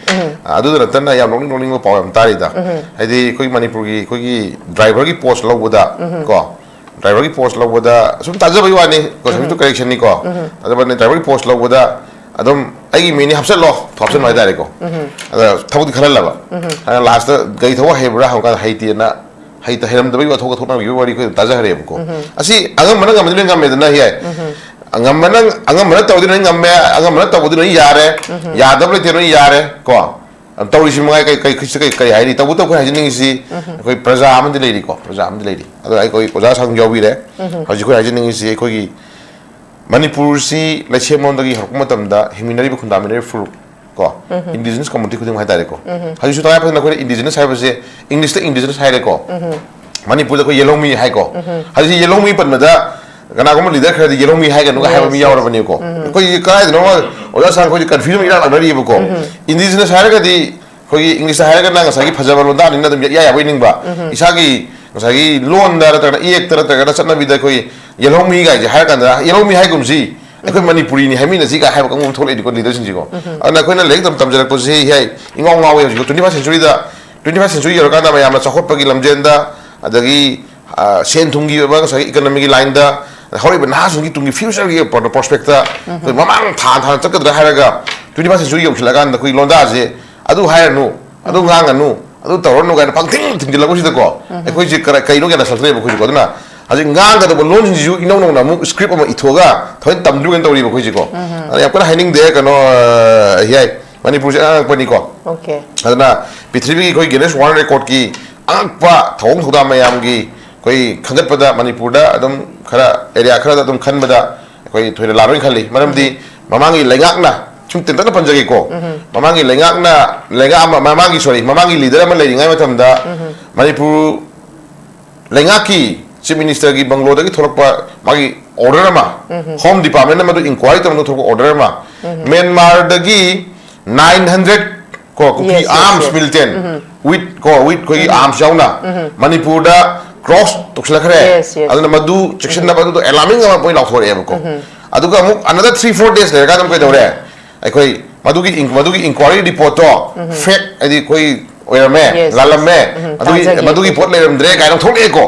ꯑꯗꯨꯗ ꯅꯠꯇꯅ ꯌꯥꯝ ꯅꯣꯛꯅꯤꯡ ꯅꯣꯛꯅꯤꯡꯕ ꯄꯥꯎ ꯌꯥꯝ ꯇꯥꯔꯤꯗ꯫ ꯍꯥꯏꯗꯤ ꯑꯩꯈꯣꯏ ꯃꯅꯤꯄꯨꯔꯒꯤ ꯑꯩꯈꯣꯏꯒꯤ ꯗ꯭ꯔꯥꯏꯚꯔꯒꯤ ꯄꯣꯁ ꯂꯧꯕꯗ ꯀꯣ, ꯗ꯭ꯔꯥꯏꯚꯔꯒꯤ ꯄꯣꯁ ꯂꯧꯕꯗ ꯁꯨꯝ ꯇꯥꯖꯕꯒꯤ ꯋꯥꯅꯤ ꯀꯣ, ꯁꯕꯖꯦꯛꯇꯨ ꯀꯔꯦꯛꯁꯟꯅꯤꯀꯣ꯫ ꯑꯗꯨꯕꯨ ꯗ꯭ꯔꯥꯏꯚꯔꯒꯤ ꯄꯣꯁ ꯂꯧꯕꯗ ꯑꯗꯨꯝ ꯑꯩꯒꯤ ꯃꯤꯡꯅꯤ ꯍꯥꯞꯆꯜꯂꯣ, ꯍꯥꯞꯆꯟꯕ ꯍꯥꯏꯇꯥꯔꯦꯀꯣ꯫ ꯑꯗ ꯊꯕꯛꯇꯤ ꯈꯜꯍꯜꯂꯕ꯫ ꯑꯗ ꯂꯥꯁꯇ ꯒꯥꯔꯤ ꯊꯧꯕ ꯍꯩꯕ꯭ꯔꯥ ꯍꯪꯕ ꯀꯥꯟꯗ ꯍꯩꯇꯦꯅ ꯍꯩꯇ ꯍꯩꯔꯝꯗꯕꯒꯤ ꯋꯥꯊꯣꯛ ꯋꯥꯊꯣꯛ ꯅꯥꯕꯤꯕꯒꯤ ꯋꯥꯔꯤ ꯑꯩꯈꯣꯏ ꯇꯥꯖꯈ꯭ꯔꯦꯕꯀꯣ꯫ ꯑꯁꯤ ꯑꯉꯝꯕꯅ ꯉꯝꯃꯗꯤ ꯂꯣꯏ ꯉꯝꯃꯦꯗꯅ ꯌꯥꯏ꯫ ꯑꯉꯝꯕꯅ ꯑꯉꯝꯕꯅ ꯇꯧꯔꯗꯤ ꯂꯣꯏ ꯉꯝꯃꯦ, ꯑꯉꯝꯕꯅ ꯇꯧꯕꯗꯤ ꯂꯣꯏ ꯌꯥꯔꯦ, ꯌꯥꯗꯕ ꯂꯩꯇꯦ ꯂꯣꯏ ꯌꯥꯔꯦ ꯀꯣ꯫ ꯇꯧꯔꯤꯁꯤ ꯃꯉꯥꯏ ꯀꯩ ꯀꯩ ꯀꯩ ꯀꯩ ꯍꯥꯏꯅꯤ? ꯇꯧꯕꯇꯕꯨ ꯑꯩꯈꯣꯏ ꯍꯥꯏꯖꯅꯤꯡꯉꯤꯁꯤ ꯑꯩꯈꯣꯏ ꯄ꯭ꯔꯖꯥ ꯑꯃꯗꯤ ꯂꯩꯔꯤꯀꯣ, ꯄ꯭ꯔꯖꯥ ꯑꯃꯗꯤ ꯂꯩꯔꯤ꯫ ꯑꯗꯣ ꯑꯩꯈꯣꯏ ꯑꯣꯖꯥ ꯁꯥꯡ ꯌꯥꯎꯕꯤꯔꯦ꯫ ꯍꯧꯖꯤꯛ ꯑꯩꯈꯣꯏ ꯍꯥꯏꯖꯅꯤꯡꯉꯤꯁꯤ ꯑꯩꯈꯣꯏꯒꯤ ꯃꯅꯤꯄꯨꯔꯁꯤ ꯂꯩꯁꯦꯝꯂꯣꯟꯗꯒꯤ ꯍꯧꯔꯛꯄ ꯃꯇꯝꯗ ꯍꯤꯡꯃꯤꯟꯅꯔꯤꯕ ꯈꯨꯟꯗꯥꯃꯤꯟꯅꯔꯤꯕ ꯐꯨꯔꯨꯞ ꯀꯣ, ꯏꯟꯗꯤꯖꯤꯅꯁ ꯀꯝꯃꯨꯅꯤꯇꯤ ꯈꯨꯗꯤꯡꯃꯛ ꯍꯥꯏꯇꯥꯔꯦꯀꯣ꯫ ꯍꯧꯖꯤꯛꯁꯨ ꯇꯉꯥꯏ ꯐꯗꯅ ꯑꯩꯈꯣꯏꯅ ꯏꯟꯗꯤꯖꯤꯅꯁ ꯍꯥꯏꯕꯁꯦ ꯏꯪꯂꯤꯁꯇ ꯏꯟꯗꯤꯖꯤꯅꯁ ꯍꯥꯏꯔꯦꯀꯣ꯫ ꯃꯅꯤꯄꯨꯔꯗ ꯑꯩꯈꯣꯏ ꯌꯦꯜꯍꯧꯃꯤ ꯍꯥꯏꯀꯣ꯫ ꯍꯧꯖꯤꯛ ꯌꯦꯜꯍꯧꯃꯤ ꯄꯟꯕꯗ ꯀꯅꯥꯒꯨꯝꯕ ꯂꯤꯗꯔ ꯈꯔꯗꯤ ꯌꯦꯜꯍꯧꯃꯤ ꯍꯥꯏꯒꯅꯨꯒ ꯍꯥꯏꯕ ꯃꯤ ꯌꯥꯎꯔꯕꯅꯦꯀꯣ꯫ ꯑꯩꯈꯣꯏꯒꯤ ꯀꯗꯥꯏꯗꯅꯣ ꯑꯣꯖꯥ ꯁꯥꯔ ꯑꯩꯈꯣꯏꯁꯦ ꯀꯟꯐ꯭ꯌꯨꯖꯟ ꯏꯔꯥꯛ ꯂꯥꯛꯅꯔꯤꯕꯀꯣ꯫ ꯏꯟꯗꯤꯖꯤꯅꯁ ꯍꯥꯏꯔꯒꯗꯤ ꯑꯩꯈꯣꯏꯒꯤ ꯏꯪꯂꯤꯁꯇ ꯍꯥꯏꯔꯒꯅ ꯉꯁꯥꯏꯒꯤ ꯐꯖꯕ ꯂꯣꯟꯗꯥꯅꯤꯅ ꯑꯗꯨꯝ ꯌꯥꯏ ꯌꯥꯕꯣꯏ ꯅꯤꯡꯕ꯫ ꯏꯁꯥꯒꯤ ꯉꯁꯥꯏꯒꯤ ꯂꯣꯟꯗ ꯅꯠꯇ꯭ꯔꯒꯅ ꯏꯌꯦꯛꯇ ꯅꯠꯇ꯭ꯔꯒꯅ ꯆꯠꯅꯕꯤꯗ ꯑꯩꯈꯣꯏ ꯌꯦꯜꯍꯧꯃꯤ ꯀꯥꯏꯁꯦ ꯍꯥꯏꯔ ꯀꯥꯟꯗ ꯌꯦꯜꯍꯧꯃꯤ ꯍꯥꯏꯒꯨꯝꯁꯤ ꯑꯩꯈꯣꯏ ꯃꯅꯤꯄꯨꯔꯤꯅꯤ ꯍꯥꯏꯃꯤꯟꯅꯁꯤ ꯀꯥꯏ ꯍꯥꯏꯕ ꯀꯥꯡꯕꯨ ꯑꯃ ꯊꯣꯛꯂꯛꯏꯅꯤꯀꯣ ꯂꯤꯗꯔꯁꯤꯡꯁꯤꯀꯣ꯫ ꯑꯗꯨꯅ ꯑꯩꯈꯣꯏꯅ ꯂꯥꯏꯔꯤꯛ ꯇꯝ ꯇꯝꯖꯔꯛꯄꯁꯤ ꯍꯥꯏ ꯏꯉꯥꯎ ꯉꯥꯎꯋꯦ ꯍꯧꯖꯤꯛ ꯇ꯭ꯋꯦꯟꯇꯤ ꯐꯥꯔꯁ ꯁꯦꯟꯆꯨꯔꯤꯗ꯫ ꯇ꯭ꯋꯦꯟꯇꯤ ꯐꯥꯔꯁ ꯁꯦꯟꯆꯨꯔꯤ ꯌꯧꯔꯀꯥꯟꯗ ꯃꯌꯥꯝꯅ ꯆꯥꯎꯈꯠꯄꯒꯤ ꯂꯝꯖꯦꯟꯗ ꯑꯗꯒꯤ ꯁꯦꯟ ꯊꯨꯝꯒꯤ ꯑꯣꯏꯕ ꯉꯁꯥꯏꯒꯤ ꯏꯀꯅꯣꯃꯤꯒꯤ ꯂꯥꯏꯟꯗ ꯍꯧꯔꯛꯏꯕ ꯅꯍꯥꯁꯤꯡꯒꯤ ꯇꯨꯡꯒꯤ ꯐ꯭ꯌꯨꯆꯔꯒꯤ ꯄ꯭ꯔꯣꯁꯄꯦꯛꯇ ꯑꯩꯈꯣꯏ ꯃꯃꯥꯡ ꯊꯥ ꯊꯥꯅ ꯆꯠꯀꯗ꯭ꯔꯥ ꯍꯥꯏꯔꯒ ꯇ꯭ꯋꯦꯟꯇꯤ ꯐꯥꯔꯁ ꯁꯦꯟꯆꯨꯔꯤ ꯌꯧꯁꯤꯜꯂꯛꯑꯀꯥꯟꯗ ꯑꯩꯈꯣꯏ ꯂꯣꯟꯗꯥꯁꯦ ꯑꯗꯨ ꯍꯥꯏꯔꯅꯨ, ꯑꯗꯨ ꯉꯥꯡꯉꯅꯨ, ꯑꯗꯨ ꯇꯧꯔꯅꯨ ꯀꯥꯏꯅ ꯄꯪꯊꯤꯡ ꯊꯤꯡꯖꯤꯜꯂꯛꯄꯁꯤꯗꯀꯣ ꯑꯩꯈꯣꯏꯁꯦ ꯀꯔ- ꯀꯩꯅꯣ ꯀꯩꯅꯣ ꯁꯛꯇ꯭ꯔꯦꯕ ꯑꯩꯈꯣꯏꯁꯦꯀꯣ꯫ ꯑꯗꯨꯅ ꯍꯧꯖꯤꯛ ꯉꯥꯡꯒꯗꯕ ꯂꯣꯟꯁꯤꯡꯁꯤꯁꯨ ꯏꯅꯧ ꯅꯧꯅ ꯑꯃꯨꯛ ꯁ꯭ꯀ꯭ꯔꯤꯞ ꯑꯃ ꯏꯊꯣꯛꯑꯒ ꯊꯑꯣꯏꯅ ꯇꯝꯗ꯭ꯔꯤꯕꯅ ꯇꯧꯔꯤꯕ ꯑꯩꯈꯣꯏꯁꯦꯀꯣ꯫ ꯑꯗ ꯌꯥꯝ ꯀꯟꯅ ꯍꯥꯏꯅꯤꯡꯗꯦ ꯀꯩꯅꯣ ꯑ, ꯌꯥꯏ ꯃꯅꯤꯄꯨꯔꯁꯦ ꯑꯉꯛꯄꯅꯤꯀꯣ꯫ ꯑꯣꯀꯦ꯫ ꯑꯗꯨꯅ ꯄ꯭ꯔꯤꯊꯤꯕꯤꯒꯤ ꯑꯩꯈꯣꯏ ꯒꯤꯅꯦꯁ ꯋꯥꯔꯜ ꯔꯦꯀꯣꯔꯗꯀꯤ ꯑꯉꯛꯄ ꯊꯧꯑꯣꯡ ꯊꯧꯗꯥ ꯃꯌꯥꯝꯒꯤ ꯑꯩꯈꯣꯏ ꯈꯟꯒꯠꯄꯗ ꯃꯅꯤꯄꯨꯔꯗ ꯑꯗꯨꯝ ꯈꯔ ꯑꯦꯔꯤꯌꯥ ꯈꯔꯗ ꯑꯗꯨꯝ ꯈꯟꯕꯗ ꯑꯩꯈꯣꯏ ꯊꯣꯏꯅ ꯂꯥꯟꯂꯣꯏꯅ ꯈꯜꯂꯤ꯫ ꯃꯔꯝꯗꯤ ꯃꯃꯥꯡꯒꯤ ꯂꯩꯉꯥꯛꯅ ꯁꯨꯝ ꯇꯦꯟꯇꯛꯅ ꯄꯟꯖꯒꯦꯀꯣ꯫ ꯃꯃꯥꯡꯒꯤ ꯂꯩꯉꯥꯛꯅ ꯂꯩꯉꯥꯛ ꯑꯃ ꯃꯃꯥꯡꯒꯤ ꯁꯣꯔꯤ ꯃꯃꯥꯡꯒꯤ ꯂꯤꯗꯔ ꯑꯃ ꯂꯩꯔꯤꯉꯩ ꯃꯇꯝꯗ ꯃꯅꯤꯄꯨꯔ ꯂꯩꯉꯥꯛꯀꯤ ꯆꯤꯐ ꯃꯤꯅꯤꯁꯇꯔꯒꯤ ꯕꯪꯒ꯭ꯂꯣꯗꯒꯤ ꯊꯣꯛꯂꯛꯄ ꯃꯥꯒꯤ ꯑꯣꯔꯗꯔ ꯑꯃ, ꯍꯣꯝ ꯗꯤꯄꯥꯔꯠꯃꯦꯟꯅ ꯃꯗꯨ ꯏꯟꯀ꯭ꯋꯥꯏꯔꯤ ꯇꯧꯅ ꯊꯣꯛꯄ ꯑꯣꯔꯗꯔ ꯑꯃ, ꯃ꯭ꯌꯥꯟꯃꯥꯔꯗꯒꯤ ꯅꯥꯏꯟ ꯍꯟꯗ꯭ꯔꯦꯠ ꯀꯣ ꯀꯨꯀꯤ Yes, yes, ꯑꯥꯔꯝꯁ yes. ꯃꯤꯂꯤꯇꯦꯟ ꯋꯤꯠ ꯀꯣ ꯋꯤꯠ ꯑꯩꯈꯣꯏꯒꯤ ꯑꯥꯔꯝꯁ ꯌꯥꯎꯅ ꯃꯅꯤꯄꯨꯔꯗ ꯀ꯭ꯔꯣꯁ ꯇꯧꯁꯤꯜꯂꯛꯈ꯭ꯔꯦ꯫ Yes, yes. ꯑꯗꯨꯅ ꯃꯗꯨ ꯆꯦꯛꯁꯤꯟꯅꯕ, ꯑꯗꯨꯗꯣ ꯑꯦꯂꯥꯔꯃꯤꯡ ꯑꯃ ꯃꯣꯏ ꯂꯥꯎꯊꯣꯔꯛꯑꯦꯕꯀꯣ꯫ ꯑꯗꯨꯒ ꯑꯃꯨꯛ another three four days ꯂꯩꯔꯀꯥꯟꯗ ꯑꯃꯨꯛ ꯀꯩꯗꯧꯔꯦ? ꯑꯩꯈꯣꯏ ꯃꯗꯨꯒꯤ in- ꯃꯗꯨꯒꯤ ꯏꯟꯀ꯭ꯋꯥꯏꯔꯤ ꯔꯤꯄꯣꯔꯠꯇꯣ ꯐꯦꯛ, ꯍꯥꯏꯗꯤ ꯑꯩꯈꯣꯏ ꯑꯣꯏꯔꯝꯃꯦ, Yes, yes. ꯂꯥꯜꯂꯝꯃꯦ, ꯎꯝ, ꯃꯗꯨꯒꯤ ꯇꯥꯖꯈꯤ꯫ ꯃꯗꯨꯒꯤ ꯄꯣꯠ ꯂꯩꯔꯝꯗ꯭ꯔꯦ ꯀꯥꯏꯅ ꯊꯣꯛꯂꯛꯑꯦꯀꯣ꯫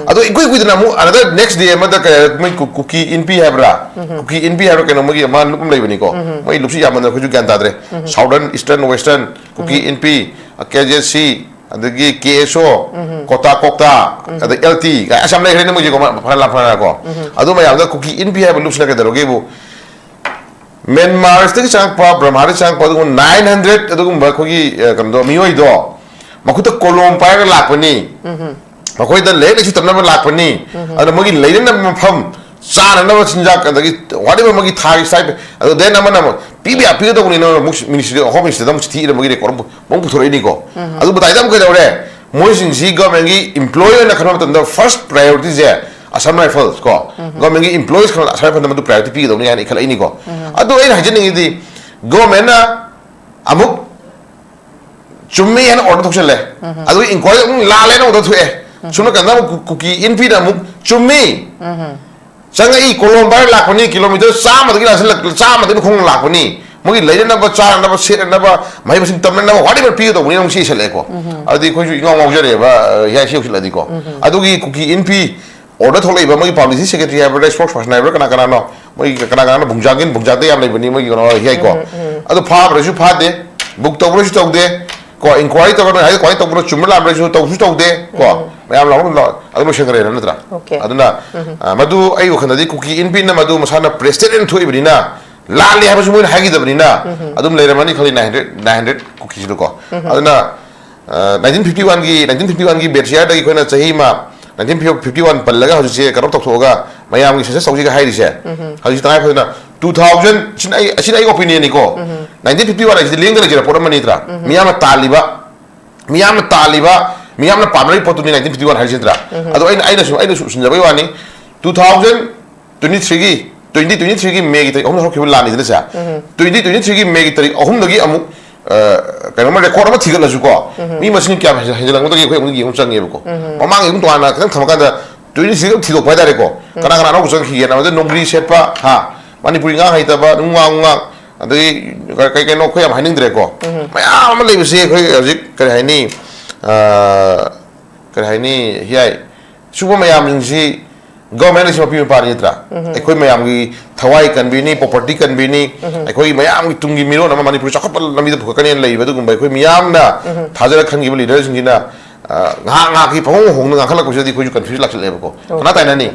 ꯑꯗꯣ ꯏꯀꯨꯏ ꯀꯨꯏꯗꯅ ꯑꯃꯨꯛ another next day ꯑꯃꯗ ꯀꯩ ꯃꯣꯏ ꯀꯨ- ꯀꯨꯀꯤ ꯏꯟꯄꯤ ꯍꯥꯏꯕ꯭ꯔꯥ, ꯀꯨꯀꯤ ꯏꯟꯄꯤ ꯍꯥꯏꯕ꯭ꯔꯥ, ꯀꯩꯅꯣ ꯃꯣꯏꯒꯤ ꯑꯃ ꯂꯨꯞ ꯑꯃ ꯂꯩꯕꯅꯤꯀꯣ꯫ ꯃꯣꯏ ꯂꯨꯞꯁꯤ ꯌꯥꯝꯃꯟꯗꯅ ꯑꯩꯈꯣꯏꯁꯨ ꯒ꯭ꯌꯥꯟ ꯇꯥꯗ꯭ꯔꯦ꯫ Southern, Eastern, Western, ꯀꯨꯀꯤ ꯏꯟꯄꯤ, ꯀꯦ ꯖꯦ ꯁꯤ, ꯑꯗꯒꯤ ꯀꯦ ꯑꯦꯁ ꯑꯣ, ꯀꯣꯇꯥ ꯀꯣꯛꯇꯥ, ꯑꯗꯩ ꯑꯦꯜ ꯇꯤ ꯀꯥꯏ ꯑꯁ ꯌꯥꯝ ꯂꯩꯈ꯭ꯔꯦꯅꯦ ꯃꯣꯏꯁꯦꯀꯣ, ꯃ- ꯐꯅ ꯂꯥꯞ ꯐꯅꯀꯣ꯫ ꯑꯗꯨ ꯃꯌꯥꯝꯗ ꯀꯨꯀꯤ ꯏꯟꯄꯤ ꯍꯥꯏꯕ ꯂꯨꯞꯁꯤꯅ ꯀꯩꯗꯧꯔꯒꯦꯕꯨ, ꯃ꯭ꯌꯥꯟꯃꯥꯔꯗꯒꯤ ꯆꯪꯉꯛꯄ, ꯕ꯭ꯔꯍꯃꯥꯗꯒꯤ ꯆꯪꯉꯛꯄ ꯑꯗꯨꯒꯨꯝꯕ nine hundred ꯑꯗꯨꯒꯨꯝꯕ ꯑꯩꯈꯣꯏꯒꯤ ꯑ, ꯀꯩꯅꯣꯗꯣ, ꯃꯤꯑꯣꯏꯗꯣ ꯃꯈꯨꯠꯇ ꯀꯣꯂꯣꯝ ꯄꯥꯏꯔꯒ ꯂꯥꯛꯄꯅꯤ꯫ ꯃꯈꯣꯏꯗ ꯂꯥꯏꯔꯤꯛ ꯂꯥꯏꯁꯨ ꯇꯝꯅꯕ ꯂꯥꯛꯄꯅꯤ꯫ ꯑꯗꯨꯅ ꯃꯣꯏꯒꯤ ꯂꯩꯅꯅꯕ ꯃꯐꯝ, ꯆꯥꯅꯅꯕ ꯆꯤꯟꯖꯥꯛ, ꯑꯗꯒꯤ whatever ꯃꯣꯏꯒꯤ ꯊꯥꯒꯤ stipend, ꯑꯗꯨ then ꯑꯃꯅ ꯑꯃꯨꯛ ꯄꯤꯕ ꯌꯥ ꯄꯤꯒꯗꯧꯕꯅꯤ, ꯅꯪ ꯑꯃꯨꯛ ministry, home ministerꯗ ꯑꯃꯨꯛ ꯆꯤꯊꯤ ꯏꯔꯝꯕꯒꯤ record ꯑꯃꯨꯛ ꯑꯃꯨꯛ ꯄꯨꯊꯣꯔꯛꯏꯅꯤꯀꯣ꯫ ꯑꯗꯨ ꯃꯇꯥꯏꯗ ꯑꯃꯨꯛ ꯀꯩꯗꯧꯔꯦ? ꯃꯣꯏꯁꯤꯡꯁꯤ governmentꯒꯤ employee ꯑꯣꯏꯅ ꯈꯟꯕ ꯃꯇꯝꯗ first priorityꯁꯦ Assam Rifles ꯀꯣ, governmentꯒꯤ employees ꯈꯟꯕ Assam Riflesꯇ ꯃꯗꯨ priority ꯄꯤꯒꯗꯧꯅꯤ ꯍꯥꯏꯅ ꯏꯈꯠꯂꯛꯏꯅꯤꯀꯣ꯫ ꯑꯗꯨ ꯑꯩꯅ ꯍꯥꯏꯖꯅꯤꯡꯉꯤꯗꯤ, governmentꯅ ꯑꯃꯨꯛ ꯆꯨꯝꯃꯤ ꯍꯥꯏꯅ order ꯊꯣꯛꯆꯜꯂꯦ꯫ ꯑꯗꯨꯒ inquiry ꯑꯃꯨꯛ ꯂꯥꯜꯂꯦꯅ order ꯊꯣꯛꯑꯦ꯫ ꯁꯣꯝ ꯅꯥꯀꯟꯗ ꯑꯃꯨꯛ ꯀꯨ- ꯀꯨꯀꯤ ꯏꯟꯄꯤꯅ ꯑꯃꯨꯛ ꯆꯨꯝꯃꯤ, ꯆꯪꯉꯛꯏ, ꯀꯣꯂꯣꯝ ꯄꯥꯏꯔ ꯂꯥꯛꯄꯅꯤ, ꯀꯤꯂꯣꯃꯤꯇꯔ ꯆꯥꯝꯃꯗꯒꯤ ꯂꯥꯛꯁꯤꯜꯂꯛ- ꯆꯥꯝꯃꯗꯒꯤ ꯃꯈꯣꯡ ꯂꯥꯛꯄꯅꯤ, ꯃꯣꯏꯒꯤ ꯂꯩꯅꯅꯕ, ꯆꯥꯅꯅꯕ, ꯁꯦꯠꯅꯅꯕ, ꯃꯍꯩ ꯃꯁꯤꯡ ꯇꯝꯅꯅꯕ whatever ꯄꯤꯒꯗꯧꯕꯅꯤ ꯑꯃꯨꯛ ꯁꯤ ꯏꯁꯜꯂꯛꯑꯦꯀꯣ꯫ ꯑꯗꯨꯗꯤ ꯑꯩꯈꯣꯏꯁꯨ ꯏꯉꯥꯎ ꯉꯥꯎꯖꯔꯦꯕ, ꯑ, ꯍꯤꯌꯥꯏ ꯁꯤ ꯌꯧꯁꯤꯜꯂꯛꯑꯗꯤꯀꯣ꯫ ꯑꯗꯨꯒꯤ ꯀꯨꯀꯤ ꯏꯟꯄꯤ order ꯊꯣꯛꯂꯛꯏꯕ ꯃꯣꯏꯒꯤ publicity secretary ꯍꯥꯏꯕ꯭ꯔꯥ, spokesperson ꯍꯥꯏꯕ꯭ꯔꯥ, ꯀꯅꯥ ꯀꯅꯥꯅꯣ, ꯃꯣꯏꯒꯤ ꯀꯅꯥ ꯀꯅꯥꯅꯣ, ꯕꯨꯡꯖꯥꯡꯒꯤꯟ, ꯕꯨꯡꯖꯥꯡꯗ ꯌꯥꯝ ꯂꯩꯕꯅꯤ ꯃꯣꯏꯒꯤ ꯀꯩꯅꯣ ꯍꯤꯌꯥꯏꯀꯣ꯫ ꯑꯗꯨ ꯐꯥꯕ꯭ꯔꯁꯨ ꯐꯥꯗꯦ, book ꯇꯧꯕ꯭ꯔꯁꯨ ꯇꯧꯗꯦ ꯀꯣ, inquiry ꯇꯧꯔꯒ ꯅꯣꯏ ꯍꯥꯏꯗꯤ ꯀꯃꯥꯏꯅ ꯇꯧꯕꯅꯣ, ꯆꯨꯝꯕ꯭ꯥ ꯂꯥꯟꯕ꯭ꯔꯁꯨ ꯇꯧꯁꯨ ꯇꯧꯗꯦ ꯀꯣ꯫ ꯃꯌꯥꯝ ꯂꯥꯎꯅ ꯑꯗꯨꯝ ꯂꯥꯎ-, ꯑꯗꯨꯝ ꯂꯣꯏꯁꯟꯈ꯭ꯔꯦꯅ ꯅꯠꯇ꯭ꯔꯥ? Okay. ꯑꯗꯨꯅ, ꯑ, ꯃꯗꯨ ꯑꯩ ꯋꯥꯈꯜꯗꯗꯤ ꯀꯨꯀꯤ ꯏꯟꯄꯤꯅ ꯃꯗꯨ ꯃꯁꯥꯅ president ꯑꯣꯏꯅ ꯊꯣꯛꯏꯕꯅꯤꯅ, ꯂꯥꯜꯂꯦ ꯍꯥꯏꯕꯁꯨ ꯃꯣꯏꯅ ꯍꯥꯏꯈꯤꯗꯕꯅꯤꯅ, ꯑꯗꯨꯝ ꯂꯩꯔꯝꯃꯅꯤ ꯈꯜꯂꯤ, nine hundred, nine hundred ꯀꯨꯀꯤꯁꯤꯗꯀꯣ꯫ ꯑꯗꯨꯅ, ꯑ, nineteen fifty one ꯒꯤ, nineteen fifty one ꯒꯤ batch yearꯗꯒꯤ ꯑꯩꯈꯣꯏꯅ ꯆꯍꯤ ꯑꯃ, nineteen fifty one ꯄꯜꯂꯒ ꯍꯧꯖꯤꯛꯁꯦ ꯀꯩꯅꯣ ꯇꯧꯊꯣꯛꯑꯒ ꯃꯌꯥꯝꯒꯤ census ꯇꯧꯁꯤꯒ ꯍꯥꯏꯔꯤꯁꯦ, ꯍꯧꯖꯤꯛ ꯇꯉꯥꯏ ꯐꯗꯅ two thousand, ꯁꯤꯅ ꯑꯩ, ꯑꯁꯤꯅ ꯑꯩ opinionꯅꯤꯀꯣ, nineteen fifty one ꯍꯥꯏꯁꯤꯗꯤ ꯂꯦꯡꯗꯅ ꯂꯩꯖꯔ ꯄꯣꯠ ꯑꯃꯅꯤ ꯅꯠꯇ꯭ꯔꯥ? ꯃꯤꯌꯥꯝꯅ ꯇꯥꯜꯂꯤꯕ, ꯃꯤꯌꯥꯝꯅ ꯇꯥꯜꯂꯤꯕ, ꯃꯤꯌꯥꯝꯅ ꯄꯥꯝꯅꯔꯤꯕ ꯄꯣꯠꯇꯨꯅꯤ nineteen fifty one ꯍꯥꯏꯁꯤ ꯅꯠꯇ꯭ꯔꯥ? ꯑꯗꯣ ꯑꯩꯅ, ꯑꯩꯅꯁꯨ, ꯑꯩꯅꯁꯨ ꯎꯁꯤꯟꯖꯕꯒꯤ ꯋꯥꯅꯤ, two thousand twenty three ꯒꯤ, twenty twenty three ꯒꯤ ꯃꯦꯒꯤ ꯇꯥꯔꯤꯛ ꯑꯍꯨꯝꯗ ꯍꯧꯔꯛꯈꯤꯕ ꯂꯥꯟꯅꯤꯗꯅ ꯁꯦ, twenty twenty three ꯒꯤ ꯃꯦꯒꯤ ꯇꯥꯔꯤꯛ ꯑꯍꯨꯝꯗꯒꯤ ꯑꯃꯨꯛ, ꯀꯩꯅꯣꯝꯃ ꯔꯦꯀꯣꯔꯠ ꯑꯃ ꯊꯤꯒꯠꯂꯁꯨꯀꯣ, ꯃꯤ ꯃꯁꯤꯡ ꯀꯌꯥꯝ ꯍꯦꯟꯖꯜꯂꯛꯄꯗꯒꯤ ꯑꯩꯈꯣꯏ ꯑꯃꯨꯛ ꯌꯦꯡꯕ ꯆꯪꯉꯦꯕꯀꯣ꯫ ꯃꯃꯥꯡꯒꯤ ꯑꯃꯨꯛ ꯇꯣꯉꯥꯟꯅ ꯈꯤꯇꯪ ꯊꯝꯃꯀꯥꯟꯗ ꯇ꯭ꯋꯦꯟꯇꯤ ꯁꯤꯛꯁ ꯑꯃ ꯊꯤꯗꯣꯛꯄ ꯍꯥꯏꯇꯥꯔꯦꯀꯣ꯫ ꯀꯅꯥ ꯀꯅꯥ ꯑꯅꯧꯕ ꯆꯪꯈꯤꯒꯦꯅ, ꯑꯃꯗ ꯅꯣꯡꯒ꯭ꯔꯤ ꯁꯦꯠꯄ, ꯍꯥ, ꯃꯅꯤꯄꯨꯔꯤ ꯉꯥꯡ ꯍꯩꯇꯕ, ꯅꯨꯡꯉꯥꯡ ꯉꯥꯡ, ꯑꯗꯒꯤ ꯀꯩ ꯀꯩꯅꯣ ꯑꯩꯈꯣꯏ ꯌꯥꯝ ꯍꯥꯏꯅꯤꯡꯗ꯭ꯔꯦꯀꯣ꯫ ꯃꯌꯥꯝ ꯑꯃ ꯂꯩꯕꯁꯦ ꯑꯩꯈꯣꯏ ꯍꯧꯖꯤꯛ ꯀꯔꯤ ꯍꯥꯏꯅꯤ, ꯀꯔꯤ ꯍꯥꯏꯅꯤ, ꯍꯤꯌꯥꯏ, ꯁꯤꯒꯨꯝꯕ ꯃꯌꯥꯝꯁꯤꯡꯁꯤ ꯒꯚꯔꯟꯃꯦꯟꯠ ꯑꯁꯤ ꯃꯄꯤ ꯃꯄꯥꯅꯤ ꯅꯠꯇ꯭ꯔꯥ? ꯑꯩꯈꯣꯏ ꯃꯌꯥꯝꯒꯤ ꯊꯋꯥꯏ ꯀꯟꯕꯤꯅꯤ, ꯄ꯭ꯔꯣꯄꯔꯇꯤ ꯀꯟꯕꯤꯅꯤ, ꯑꯩꯈꯣꯏ ꯃꯌꯥꯝꯒꯤ ꯇꯨꯡꯒꯤ ꯃꯤꯔꯣꯟ ꯑꯃ ꯃꯅꯤꯄꯨꯔ ꯆꯥꯎꯈꯠꯄ ꯂꯝꯕꯤꯗ ꯄꯨꯈꯠꯀꯅꯤꯅ ꯂꯩꯕ ꯑꯗꯨꯒꯨꯝꯕ ꯑꯩꯈꯣꯏ ꯃꯤꯌꯥꯝꯅ ꯊꯥꯖꯔ ꯈꯟꯈꯤꯕ ꯂꯤꯗꯔꯁꯤꯡꯁꯤꯅ, ꯑ, ꯉꯥꯏꯍꯥꯛ ꯉꯥꯏꯍꯥꯛꯀꯤ ꯄꯪꯍꯣꯡ ꯍꯣꯡꯅ ꯉꯥꯡꯈꯠꯂꯛꯄꯁꯤꯗꯗꯤ ꯑꯩꯈꯣꯏꯁꯨ ꯀꯟꯐ꯭ꯌꯨꯖꯟ ꯂꯥꯛꯁꯜꯂꯛꯑꯦꯕꯀꯣ꯫ ꯀꯅꯥ ꯇꯥꯏꯅꯅꯤ?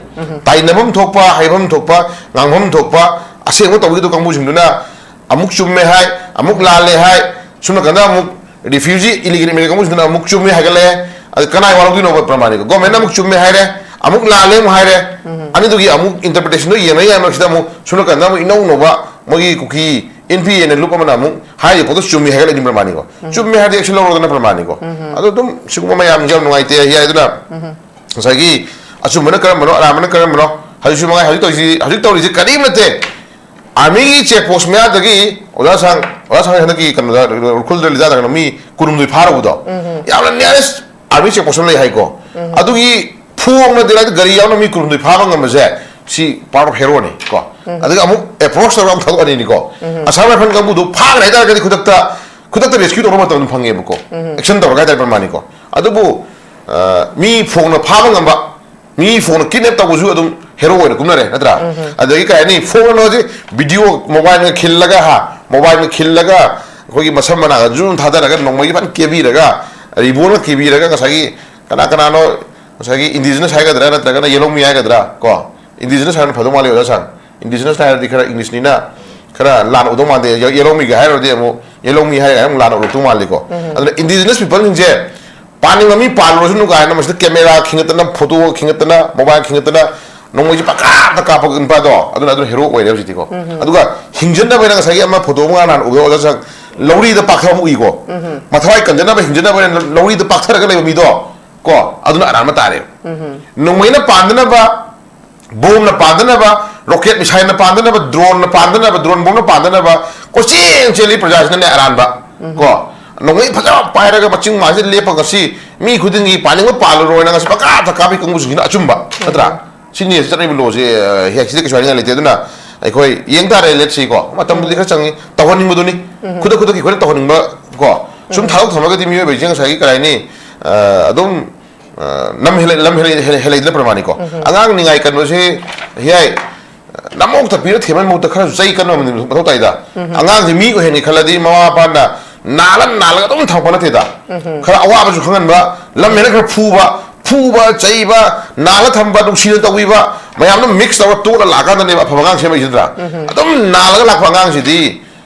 ꯇꯥꯏꯅꯐꯝ ꯊꯣꯛꯄ, ꯍꯥꯏꯐꯝ ꯊꯣꯛꯄ, ꯉꯥꯡꯐꯝ ꯊꯣꯛꯄ, ꯑꯁꯦꯡꯕ ꯇꯧꯕꯤꯒꯗꯧꯕ ꯀꯥꯡꯕꯨꯁꯤꯡꯗꯨꯅ ꯑꯃꯨꯛ ꯆꯨꯝꯃꯦ ꯍꯥꯏ, ꯑꯃꯨꯛ ꯂꯥꯜꯂꯦ ꯍꯥꯏ, ꯁꯣꯝ ꯅꯥꯀꯟꯗ ꯑꯃꯨꯛ ꯔꯤꯐ꯭ꯌꯨꯖꯤ, ꯏꯂꯤꯒꯦꯜ ꯏꯃꯤꯒ꯭ꯔꯦꯟ ꯀꯥꯡꯕꯨꯁꯤꯡꯗꯨꯅ ꯑꯃꯨꯛ ꯆꯨꯝꯃꯦ ꯍꯥꯏꯒꯠꯂꯛꯑꯦ꯫ ꯑꯗꯨ ꯀꯅꯥꯏ ꯋꯥ ꯂꯧꯗꯣꯏꯅꯣꯕ ꯄ꯭ꯔꯃꯥꯅꯤꯀꯣ? ꯒꯣꯔꯃꯦꯟꯅ ꯑꯃꯨꯛ ꯆꯨꯝꯃꯦ ꯍꯥꯏꯔꯦ, ꯑꯃꯨꯛ ꯂꯥꯜꯂꯦ ꯑꯃꯨꯛ ꯍꯥꯏꯔꯦ꯫ ꯑꯅꯤꯗꯨꯒꯤ ꯑꯃꯨꯛ ꯏꯟꯇꯔꯄ꯭ꯔꯤꯇꯦꯁꯟꯗꯣ ꯌꯦꯡꯅ ꯌꯥꯝ ꯃꯔꯛꯁꯤꯗ ꯑꯃꯨꯛ ꯁꯣꯝ ꯅꯥꯀꯟꯗ ꯑꯃꯨꯛ ꯏꯅꯧ ꯅꯧꯕ ꯃꯣꯏꯒꯤ ꯀꯨꯀꯤ ꯑꯦꯟ ꯄꯤ ꯑꯦꯅ ꯂꯨꯞ ꯑꯃꯅ ꯑꯃꯨꯛ ꯍꯥꯏꯔꯤꯕ ꯄꯣꯠꯇꯣ ꯆꯨꯝꯃꯤ ꯍꯥꯏꯒꯠꯂꯛꯏꯅꯤ ꯄ꯭ꯔꯃꯥꯅꯤꯀꯣ꯫ ꯆꯨꯝꯃꯦ ꯍꯥꯏꯔꯗꯤ ꯑꯦꯛꯁꯟ ꯂꯧꯔꯣꯗꯅ ꯄ꯭ꯔꯃꯥꯅꯤꯀꯣ꯫ ꯑꯗꯣ ꯑꯗꯨꯝ ꯁꯤꯒꯨꯝꯕ ꯃꯌꯥꯝꯁꯦ ꯌꯥꯝ ꯅꯨꯡꯉꯥꯏꯇꯦ ꯍꯥꯏ ꯑꯗꯨꯅ ꯉꯁꯥꯏꯒꯤ ꯑꯆꯨꯝꯕꯅ ꯀꯔꯝꯕꯅꯣ, ꯑꯔꯥꯟꯕꯅ ꯀꯔꯝꯕꯅꯣ ꯍꯧꯖꯤꯛꯁꯨ ꯃꯉꯥꯏ ꯍꯧꯖꯤꯛ ꯇꯧꯔꯤꯁꯤ, ꯍꯧꯖꯤꯛ ꯇꯧꯔꯤꯁꯤ ꯀꯔꯤꯝ ꯅꯠꯇꯦ꯫ ꯑꯥꯔꯃꯤꯒꯤ ꯆꯦꯛ ꯄꯣꯁ ꯃꯌꯥꯗꯒꯤ ꯑꯣꯖꯥ ꯁꯥꯡ, ꯑꯣꯖꯥ ꯁꯥꯡ ꯍꯟꯗꯛꯀꯤ ꯀꯩꯅꯣꯗ ꯎꯈ꯭ꯔꯨꯜꯗ ꯂꯤꯗꯥ ꯇꯥꯗꯅ ꯃꯤ ꯀꯨꯟꯍꯨꯝꯗꯣꯏ ꯐꯥꯔꯨꯕꯗꯣ, ꯌꯥꯝꯅ ꯅꯤꯌꯔꯦꯁ ꯑꯥꯔꯃꯤ ꯆꯦꯛ ꯄꯣꯁ ꯑꯃ ꯂꯩ ꯍꯥꯏꯀꯣ꯫ ꯑꯗꯨꯒꯤ ꯐꯣꯡꯅ ꯗꯦꯔꯥꯏꯗ ꯒꯥꯔꯤ ꯌꯥꯎꯅ ꯃꯤ ꯀꯨꯟꯍꯨꯝꯗꯣꯏ ꯐꯥꯕ ꯉꯝꯕꯁꯦ ꯁꯤ ꯄꯥꯔꯠ ꯑꯣꯐ ꯍꯦꯔꯣꯅꯤ ꯀꯣ꯫ ꯑꯗꯨꯒ ꯑꯃꯨꯛ ꯑꯦꯄ꯭ꯔꯣꯁ ꯇꯧꯔꯒ ꯑꯃꯨꯛ ꯊꯥꯗꯣꯛꯑꯅꯤꯅꯤꯀꯣ꯫ ꯑꯁꯥꯝ ꯔꯥꯏꯐꯜ ꯀꯥꯡꯕꯨꯗꯨ ꯐꯥꯈ꯭ꯔꯦ ꯍꯥꯏꯇꯥꯔꯒꯗꯤ ꯈꯨꯗꯛꯇ, ꯈꯨꯗꯛꯇ ꯔꯦꯁꯀ꯭ꯌꯨ ꯇꯧꯅꯕ ꯃꯇꯝ ꯑꯗꯨꯝ ꯐꯪꯉꯦꯕꯀꯣ꯫ ꯑꯦꯛꯁꯟ ꯇꯧꯔꯒ ꯍꯥꯏꯇꯥꯔꯦ ꯄ꯭ꯔꯃꯥꯅꯤꯀꯣ꯫ ꯑꯗꯨꯕꯨ, ꯑ, ꯃꯤ ꯐꯣꯡꯅ ꯐꯥꯕ ꯉꯝꯕ, ꯃꯤ ꯐꯣꯡꯅ ꯀꯤꯗꯅꯦꯞ ꯇꯧꯕꯁꯨ ꯑꯗꯨꯝ ꯍꯦꯔꯣ ꯑꯣꯏꯅ ꯀꯨꯝꯅꯔꯦ ꯅꯠꯇ꯭ꯔꯥ? ꯑꯗꯒꯤ ꯀꯩ ꯍꯥꯏꯅꯤ, ꯐꯣꯟ ꯑꯁꯤ ꯚꯤꯗꯤꯑꯣ ꯃꯣꯕꯥꯏꯜꯒ ꯈꯤꯜꯂꯒ, ꯍꯥ, ꯃꯣꯕꯥꯏꯜꯒ ꯈꯤꯜꯂꯒ ꯑꯩꯈꯣꯏꯒꯤ ꯃꯁꯝ ꯃꯅꯥꯒ ꯖꯨꯝ ꯊꯥꯗꯔꯒ ꯅꯣꯡꯃꯩꯒꯤ ꯐꯖꯅ ꯀꯦꯕꯤꯔꯒ, ꯔꯤꯕꯣꯟꯒ ꯀꯤꯕꯤꯔꯒ ꯉꯁꯥꯏꯒꯤ ꯀꯅꯥ ꯀꯅꯥꯅꯣ, ꯉꯁꯥꯏꯒꯤ ꯏꯟꯗꯤꯖꯤꯅꯁ ꯍꯥꯏꯒꯗ꯭ꯔꯥ ꯅꯠꯇ꯭ꯔꯒꯅ ꯌꯦꯂꯧꯃꯤ ꯍꯥꯏꯒꯗ꯭ꯔꯥ ꯀꯣ, ꯏꯟꯗꯤꯖꯤꯅꯁ ꯍꯥꯏꯕꯅ ꯐꯗꯧ ꯃꯥꯜꯂꯤ ꯑꯣꯖꯥ ꯁꯥꯡ꯫ ꯏꯟꯗꯤꯖꯤꯅꯁ ꯍꯥꯏꯔꯗꯤ ꯈꯔ ꯏꯪꯂꯤꯁꯅꯤꯅ ꯈꯔ ꯂꯥꯟ ꯎꯗꯧ ꯃꯥꯟꯗꯦ꯫ ꯌꯦ-, ꯌꯦꯂꯧꯃꯤꯒ ꯍꯥꯏꯔꯨꯔꯗꯤ ꯑꯃꯨꯛ ꯌꯦꯂꯧꯃꯤ ꯍꯥꯏꯔꯒ ꯑꯃꯨꯛ ꯂꯥꯟ ꯎꯔꯛꯇꯧ ꯃꯥꯜꯂꯤꯀꯣ꯫ ꯑꯗꯨꯅ ꯏꯟꯗꯤꯖꯤꯅꯁ ꯄꯤꯄꯜꯁꯤꯡꯁꯦ ꯄꯥꯅꯤꯡꯕ ꯃꯤ ꯄꯥꯜꯂꯨꯔꯁꯅꯨ ꯀꯥꯏꯅ ꯃꯁꯤꯗ ꯀꯦꯃꯦꯔꯥ ꯈꯤꯡꯒꯠꯇꯅ, ꯐꯣꯇꯣ ꯈꯤꯡꯒꯠꯇꯅ, ꯃꯣꯕꯥꯏꯜ ꯈꯤꯡꯒꯠꯇꯅ, ꯅꯣꯡꯃꯩꯁꯦ ꯄꯪꯀꯥꯞꯇ ꯀꯥꯞꯄ ꯅꯨꯄꯥꯗꯣ ꯑꯗꯨꯅ, ꯑꯗꯨꯅ ꯍꯦꯔꯣ ꯑꯣꯏꯔꯦ ꯍꯧꯖꯤꯛꯇꯤꯀꯣ꯫ ꯑꯗꯨꯒ ꯍꯤꯡꯖꯟꯅꯕ ꯍꯥꯏꯅ ꯉꯁꯥꯏꯒꯤ ꯑꯃ ꯐꯣꯇꯣ ꯑꯃ ꯉꯔꯥꯡ ꯅꯍꯥꯟ ꯎꯕꯗ ꯑꯣꯖꯥ ꯁꯥꯡ ꯂꯧꯔꯤꯗ ꯄꯥꯛꯊꯕ ꯑꯃ ꯎꯏꯀꯣ꯫ ꯃꯊꯋꯥꯏ ꯀꯟꯖꯅꯕ ꯍꯤꯡꯖꯟꯅꯕ ꯍꯥꯏꯅ ꯂꯧꯔꯤꯗ ꯄꯥꯛꯊꯔꯒ ꯂꯩꯕ ꯃꯤꯗꯣ ꯀꯣ, ꯑꯗꯨꯅ ꯑꯔꯥꯟꯕ ꯇꯥꯔꯦꯕ꯫ ꯅꯣꯡꯃꯩꯅ ꯄꯥꯟꯗꯅꯕ, ꯕꯣꯝꯅ ꯄꯥꯟꯗꯅꯕ, ꯔꯣꯀꯦꯠ ꯃꯤꯁꯥꯏꯜꯅ ꯄꯥꯟꯗꯅꯕ, ꯗ꯭ꯔꯣꯟꯅ ꯄꯥꯟꯗꯅꯕ, ꯗ꯭ꯔꯣꯟ ꯕꯣꯝꯅ ꯄꯥꯟꯗꯅꯕ ꯀꯣꯏꯆꯦꯟ ꯆꯦꯜꯂꯤ ꯄ꯭ꯔꯖꯥꯁꯤꯅꯅꯦ ꯑꯔꯥꯟꯕ꯫ ꯀꯣ, ꯅꯣꯡꯃꯩ ꯐꯖꯕ ꯄꯥꯏꯔꯒ ꯃꯆꯤꯡ ꯃꯥꯁꯤꯗ ꯂꯦꯞꯄꯒ ꯁꯤ ꯃꯤ ꯈꯨꯗꯤꯡꯒꯤ ꯄꯥꯅꯤꯡꯕ ꯄꯥꯜꯂꯔꯣꯏꯅ ꯉꯁꯤ ꯄꯪꯀꯥꯞꯇ ꯀꯥꯞꯄꯤ ꯀꯥꯡꯕꯨꯁꯤꯡꯁꯤꯅ ꯑꯆꯨꯝꯕ ꯅꯠꯇ꯭ꯔꯥ? ꯁꯤꯅꯤ ꯆꯠꯅꯔꯤꯕ ꯂꯣꯁꯦ꯫ ꯑ, ꯍꯦꯛ ꯁꯤꯗ ꯀꯩꯁꯨ ꯍꯥꯏꯅꯤꯡꯉꯥꯏ ꯂꯩꯇꯦ꯫ ꯑꯗꯨꯅ ꯑꯩꯈꯣꯏ ꯌꯦꯡ ꯇꯥꯔꯦ, let's see ꯀꯣ꯫ ꯃꯇꯝꯕꯨꯗꯤ ꯈꯔ ꯆꯪꯉꯤ, ꯇꯧꯍꯟꯅꯤꯡꯕꯗꯨꯅꯤ꯫ ꯈꯨꯗꯛ ꯈꯨꯗꯛꯀꯤ ꯑꯩꯈꯣꯏꯅ ꯇꯧꯍꯟꯅꯤꯡꯕ ꯀꯣ꯫ ꯁꯨꯝ ꯊꯥꯗꯣꯛ ꯊꯝꯃꯒꯗꯤ ꯃꯤꯑꯣꯏꯕꯁꯦ ꯉꯁꯥꯏꯒꯤ ꯀꯔꯤ ꯍꯥꯏꯅꯤ, ꯑ, ꯑꯗꯨꯝ, ꯑ, ꯂꯝ ꯍꯦꯜꯂ-, ꯂꯝ ꯍꯦꯜꯂ-, ꯍꯦꯜꯂ-, ꯍꯦꯜꯂꯛꯏꯗꯅ ꯄ꯭ꯔꯃꯥꯅꯤꯀꯣ꯫ ꯑꯉꯥꯡ ꯅꯤꯡꯉꯥꯏ ꯀꯟꯕꯁꯦ ꯌꯥꯏ, ꯅꯝꯃꯧ ꯇꯞꯄꯤꯔ ꯊꯦꯝꯍꯟ ꯃꯍꯨꯠꯇ ꯈꯔꯁꯨ ꯆꯩ ꯀꯟꯕ ꯑꯃꯗꯤ ꯃꯊꯧ ꯇꯥꯏꯗ꯫ ꯑꯉꯥꯡꯁꯦ ꯃꯤ ꯑꯣꯏꯍꯟꯒꯦ ꯈꯜꯂꯗꯤ ꯃꯃꯥ ꯃꯄꯥꯅ ꯅꯥꯜꯂ ꯅꯥꯜꯂꯒ ꯑꯗꯨꯝ ꯊꯝꯃꯛꯄ ꯅꯠꯇꯦꯗ꯫ ꯈꯔ ꯑꯋꯥꯕꯁꯨ ꯈꯪꯍꯟꯕ, ꯂꯝ ꯍꯦꯟꯅ ꯈꯔ ꯐꯨꯕ, ꯐꯨꯕ, ꯆꯩꯕ, ꯅꯥꯜꯂ ꯊꯝꯕ, ꯅꯨꯡꯁꯤꯅ ꯇꯧꯕꯤꯕ, ꯃꯌꯥꯝꯗꯣ mix ꯇꯧꯔ ꯇꯣꯠꯂ ꯂꯥꯛꯑꯀꯥꯟꯗꯅꯦꯕ ꯑꯐꯕ ꯑꯉꯥꯡ ꯁꯦꯝꯃꯛꯏꯁꯤ ꯅꯠꯇ꯭ꯔꯥ? ꯑꯗꯨꯝ ꯅꯥꯜꯂꯒ ꯂꯥꯛꯄ ꯑꯉꯥꯡꯁꯤꯗꯤ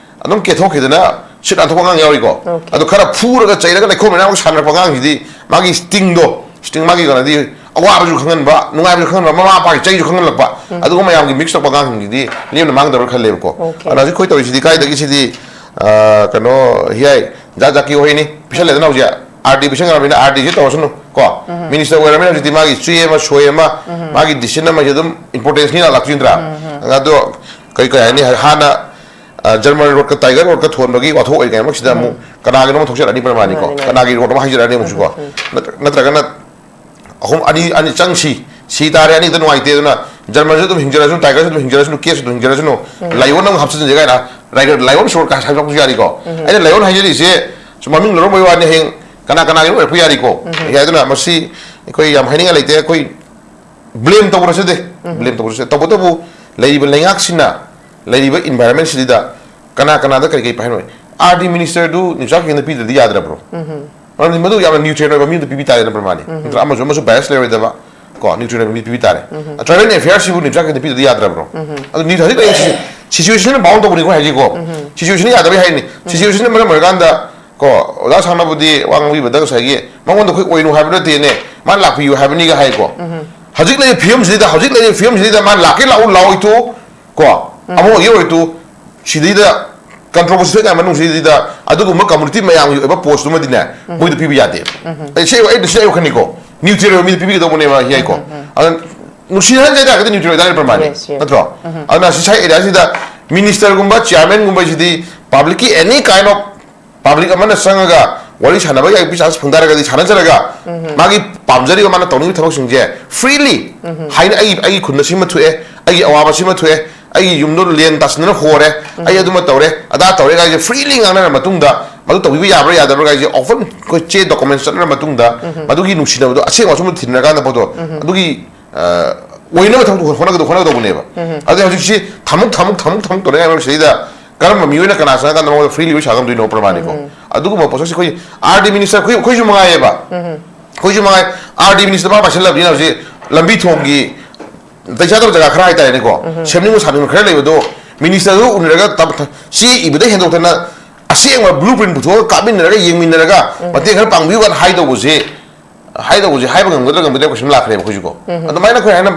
ꯑꯗꯨꯝ ꯀꯦꯊꯣꯛꯈꯤꯗꯅ ꯁꯤꯠ ꯅꯥꯟꯊꯣꯛꯄ ꯑꯉꯥꯡ ꯌꯥꯎꯔꯤꯀꯣ꯫ ꯑꯗꯣ ꯈꯔ ꯐꯨꯔꯒ ꯆꯩꯔꯒ ꯂꯩꯈꯣꯝ ꯂꯩꯅꯥꯡ ꯁꯥꯟꯅꯔꯛꯄ ꯑꯉꯥꯡꯁꯤꯗꯤ ꯃꯥꯒꯤ stingꯗꯣ, sting ꯃꯥꯒꯤ ꯀꯩꯅꯣꯗꯤ ꯑꯋꯥꯕꯁꯨ ꯈꯪꯍꯟꯕ, ꯅꯨꯡꯉꯥꯏꯕꯁꯨ ꯈꯪꯍꯟꯕ, ꯃꯃꯥ ꯃꯄꯥꯒꯤ ꯆꯩꯁꯨ ꯈꯪꯍꯜꯂꯛꯄ, ꯑꯗꯨꯒꯨꯝꯕ ꯃꯌꯥꯝꯒꯤ mix ꯇꯧꯕ ꯑꯉꯥꯡꯁꯤꯡꯁꯤꯗꯤ ꯂꯦꯝꯅ ꯃꯥꯡꯗꯕ꯭ꯔꯥ ꯈꯜꯂꯦꯕꯀꯣ꯫ ꯑꯗꯨꯅ ꯍꯧꯖꯤꯛ ꯑꯩꯈꯣꯏ ꯇꯧꯔꯤꯁꯤꯗꯤ ꯀꯥꯏꯗꯒꯤ ꯁꯤꯗꯤ, ꯑ, ꯀꯩꯅꯣ, ꯍꯤꯌꯥꯏ, ꯖꯥꯠ ꯖꯥꯠꯀꯤ ꯋꯥꯍꯩꯅꯤ꯫ ꯄꯤꯁꯜꯂꯦꯗꯅ ꯍꯧꯖꯤꯛ RD ꯄꯤꯁꯟꯈ꯭ꯔꯕꯅꯤꯅ RDꯁꯤ ꯇꯧꯔꯁꯅꯨ ꯀꯣ꯫ Minister ꯑꯣꯏꯔꯕꯅꯤꯅ ꯍꯧꯖꯤꯛꯇꯤ ꯃꯥꯒꯤ ꯆꯦ ꯑꯃ ꯁꯣꯏ ꯑꯃ, ꯃꯥꯒꯤ decision ꯑꯃꯁꯦ ꯑꯗꯨꯝ importanceꯅꯤ ꯂꯥꯛꯇꯣꯏ ꯅꯠꯇ꯭ꯔꯥ? ꯑꯗꯣ ꯀꯩ, ꯀꯩ ꯍꯥꯏꯅꯤ, ꯍꯥꯟꯅ ꯑ, German roadꯀ Tiger roadꯀ ꯊꯣꯟꯕꯒꯤ ꯋꯥꯊꯣꯛ ꯑꯣꯏꯔꯤꯉꯩ ꯃꯁꯤꯗ ꯑꯃꯨꯛ ꯀꯅꯥꯒꯤꯅꯣ ꯑꯃꯨꯛ ꯊꯣꯛꯆꯔꯛꯑꯅꯤ ꯄ꯭ꯔꯃꯥꯅꯤꯀꯣ꯫ ꯃꯥꯅꯤ, ꯃꯥꯅꯤ꯫ ꯀꯅꯥꯒꯤ road ꯑꯃ ꯍꯥꯏꯖꯔꯛꯑꯅꯤ ꯑꯃꯨꯛꯁꯨꯀꯣ꯫ ꯅꯠꯇ꯭ꯔ-, ꯅꯠꯇ꯭ꯔꯒꯅ ꯑꯍꯨꯝ, ꯑꯅꯤ, ꯑꯅꯤ ꯆꯪꯁꯤ, ꯁꯤ ꯇꯥꯔꯦ, ꯑꯅꯤꯗ ꯅꯨꯡꯉꯥꯏꯇꯦ꯫ ꯑꯗꯨꯅ Germanꯁꯨ ꯑꯗꯨꯝ ꯍꯤꯡꯖꯔꯁꯅꯨ, Tigerꯁꯨ ꯑꯗꯨꯝ ꯍꯤꯡꯖꯔꯁꯅꯨ, Caseꯁꯨ ꯑꯗꯨꯝ ꯍꯤꯡꯖꯔꯁꯅꯨ, Lionꯅ ꯑꯃꯨꯛ ꯍꯥꯞꯆꯤꯟꯁꯦ ꯀꯥꯏꯅ, Lion, Lion roadꯀ ꯍꯥꯏꯕꯁꯨ ꯌꯥꯔꯤꯀꯣ꯫ ꯑꯩꯅ Lion ꯍꯥꯏꯖꯔꯤꯁꯦ ꯁꯨꯝ ꯃꯃꯤꯡ ꯂꯧꯔꯝꯕꯒꯤ ꯋꯥꯅꯤ, ꯍꯌꯦꯡ ꯀꯅꯥ ꯀꯅꯥꯒꯤꯅꯣ ꯑꯣꯏꯔꯛꯄ ꯌꯥꯔꯤꯀꯣ꯫ ꯌꯥꯏ, ꯑꯗꯨꯅ ꯃꯁꯤ ꯑꯩꯈꯣꯏ ꯌꯥꯝ ꯍꯥꯏꯅꯤꯡꯉꯥꯏ ꯂꯩꯇꯦ꯫ ꯑꯩꯈꯣꯏ blame ꯇꯧꯔꯁꯨ ꯗꯦ, blame ꯇꯧꯔꯁꯨ꯫ ꯇꯧꯕꯇꯕꯨ ꯂꯩꯔꯤꯕ ꯂꯩꯉꯥꯛꯁꯤꯅ ꯂꯩꯔꯤꯕ environmentꯁꯤꯗ ꯀꯅꯥ ꯀꯅꯥꯗ ꯀꯔꯤ ꯀꯔꯤ ꯄꯥꯏꯍꯟꯕ? RD ministerꯗꯨ ꯅꯤꯎꯆꯥ ꯀꯦꯟꯗ ꯄꯤꯗ꯭ꯔꯗꯤ ꯌꯥꯗ꯭ꯔꯕ꯭ꯔꯣ? ꯃꯔꯝꯗꯤ ꯃꯗꯨ ꯌꯥꯝꯅ neutral ꯑꯣꯏꯕ ꯃꯤ ꯑꯃꯗ ꯄꯤꯕꯤ ꯇꯥꯔꯦꯅ ꯄ꯭ꯔꯃꯥꯅꯤ꯫ ꯅꯠꯇ꯭ꯔ ꯑꯃꯁꯨ ꯑꯃꯁꯨ bias ꯂꯩꯔꯣꯏꯗꯕ ꯀꯣ, neutral ꯑꯣꯏꯕ ꯃꯤ ꯄꯤꯕꯤ ꯇꯥꯔꯦ꯫ Tribal Affairꯁꯤꯕꯨ ꯅꯤꯎꯆꯥ ꯀꯦꯟꯗ ꯄꯤꯗ꯭ꯔꯗꯤ ꯌꯥꯗ꯭ꯔꯕ꯭ꯔꯣ? ꯑꯗꯨ ꯅꯤꯎ-, ꯍꯧꯖꯤꯛ ꯂꯩꯔꯤꯁꯤ situationꯅ bound ꯇꯧꯕꯅꯤꯀꯣ ꯍꯥꯏꯁꯤꯀꯣ꯫ Situationꯅ ꯌꯥꯗꯕꯩ ꯍꯥꯏꯅꯤ꯫ Situationꯅ ꯃꯔꯝ ꯑꯣꯏꯔꯀꯥꯟꯗ ꯀꯣ, ꯑꯣꯖꯥ ꯁꯥꯡꯅꯕꯨꯗꯤ ꯋꯥ ꯉꯥꯡꯕꯤꯕꯗ ꯉꯁꯥꯏꯒꯤ ꯃꯉꯣꯟꯗ ꯑꯩꯈꯣꯏ ꯑꯣꯏꯅꯨ ꯍꯥꯏꯕ ꯅꯠꯇꯦꯅꯦ, ꯃꯥ ꯂꯥꯛꯄꯤꯌꯨ ꯍꯥꯏꯕꯅꯤꯒ ꯍꯥꯏꯀꯣ꯫ ꯍꯧꯖꯤꯛ ꯂꯩꯔꯤꯕ ꯐꯤꯕꯝꯁꯤꯗ, ꯍꯧꯖꯤꯛ ꯂꯩꯔꯤꯕ ꯐꯤꯕꯝꯁꯤꯗ ꯃꯥ ꯂꯥꯛꯀꯦ ꯂꯥꯛꯎ ꯂꯥꯛꯑꯣꯏ ꯇꯣꯛꯎ ꯀꯣ, ꯑꯃ ꯑꯣꯏꯒꯦ ꯑꯣꯏꯔꯣꯏ ꯇꯣꯛꯎ, ꯁꯤꯗꯩꯗ controversy ꯊꯣꯛꯏꯉꯩ ꯃꯅꯨꯡꯁꯤꯗꯩꯗ ꯑꯗꯨꯒꯨꯝꯕ community ꯃꯌꯥꯝꯒꯤ ꯑꯣꯏꯕ postꯇꯨꯃꯗꯤꯅꯦ ꯃꯣꯏꯗ ꯄꯤꯕ ꯌꯥꯗꯦ꯫ ꯑꯩ ꯁꯤ, ꯑꯩ ꯁꯤ ꯑꯩ ꯋꯥꯈꯜꯅꯤꯀꯣ, neutral ꯑꯣꯏꯕ ꯃꯤꯗ ꯄꯤꯕꯤꯒꯗꯧꯕꯅꯦꯕ ꯌꯥꯏꯀꯣ꯫ ꯑꯗꯨꯅ ꯅꯨꯡꯁꯤꯅꯍꯟꯖ ꯇꯥꯔꯒꯗꯤ neutral ꯑꯣꯏꯇꯥꯔꯦ ꯄ꯭ꯔꯃꯥꯅꯤ꯫ Yes, yes. ꯅꯠꯇ꯭ꯔꯣ? ꯑꯗꯨꯅ ꯁꯤ ꯁ꯭ꯋꯥꯏ areaꯁꯤꯗ ministerꯒꯨꯝꯕ chairmanꯒꯨꯝꯕꯁꯤꯗꯤ publicꯀꯤ any kind of ꯄꯕ꯭ꯂꯤꯛ ꯑꯃꯅ ꯆꯪꯉꯒ ꯋꯥꯔꯤ ꯁꯥꯟꯅꯕ ꯌꯥꯕꯒꯤ ꯆꯥꯟꯁ ꯐꯪ ꯇꯥꯔꯒꯗꯤ ꯁꯥꯟꯅꯖꯔꯒ, ꯃꯥꯒꯤ ꯄꯥꯝꯖꯔꯤꯕ, ꯃꯥꯅ ꯇꯧꯅꯤꯡꯉꯤꯕ ꯊꯕꯛꯁꯤꯡꯁꯦ ꯐ꯭ꯔꯤꯂꯤ ꯍꯥꯏꯅ, ꯑꯩ, ꯑꯩꯒꯤ ꯈꯨꯟꯗ ꯁꯤꯃ ꯊꯣꯛꯑꯦ, ꯑꯩꯒꯤ ꯑꯋꯥꯕ ꯁꯤꯃ ꯊꯣꯛꯑꯦ, ꯑꯩꯒꯤ ꯌꯨꯝꯗꯣ ꯂꯦꯟ ꯇꯥꯁꯤꯟꯗꯅ ꯍꯣꯔꯦ, ꯑꯩ ꯑꯗꯨꯃ ꯇꯧꯔꯦ, ꯑꯗꯥ ꯇꯧꯔꯦ ꯀꯥꯏꯁꯦ ꯐ꯭ꯔꯤꯂꯤ ꯉꯥꯡꯅꯔ ꯃꯇꯨꯡꯗ, ꯃꯗꯨ ꯇꯧꯕꯤꯕ ꯌꯥꯕ꯭ꯔꯥ ꯌꯥꯗꯕ꯭ꯔꯥ ꯀꯥꯏꯁꯦ ꯑꯣꯄꯟ ꯑꯩꯈꯣꯏ ꯆꯦ ꯗꯣꯀꯨꯃꯦꯟ ꯆꯠꯅꯔ ꯃꯇꯨꯡꯗ, ꯃꯗꯨꯒꯤ ꯅꯨꯡꯁꯤꯅꯕꯗꯣ ꯑꯁꯦꯡꯕ ꯑꯆꯨꯝꯕ ꯊꯤꯅꯔꯀꯥꯟꯗ ꯄꯣꯠꯇꯣ, ꯑꯗꯨꯒꯤ ꯑ, ꯑꯣꯏꯅꯕ ꯊꯕꯛ ꯍꯣꯠꯅꯒꯗꯧ ꯍꯣꯠꯅꯒꯗꯧꯕꯅꯦꯕ꯫ ꯑꯗꯩ ꯍꯧꯖꯤꯛꯁꯤ ꯊꯃꯨꯛ ꯊꯃꯨꯛ ꯊꯃꯨꯛ ꯊꯃꯨꯛ ꯇꯧꯔꯦ ꯍꯥꯏꯕ ꯁꯤꯗꯩꯗ ꯀꯔꯝꯕ ꯃꯤꯑꯣꯏꯅ ꯀꯅꯥ ꯆꯪꯉꯀꯥꯟꯗ ꯃꯉꯣꯟꯗ ꯐ꯭ꯔꯤꯂꯤ ꯋꯥꯔꯤ ꯁꯥꯒꯗꯧꯅꯣ ꯄ꯭ꯔꯃꯥꯅꯤꯀꯣ꯫ ꯑꯗꯨꯒꯨꯝꯕ ꯄꯣꯠꯁꯛꯁꯦ ꯑꯩꯈꯣꯏ ꯑꯥꯔ ꯗꯤ ꯃꯤꯅꯤꯁꯇꯔ, ꯑꯩꯈꯣꯏ, ꯑꯩꯈꯣꯏꯁꯨ ꯃꯉꯥꯏꯌꯦꯕ꯫ ꯑꯩꯈꯣꯏꯁꯨ ꯃꯉꯥꯏ, ꯑꯥꯔ ꯗꯤ ꯃꯤꯅꯤꯁꯇꯔ ꯃꯥ ꯄꯥꯏꯁꯜꯂꯕꯅꯤꯅ ꯍꯧꯖꯤꯛ ꯂꯝꯕꯤ ꯊꯣꯡꯒꯤ ꯅꯥꯇꯩ ꯆꯥꯗꯕ ꯖꯒꯥ ꯈꯔ ꯍꯥꯏꯇꯥꯔꯦꯅꯦꯀꯣ, ꯁꯦꯝꯅꯤꯡꯕ ꯁꯥꯅꯤꯡꯕ ꯈꯔ ꯂꯩꯕꯗꯣ ꯃꯤꯅꯤꯁꯇꯔꯗꯨ ꯎꯅꯔꯒ ꯇꯞ-, ꯆꯦ ꯏꯕꯗ ꯍꯦꯟꯗꯣꯛꯇꯅ ꯑꯁꯦꯡꯕ ꯕ꯭ꯂꯨ ꯄ꯭ꯔꯤꯟ ꯄꯨꯊꯣꯛꯑꯒ ꯀꯥꯞꯃꯤꯟꯅꯔꯒ ꯌꯦꯡꯃꯤꯟꯅꯔꯒ ꯃꯇꯦꯡ ꯈꯔ ꯄꯥꯡꯕꯤꯌꯨ ꯀꯥꯏꯅ ꯍꯥꯏꯗꯧꯕꯁꯦ, ꯍꯥꯏꯗꯧꯕꯁꯦ ꯍꯥꯏꯕ ꯉꯝꯒꯗ꯭ꯔꯥ ꯉꯝꯒꯗ꯭ꯔꯥ ꯀꯣꯏꯁꯟ ꯂꯥꯛꯈ꯭ꯔꯦꯕ ꯑꯩꯈꯣꯏꯁꯨꯀꯣ꯫ ꯑꯗꯨꯃꯥꯏꯅ ꯑꯩꯈꯣꯏ ꯍꯥꯏꯅ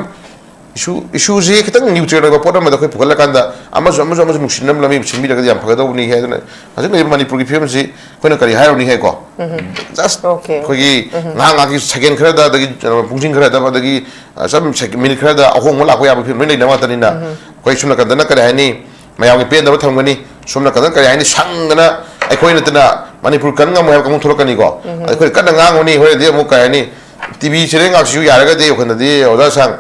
ꯏꯁꯨ, ꯏꯁꯨꯁꯤ ꯈꯤꯇꯪ ꯅ꯭ꯌꯨꯇ꯭ꯔꯦꯜ ꯑꯣꯏꯕ ꯄꯣꯠ ꯑꯃꯗ ꯑꯩꯈꯣꯏ ꯄꯨꯈꯠꯂꯀꯥꯟꯗ ꯑꯃꯁꯨ ꯑꯃꯁꯨ ꯑꯃꯁꯨ ꯅꯨꯡꯁꯤꯅꯕ ꯂꯝꯕꯤ ꯁꯤꯟꯕꯤꯔꯒꯗꯤ ꯌꯥꯝ ꯐꯒꯗꯧꯕꯅꯤ ꯍꯥꯏꯗꯅ ꯍꯧꯖꯤꯛ ꯂꯩꯔꯤꯕ ꯃꯅꯤꯄꯨꯔꯒꯤ ꯐꯤꯕꯝꯁꯤ ꯑꯩꯈꯣꯏꯅ ꯀꯔꯤ ꯍꯥꯏꯔꯨꯅꯤ ꯍꯥꯏꯀꯣ꯫ Just okay. ꯑꯩꯈꯣꯏꯒꯤ ꯉꯥꯏꯍꯥꯛ ꯉꯥꯏꯍꯥꯛꯀꯤ ꯁꯦꯀꯦꯟ ꯈꯔꯗ, ꯑꯗꯒꯤ ꯄꯨꯡꯁꯤꯡ ꯈꯔꯗ, ꯑꯗꯒꯤ ꯁꯝ ꯁꯦꯛ-, ꯃꯤꯅꯤꯠ ꯈꯔꯗ ꯑꯍꯣꯡꯕ ꯂꯥꯛꯄ ꯌꯥꯕ ꯐꯤꯕꯝ ꯂꯣꯏ ꯂꯩꯅꯕ ꯉꯥꯛꯇꯅꯤꯅ ꯑꯩꯈꯣꯏ ꯁꯣꯝ ꯅꯥꯀꯟꯗꯅ ꯀꯔꯤ ꯍꯥꯏꯅꯤ, ꯃꯌꯥꯝꯒꯤ ꯄꯦꯟꯗꯕ ꯊꯝꯒꯅꯤ, ꯁꯣꯝ ꯅꯥꯀꯟꯗ ꯀꯔꯤ ꯍꯥꯏꯅꯤ, ꯁꯪꯗꯅ ꯑꯩꯈꯣꯏ ꯅꯠꯇꯅ ꯃꯅꯤꯄꯨꯔ ꯀꯟ ꯉꯝꯃꯣꯏ ꯍꯥꯏꯕ ꯀꯥꯡꯕꯨ ꯊꯣꯛꯂꯛꯀꯅꯤꯀꯣ꯫ ꯑꯩꯈꯣꯏ ꯀꯟꯅ ꯉꯥꯡꯉꯨꯅꯤ, ꯍꯣꯔꯦꯟꯗꯤ ꯑꯃꯨꯛ ꯀꯔꯤ ꯍꯥꯏꯅꯤ, ꯇꯤ ꯚꯤ ꯆꯦꯅꯦꯜ ꯉꯥꯛꯁꯤꯁꯨ ꯌꯥꯔꯒꯗꯤ ꯑꯩꯈꯣꯏꯅꯗꯤ ꯑꯣꯖꯥ ꯁꯥꯡ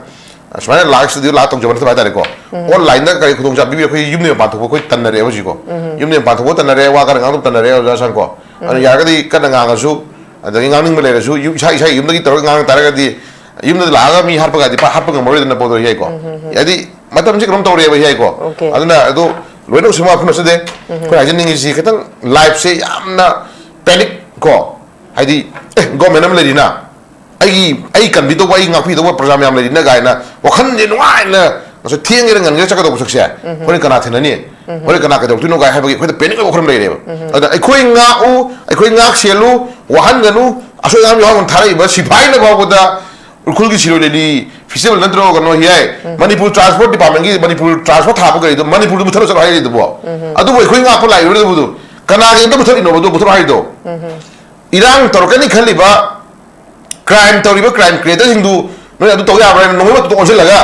ꯑꯁꯨꯃꯥꯏꯅ ꯂꯥꯏꯚ ꯁ꯭ꯇꯨꯗꯤꯑꯣ ꯂꯥꯛ ꯇꯧꯖꯕ ꯅꯠꯇꯕ ꯍꯥꯏꯇꯥꯔꯦꯀꯣ꯫ ꯑꯣꯟꯂꯥꯏꯟꯗ ꯀꯔꯤ ꯈꯨꯗꯣꯡꯆꯥꯕ ꯄꯤꯕꯤꯔꯦ, ꯑꯩꯈꯣꯏ ꯌꯨꯝꯗ ꯃꯄꯥꯟ ꯊꯣꯛꯄ ꯑꯩꯈꯣꯏ ꯇꯟꯅꯔꯦꯕ ꯍꯧꯖꯤꯛꯀꯣ꯫ ꯌꯨꯝꯗ ꯃꯄꯥꯟ ꯊꯣꯛꯄ ꯇꯟꯅꯔꯦ, ꯋꯥ ꯈꯔ ꯉꯥꯡꯗꯕ ꯇꯟꯅꯔꯦ ꯑꯣꯖꯥ ꯁꯥꯡꯀꯣ꯫ ꯑꯗꯨꯅ ꯌꯥꯔꯒꯗꯤ ꯀꯟꯅ ꯉꯥꯡꯉꯁꯨ, ꯑꯗꯒꯤ ꯉꯥꯡꯅꯤꯡꯕ ꯂꯩꯔꯁꯨ ꯌꯨꯝ, ꯏꯁꯥ, ꯏꯁꯥꯒꯤ ꯌꯨꯝꯗꯒꯤ ꯇꯧꯔꯒ ꯉꯥꯡ ꯇꯥꯔꯒꯗꯤ ꯌꯨꯝꯗ ꯂꯥꯛꯑꯒ ꯃꯤ ꯍꯥꯠꯄꯒꯗꯤ ꯄꯥꯛ ꯍꯥꯠꯄ ꯉꯝꯃꯔꯣꯏꯗꯅ ꯄꯣꯠꯇꯣ ꯍꯥꯏꯀꯣ꯫ ꯍꯥꯏꯗꯤ ꯃꯇꯝꯁꯦ ꯀꯩꯅꯣꯝ ꯇꯧꯔꯦꯕ ꯍꯥꯏꯀꯣ꯫ ꯑꯣꯀꯦ꯫ ꯑꯗꯨꯅ ꯑꯗꯨ ꯂꯣꯏꯅ ꯁꯨꯝ ꯋꯥꯐꯝ ꯅꯠꯆꯗꯦ꯫ ꯑꯩꯈꯣꯏ ꯍꯥꯏꯖꯅꯤꯡꯉꯤꯁꯤ ꯈꯤꯇꯪ ꯂꯥꯏꯐꯁꯦ ꯌꯥꯝꯅ ꯄꯦꯅꯤꯛ ꯀꯣ, ꯍꯥꯏꯗꯤ ꯑꯦ ꯒꯣꯔꯃꯦꯟ ꯑꯃ ꯂꯩꯔꯤꯅ ꯑꯩꯒꯤ, ꯑꯩ ꯀꯟꯕꯤꯗꯧꯕ, ꯑꯩ ꯉꯥꯛꯄꯤꯗꯧꯕ ꯄ꯭ꯔꯖꯥ ꯃꯌꯥꯝ ꯂꯩꯔꯤꯅ ꯀꯥꯏꯅ ꯋꯥꯈꯜꯁꯦ ꯅꯨꯡꯉꯥꯏꯅ ꯉꯁꯥꯏ ꯊꯦꯡꯒꯦꯔꯥ ꯉꯟꯒꯦꯔꯥ ꯆꯠꯀꯗꯧꯕ ꯁꯛꯁꯦ ꯍꯣꯔꯦꯟ ꯀꯅꯥ ꯊꯦꯡꯅꯅꯤ? ꯍꯣꯔꯦꯟ ꯀꯅꯥ ꯀꯩꯗꯧꯗꯣꯏꯅꯣ ꯀꯥꯏ ꯍꯥꯏꯕꯒꯤ ꯑꯩꯈꯣꯏꯗ ꯄꯦꯅꯤꯛ ꯑꯣꯏꯕ ꯋꯥꯈꯜ ꯑꯃ ꯂꯩꯔꯦꯕ꯫ ꯑꯗꯨꯅ ꯑꯩꯈꯣꯏ ꯉꯥꯛꯎ, ꯑꯩꯈꯣꯏ ꯉꯥꯛ ꯁꯦꯜꯂꯨ, ꯋꯥꯍꯟꯒꯅꯨ, ꯑꯁꯣꯏ ꯑꯉꯥꯝ ꯌꯥꯎꯍꯟꯒꯅꯨ ꯊꯥꯔꯛꯏꯕ ꯁꯤꯐꯥꯏꯅ ꯐꯥꯎꯕꯗ ꯎꯈ꯭ꯔꯨꯜꯒꯤ ꯁꯤꯔꯣꯏ ꯂꯤꯂꯤ ꯐꯦꯁꯇꯤꯚꯦꯜ ꯅꯠꯇ꯭ꯔꯣ ꯀꯩꯅꯣ ꯍꯤꯌꯥꯏ? ꯃꯅꯤꯄꯨꯔ ꯇ꯭ꯔꯥꯟꯁꯄꯣꯔꯠ ꯗꯤꯄꯥꯔꯠꯃꯦꯟꯒꯤ, ꯃꯅꯤꯄꯨꯔ ꯇ꯭ꯔꯥꯟꯁꯄꯣꯔꯠ ꯊꯥꯕ ꯒꯥꯔꯤꯗꯣ ꯃꯅꯤꯄꯨꯔꯗ ꯃꯨꯊꯠꯂ ꯆꯠꯂꯣ ꯍꯥꯏꯔꯤꯗꯨꯕꯣ? ꯑꯗꯨꯕꯨ ꯑꯩꯈꯣꯏ ꯉꯥꯛꯄ ꯂꯥꯛꯏꯕꯗꯨꯕꯨ ꯀꯅꯥꯒꯤ ꯑꯝꯇ ꯃꯨꯊꯠꯂꯤꯅꯣꯕ ꯑꯗꯨ ꯃꯨꯊꯠꯂꯣ ꯍꯥꯏꯔꯤꯗꯣ? ꯏꯔꯥꯡ ꯇꯧꯔꯛꯀꯅꯤ ꯈꯜꯂꯤꯕ, ꯀ꯭ꯔꯥꯏꯝ ꯇꯧꯔꯤꯕ ꯀ꯭ꯔꯥꯏꯝ ꯀ꯭ꯔꯤꯌꯦꯇꯔꯁꯤꯡꯗꯨ ꯅꯣꯏ ꯑꯗꯨ ꯇꯧ ꯌꯥꯕ꯭ꯔꯥ ꯍꯥꯏꯅ ꯅꯣꯡꯃꯩ ꯃꯇꯨꯗ ꯑꯣꯟꯁꯤꯜꯂꯒ,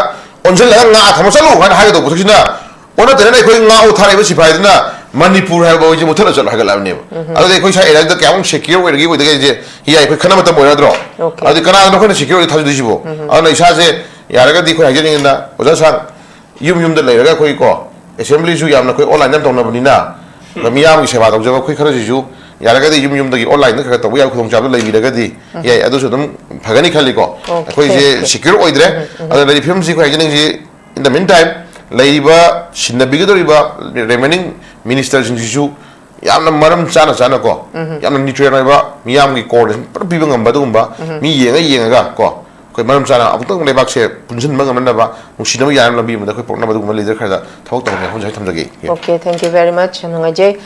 ꯑꯣꯟꯁꯤꯜꯂꯒ ꯉꯥ ꯊꯝꯃ ꯆꯠꯂꯨ ꯍꯥꯏꯅ ꯍꯥꯏꯒꯗꯧꯕ ꯊꯕꯛꯁꯤꯅ, ꯑꯣꯟꯅ ꯇꯩꯅꯅ ꯑꯩꯈꯣꯏ ꯉꯥꯛꯎ ꯊꯥꯔꯛꯏꯕ ꯁꯤꯐꯥꯏꯗꯨꯅ ꯃꯅꯤꯄꯨꯔ ꯍꯥꯏꯕ ꯍꯧꯖꯤꯛ ꯃꯨꯊꯠꯂ ꯆꯠꯂꯣ ꯍꯥꯏꯒꯠꯂꯛꯑꯕꯅꯦꯕ꯫ ꯑꯗꯨꯗꯤ ꯑꯩꯈꯣꯏ ꯁ꯭ꯋꯥꯏ ꯑꯦꯔꯤꯌꯥꯗ ꯀꯌꯥꯃꯨꯛ ꯁꯦꯀ꯭ꯌꯣꯔ ꯑꯣꯏꯔꯒꯦ ꯑꯣꯏꯗꯒꯦ ꯍꯥꯏꯁꯦ ꯌꯥꯏ, ꯑꯩꯈꯣꯏ ꯈꯟꯅꯕ ꯃꯇꯝ ꯑꯣꯏꯔꯗ꯭ꯔꯣ? Okay. ꯑꯗꯨꯗꯤ ꯀꯅꯥꯗꯅꯣ ꯑꯩꯈꯣꯏꯅ ꯁꯦꯀ꯭ꯌꯣꯔ ꯑꯣꯏ ꯊꯥꯖꯗꯣꯏꯁꯤꯕꯣ? ꯑꯗꯨꯅ ꯏꯁꯥꯁꯦ ꯌꯥꯔꯒꯗꯤ ꯑꯩꯈꯣꯏ ꯍꯥꯏꯖꯅꯤꯡꯉꯤꯅ ꯑꯣꯖꯥ ꯁꯥꯡ, ꯌꯨꯝ ꯌꯨꯝꯗ ꯂꯩꯔꯒ ꯑꯩꯈꯣꯏ ꯀꯣ, ꯑꯦꯁꯦꯝꯕ꯭ꯂꯤꯁꯨ ꯌꯥꯝꯅ ꯑꯩꯈꯣꯏ ꯑꯣꯟꯂꯥꯏꯟꯗ ꯌꯥꯝ ꯇꯧꯅꯕꯅꯤꯅ, ꯃꯤꯌꯥꯝꯒꯤ ꯁꯦꯕꯥ ꯇꯧꯖꯕ ꯑꯩꯈꯣꯏ ꯈꯔꯁꯤꯁꯨ ꯌꯥꯔꯒꯗꯤ ꯌꯨꯝ ꯌꯨꯝꯗꯒꯤ ꯑꯣꯟꯂꯥꯏꯟꯗ ꯈꯔ ꯈꯔ ꯇꯧꯕ ꯌꯥꯕ ꯈꯨꯗꯣꯡꯆꯥꯕꯗꯨ ꯂꯩꯕꯤꯔꯒꯗꯤ ꯌꯥꯏ, ꯑꯗꯨꯁꯨ ꯑꯗꯨꯝ ꯐꯒꯅꯤ ꯈꯜꯂꯤꯀꯣ꯫ Okay. ꯑꯩꯈꯣꯏꯁꯦ ꯁꯦꯀ꯭ꯌꯣꯔ ꯑꯣꯏꯗ꯭ꯔꯦ꯫ ꯑꯗꯨꯅ ꯂꯩꯔꯤꯕ ꯐꯤꯕꯝꯁꯤ ꯑꯩꯈꯣꯏ ꯍꯥꯏꯖꯅꯤꯡꯉꯤꯁꯤ, in the meantime, ꯂꯩꯔꯤꯕ ꯁꯤꯟꯅꯕꯤꯒꯗꯧꯔꯤꯕ remaining ministerꯁꯤꯡꯁꯤꯁꯨ ꯌꯥꯝꯅ ꯃꯔꯝ ꯆꯥꯅ ꯆꯥꯅꯀꯣ, ꯌꯥꯝꯅ ꯅ꯭ꯌꯨꯇ꯭ꯔꯦꯟ ꯑꯣꯏꯕ, ꯃꯤꯌꯥꯝꯒꯤ ꯀꯣꯑꯣꯔꯗꯤꯅꯦꯁꯟ ꯄꯨꯔꯥ ꯄꯤꯕ ꯉꯝꯕ ꯑꯗꯨꯒꯨꯝꯕ ꯃꯤ ꯌꯦꯡꯉ ꯌꯦꯡꯉꯒ ꯀꯣ, ꯑꯩꯈꯣꯏ ꯃꯔꯝ ꯆꯥꯅ ꯑꯃꯨꯛꯇꯪ ꯂꯩꯕꯥꯛꯁꯦ ꯄꯨꯟꯁꯤꯟꯕ ꯉꯝꯅꯅꯕ, ꯅꯨꯡꯁꯤꯅꯕ ꯌꯥꯅꯕ ꯂꯝꯕꯤ ꯑꯃꯗ ꯑꯩꯈꯣꯏ ꯄꯨꯔꯛꯅꯕ ꯑꯗꯨꯒꯨꯝꯕ ꯂꯤꯗꯔ ꯈꯔꯗ ꯊꯕꯛ ꯇꯧꯍꯟꯒꯦ ꯍꯥꯏꯅ ꯊꯝꯖꯒꯦ꯫ Okay, thank you very much. ꯌꯥꯝ ꯅꯨꯡꯉꯥꯏꯖꯩ꯫